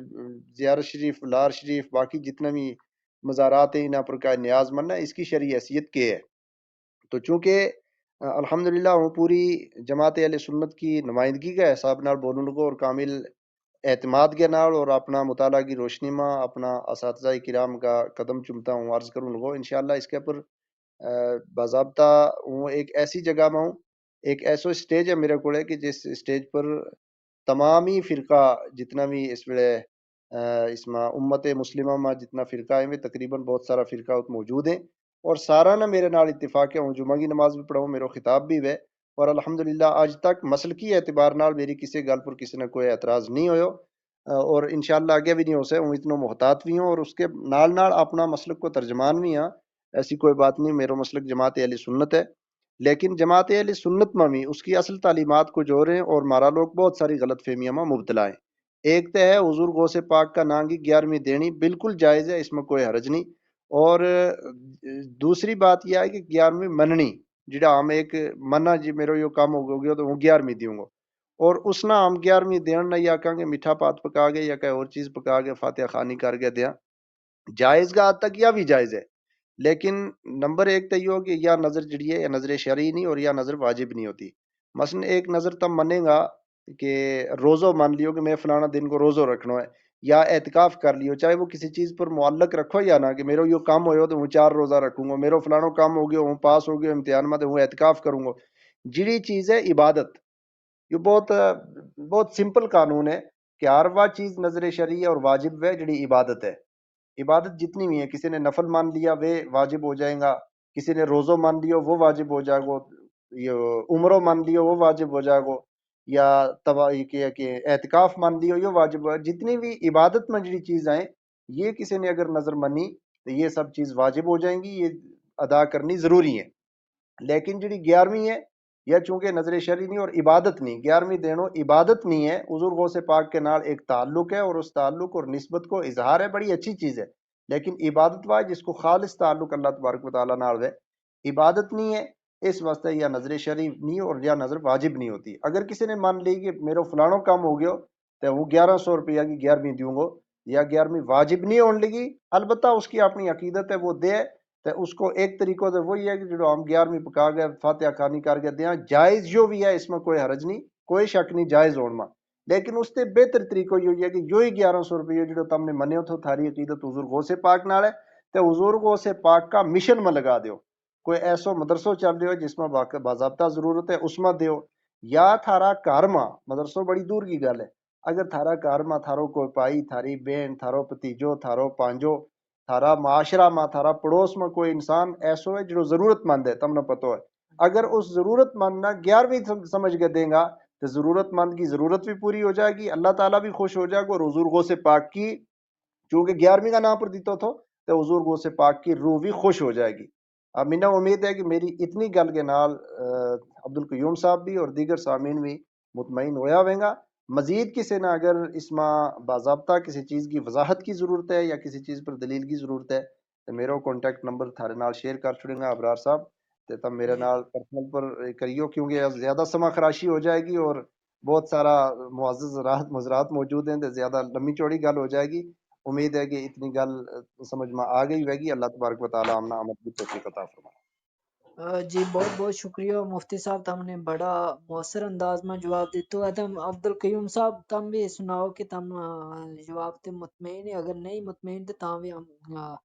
زیارت شریف، لار شریف، باقی جتنا بھی مزارات ہیں انہاں پر کا نیاز منا، اس کی شرعی حیثیت کے ہے؟ تو چونکہ الحمدللہ ہوں پوری جماعت اہل سنت کی نمائندگی کا حساب نال بولوں لگو اور کامل اعتماد کے نال اور اپنا مطالعہ کی روشنی ما اپنا اساتذہ کرام کا قدم چمتا ہوں عرض کروں لگو، انشاءاللہ اس کے پر باضابطہ ہوں ایک ایسی جگہ ما ہوں، ایک ایسو اسٹیج ہے میرے کوڑے کہ جس اسٹیج پر تمامی فرقہ جتنا بھی اس ویلے اس ما امت مسلمہ ما جتنا فرقہ ہیں وہ تقریبا بہت سارا فرقہ ات موجود ہیں، اور سارا نا میرے نال اتفاق ہے، ہوں جمعہ کی نماز بھی پڑھاؤں، میرو خطاب بھی ہوئے، اور الحمدللہ آج تک مسلکی اعتبار نال میری کسی گل پر کسی نا کوئی اعتراض نہیں ہویو۔ اور انشاءاللہ آگے بھی نہیں ہو سکے، ہوں اتنو محتاط بھی ہوں اور اس کے نال نال اپنا مسلک کو ترجمان بھی ہاں۔ ایسی کوئی بات نہیں، میرو مسلک جماعت اہل سنت ہے، لیکن جماعت اہل سنت ما بھی اس کی اصل تعلیمات کو جو رہے ہیں اور مارا لوگ بہت ساری غلط فہمیاں ما مبتلا ہیں۔ ایک تو ہے حضور غوث پاک کا ناں کی گیارہویں دینی بالکل جائز ہے، اس میں کوئی حرج نہیں۔ اور دوسری بات یہ ہے کہ گیارہویں مننی، جڑا ہم ایک منا جی میرو یوہ کم ہو گیو تو ہوں گیارہویں دیوں گو، اور اس نا ہم گیارہویں دین نا یا کہاں کہ میٹھا پات پکا گئے یا کہاں اور چیز پکا گئے فاتحہ خوانی کر گئے دیاں، جائز کا حد تک یا بھی جائز ہے۔ لیکن نمبر ایک تو یوہ کہ یا نظر جڑی ہے یا نظر شرعی نہیں اور یا نظر واجب نہیں ہوتی۔ مثلا ایک نظر تم منیں گا کہ روزو مان لیو کہ میں فلانا دن کو روزو رکھنو ہے، یا اعتکاف کر لیو، چاہے وہ کسی چیز پر معلق رکھو یا نہ، کہ میرو یوہ کم ہویو تو ہوں چار روزہ رکھوں گو، میرو فلانو کم ہو گیو، ہوں پاس ہو گیو امتحان ما تو ہوں اعتکاف کروں گو۔ جڑی چیز ہے عبادت، یوہ بہت بہت سمپل قانون ہے کہ ہر وہ چیز نظر شرعی ہے اور واجب ہے جڑی عبادت ہے۔ عبادت جتنی بھی ہے، کسی نے نفل مان لیا وہ واجب ہو جائیں گا، کسی نے روزو مان لیو وہ واجب ہو جائے گو، یہ عمرو مان لیو وہ واجب ہو جائے گو، یا توا یہ کہ اعتکاف مان لیو یہ واجب ہو جائے۔ جتنی بھی عبادت ما جڑی چیز آئیں، یہ کسی نے اگر نظر منی تو یہ سب چیز واجب ہو جائیں گی، یہ ادا کرنی ضروری ہے۔ لیکن جڑی گیارہویں ہے، یا چونکہ نظر شرعی نہیں اور عبادت نہیں، گیارہویں دینو عبادت نہیں ہے، حضور غوث پاک کے نال ایک تعلق ہے اور اس تعلق اور نسبت کو اظہار ہے، بڑی اچھی چیز ہے۔ لیکن عبادت واہ جس کو خالص تعلق اللہ تبارک و تعالیٰ نال ہوئے، عبادت نہیں ہے، اس واسطے یا نظر شرعی نہیں اور یا نظر واجب نہیں ہوتی۔ اگر کسی نے مان لی کہ میرو فلانو کم ہو گیو، تے ہوں گیارہ سو روپیہ کی گیارہویں دیوں گو، یا گیارہویں واجب نہیں ہون لگی۔ البتہ اس کی اپنی عقیدت ہے وہ دے، تے اس کو ایک طریقو تے وہی ہے کہ جڑو ہم گیارہویں پکا گئے فاتحہ خوانی کر کے دیاں، جائز یوہ بھی ہے، اس ما کوئی حرج نہیں، کوئی شک نہیں جائز ہون ما۔ لیکن اس تے بہتر طریقو یوہ ہے کہ یوہی گیارہ سو روپیہ جڑو تم نے منیو تھو تھاری عقیدت حضور غوث پاک نال ہے، تے حضور غوث پاک کا مشن ما لگا دیو۔ کوئی ایسو مدرسو چل رہیو جس ما باضابطہ ضرورت ہے اس ما دیو، یا تھارا گھر ما، مدرسو بڑی دور کی گل ہے، اگر تھارا گھر ما تھارو کوئی پائی، تھاری بہن، تھارو پتیجو، تھارو پانجو، تھارا معاشرہ ما، تھارا پڑوس ما کوئی انسان ایسو ہے جڑو ضرورت مند ہے، تم نا پتو ہے، اگر اس ضرورت مند نا گیارہویں سم- سمجھ کے دیں گا، تو ضرورت مند کی ضرورت بھی پوری ہو جائے گی، اللہ تعالیٰ بھی خوش ہو جائے گا، اور حضور غوث پاک کی، چونکہ گیارہویں کا نام پر دیتا تھو، تو حضور غوث پاک کی روح بھی خوش ہو جائے گی۔ اب منا امید ہے کہ میری اتنی گل کے نال، آ، عبدالقیوم صاحب بھی اور دیگر سامعین بھی مطمئن ہویا ہوئیں گا۔ مزید کسی نے اگر اس ما باضابطہ کسی چیز کی وضاحت کی ضرورت ہے یا کسی چیز پر دلیل کی ضرورت ہے، تو میرو کانٹیکٹ نمبر تھارے نال شیئر کر چھوڑیں گا، ابرار صاحب۔ تے تم میرے نال پرسنل پر کریو، کیونکہ زیادہ سما خراشی ہو جائے گی اور بہت سارا معزز راحت مزرات موجود ہیں، تے زیادہ لمبی چوڑی گل ہو جائے گی۔ امید ہے کہ اتنی گل سمجھ ما آ گئی ہوئے گی۔ اللہ تبارک و تعالیٰ ہم نا عمل کی توفیق عطا فرمائے۔ آ، جی، بہت بہت شکریہ مفتی صاحب، تم نے بڑا مؤثر انداز ما جواب دیتو۔ ادم عبدالقیوم صاحب، تم بھی سناؤ کہ تم، آ، جواب تے مطمئن ہے؟ اگر نہیں مطمئن تو تاں بھی ہم، آ،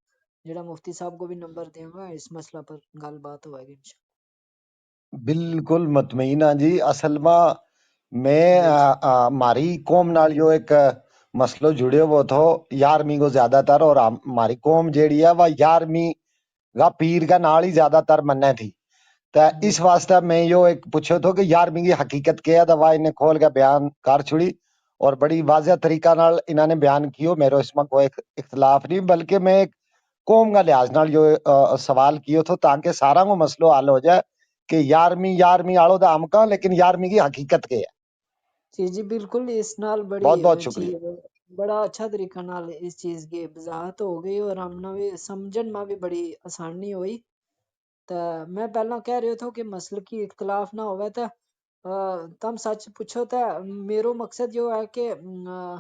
جڑا مفتی صاحب کو بھی نمبر دیوں گا، اس مسئلہ پر گل بات ہوئے گی انشاءاللہ۔ بالکل مطمئن ہاں جی۔ اصل ما میں، آ، آ، ماری قوم نال یو ایک مسئلو جڑیو وہ تھو، یارمی کو زیادہ تر، اور ہم- ماری قوم جیڑی ہے وہ یارمی کا پیر کا نال ہی زیادہ تر منے تھی۔ تے اس واسطے میں یو ایک پچھو تھو کہ یارمی کی حقیقت کیا ہے، تے واہ انہیں کھول کے بیان کر چھڑی اور بڑی واضح طریقہ نال انہاں نے بیان کیو۔ میرو اس ما کوئی اخ- اختلاف نہیں، بلکہ میں ایک قوم کا لحاظ نال یو، آ، سوال کیو تھو تاکہ ساراں کو مسئلو حل ہو جائے کہ یارمی، یارمی آڑو دا ہم کہاں، لیکن یارمی کی حقیقت کیا ہے؟ جی جی، بالکل، اس نال بڑی بہت بہت شکریہ۔ بڑا اچھا طریقہ نال اس چیز کی وضاحت ہو گئی اور ہم نا بھی سمجھن ما بھی بڑی آسانی ہوئی۔ تے میں پہلاں کہہ رہیو تھو کہ مسلکی اختلاف نہ ہووے تے، آ، تم سچ پچھو تے میرو مقصد یوہ ہے کہ، م، آ،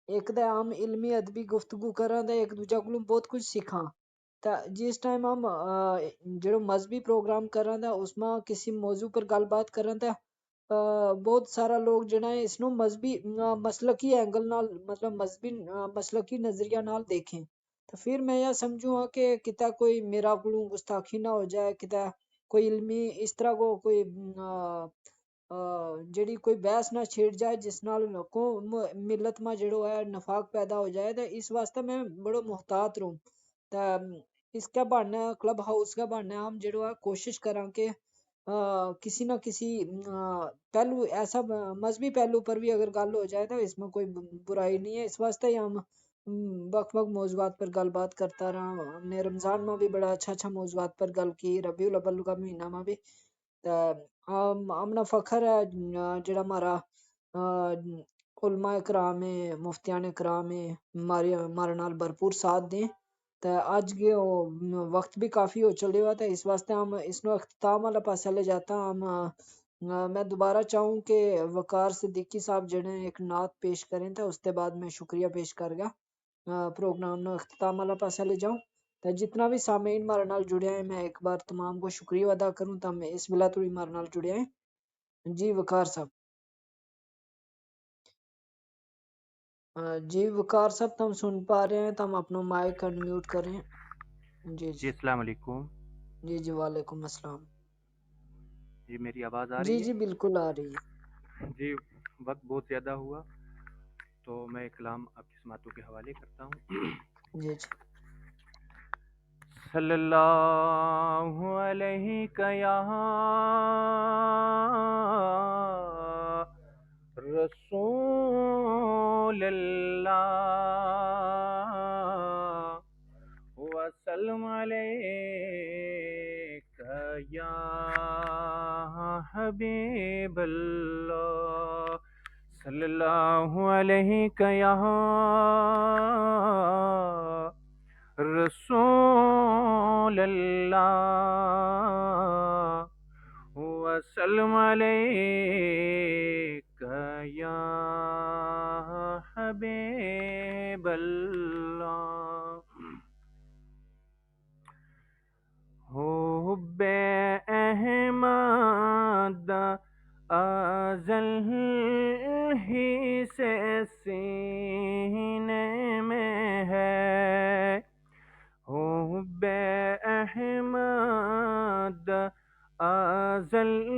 ایک تے ہم علمی ادبی گفتگو کراں تے ایک دوجا کولوں بہت کچھ سیکھاں۔ تے جس ٹائم ہم، آ، جیڑو مذہبی پروگرام کراں تے اس ما کسی موضوع پر گل بات کراں تے، آ، بہت سارا لوگ جیڑا ہے اس نو مذہبی، آ، مسلکی اینگل نال، مطلب مذہبی، آ، مسلکی نظریہ نال دیکھیں۔ تو فر میں یا سمجھوں ہاں کہ کتا کوئی میرا کولوں گستاخی نہ ہو جائے، کتا کوئی علمی اس طرح کو کوئی، آ، آ، جیڑی کوئی بحث نہ چھیڑ جائے جس نال قوم، ملت ما جیڑو ہے نفاق پیدا ہو جائے، تو اس واسطے میں بڑو محتاط رہوں۔ تے اس کے بہانے، کلب ہاؤس کے بہانے ہم جیڑو ہے کوشش کراں کہ، آ، کسی نہ کسی، آ، پہلو ایسا ب- مذہبی پہلو پر بھی اگر گل ہو جائے تو اس میں کوئی ب- برائی نہیں ہے۔ اس واسطے ہی ہم، م، وقت وقت موضوعات پر گل بات کرتا رہا۔ ہم نے رمضان ما بھی بڑا اچھا اچھا موضوعات پر گل کی، ربیع الاول کا مہینہ ما بھی۔ تے ہم ہم نا فخر ہے، آ، جیڑا ہمارا، آ، علماء کرام ہے، مفتیان کرام ہے، ہمارے ہمارے نال بھرپور ساتھ دیں۔ تے اج کے او وقت بھی کافی ہو چلیو ہے، تے اس واسطے ہم اس نو اختتام والا پاسا لے جاتا ہم۔ آ، میں دوبارہ چاہوں کہ وقار صدیقی صاحب جڑے ایک نعت پیش کریں، تے اس تے بعد میں شکریہ پیش کر گیا، آ، پروگرام نو اختتام والا پاسا لے جاؤں۔ تے جتنا بھی سامعین ہمارے نال جڑیا ہیں، میں ایک بار تمام کو شکریہ ادا کروں، تم اس ویلا توڑی ہمارے نال جڑیا ہیں۔ جی وقار صاحب۔ آ، جی وقار صاحب، تم سن پا رہے ہیں، تم اپنا مائک انمیوٹ کریں۔ جی جی جی۔ السلام علیکم۔ جی جی، وعلیکم السلام۔ جی، میری آواز آ جی رہی ہے؟ جی، بالکل آ رہی ہے۔ جی، وقت بہت زیادہ ہوا، تو میں کلام آپ کی سماعتوں کے حوالے کرتا ہوں۔ جی جی۔ صلی اللہ علیک یا رسول اللہ، وسلم علیک یا حبیب اللہ، صلی اللہ علیک یا رسول اللہ، وسلم علیک یا حبیب اللہ۔ حب احمد ازل ہی سے سینے میں ہے، حب احمد ازل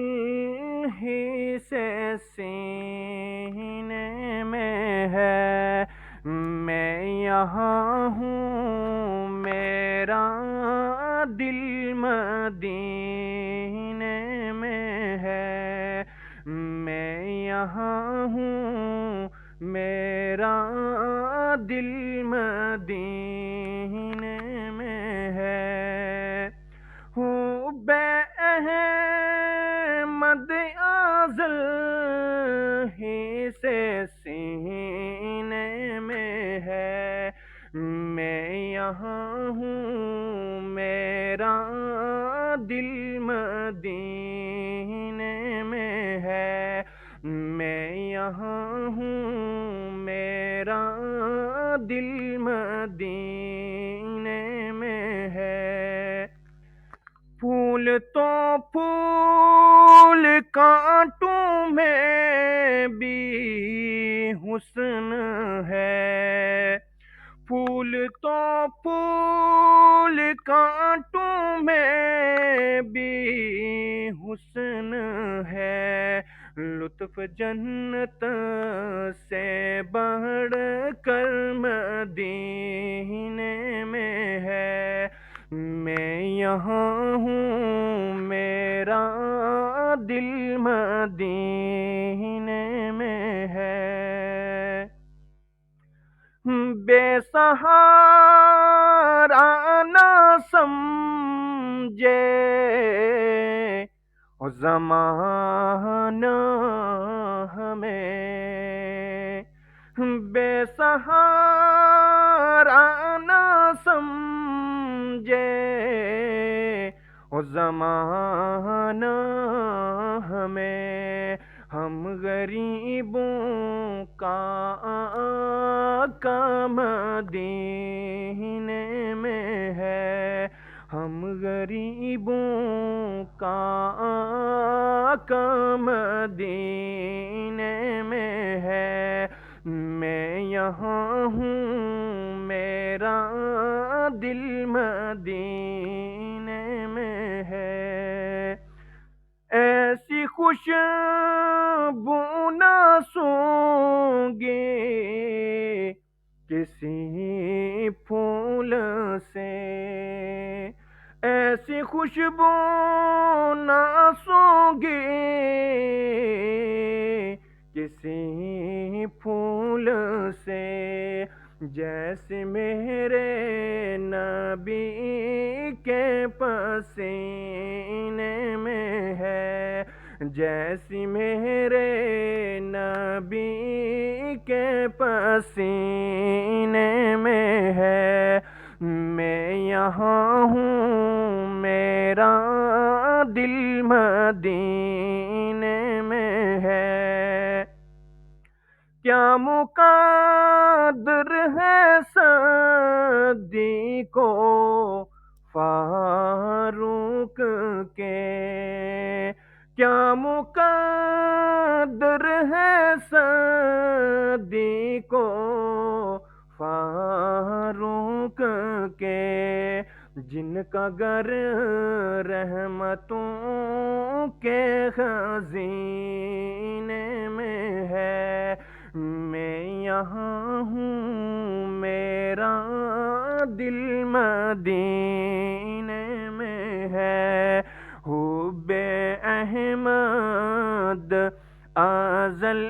ہی سے سینے میں ہے، میں یہاں ہوں، میرا دل مدینے میں ہے۔ میں یہاں ہوں، میرا دل مدینے میں ہے۔ حب احمد ازل ہی سے سینے میں ہے۔ میں یہاں ہوں، میرا دل مدینے میں ہے۔ میں یہاں ہوں، میرا دل مدینے میں ہے۔ پھول تو پھول، کانٹوں میں بھی حسن ہے۔ پھول تو پھول، کانٹوں میں بھی حسن ہے۔ لطف جنت سے بڑھ کر مدینے میں ہے۔ میں یہاں ہوں، میرا دل مدینے میں ہے۔ بے سہارا نہ سمجھے او زمانہ ہمیں، بے سہارا نہ سمجھے او زمانہ ہمیں۔ ہم غریبوں کا آقا مدینے میں ہے۔ ہم غریبوں کا آقا مدینے میں ہے۔ میں یہاں ہوں، میرا دل مدینے میں ہے۔ ایسی خوشبو نہ سونگی کسی پھول سے، ایسی خوشبو نہ سونگی کسی پھول سے، جیسی میرے نبی کے پسینے میں ہے، جیسی میرے نبی کے پسینے میں ہے۔ میں یہاں ہوں، میرا دل مدینے میں ہے۔ کیا مقدر ہے صدیق و فاروق کے، کیا مقدر ہے صدیق و فاروق کے، جن کا گھر رحمتوں کے خزینے میں ہے۔ میں یہاں ہوں، میرا دل مدینے میں ہے۔ حب احمد ازل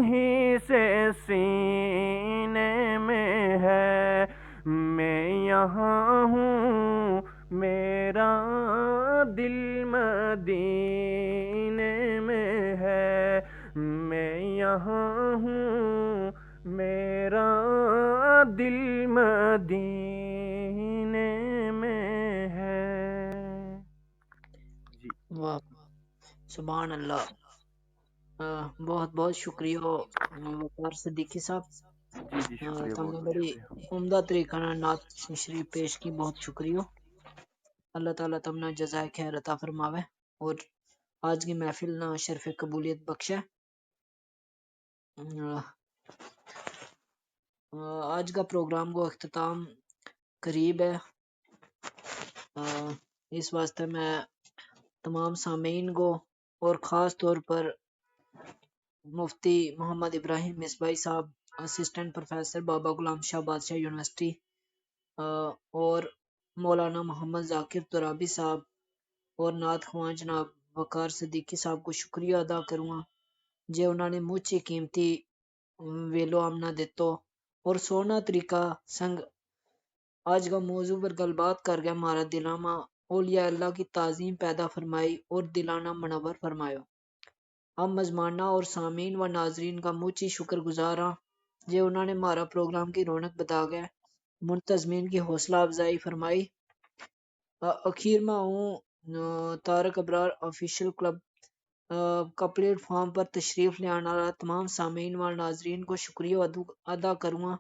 ہی سے سینے میں ہے۔ میں یہاں ہوں، میرا دل مدینے میں ہے۔ میں یہاں ہوں، میرا دل مدینے میں ہے۔ جی۔ واہ، سبحان اللہ۔ آ، بہت بہت شکریہ، آ، وقار صدیقی صاحب۔ جی جی، آ، شکریہ، تم نے بہت بڑی شکریہ۔ عمدہ طریقہ نال نعت شریف پیش کی، بہت شکریہ۔ اللہ تعالیٰ تم نا جزائے خیر عطا فرماوے اور آج کی محفل نا شرف قبولیت بخشے۔ آ، آج کا پروگرام کو اختتام قریب ہے۔ آ، اس واسطے میں تمام سامعین کو، اور خاص طور پر مفتی محمد ابراہیم مصباحی صاحب، اسسٹنٹ پروفیسر بابا غلام شاہ بادشاہ یونیورسٹی، اور مولانا محمد ذاکر ترابی صاحب، اور نعت خواں جناب وقار صدیقی صاحب کو شکریہ ادا کروں ہاں، جے انہاں نے مچ ہی قیمتی ویلو آمنا دیتو، اور سوہنا طریقہ سنگ آج کا موضوع پر گل بات کر گیا، مہارا دلاں ما اولیاء اللہ کی تعظیم پیدا فرمائی اور دلاں نا منور فرمایو۔ ہم مزماناں اور سامعین و ناظرین کا مچ ہی شکر گزار ہاں، جے انہاں نے مہارا پروگرام کی رونق بدا گئے، منتظمین کی حوصلہ افزائی فرمائی۔ اخیر ما ہوں طارق ابرار آفیشل کلب کا پلیٹ فارم پر تشریف لیان آلا تمام سامعین و ناظرین کو شکریہ ادا کروں ہاں،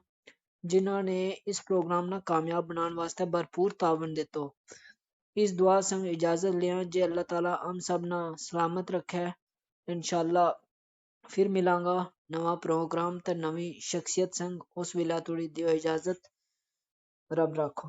جنہاں نے اس پروگرام نا کامیاب بنان واسطے بھرپور تعاون دیتو۔ اس دعا سنگ اجازت لیاں جے اللہ تعالی ہم سب نا سلامت رکھے۔ انشاءاللہ پھر ملاں گا نواں پروگرام تے نویں شخصیت سنگ، اس ویلا توڑی دیو اجازت۔ رب رکھو۔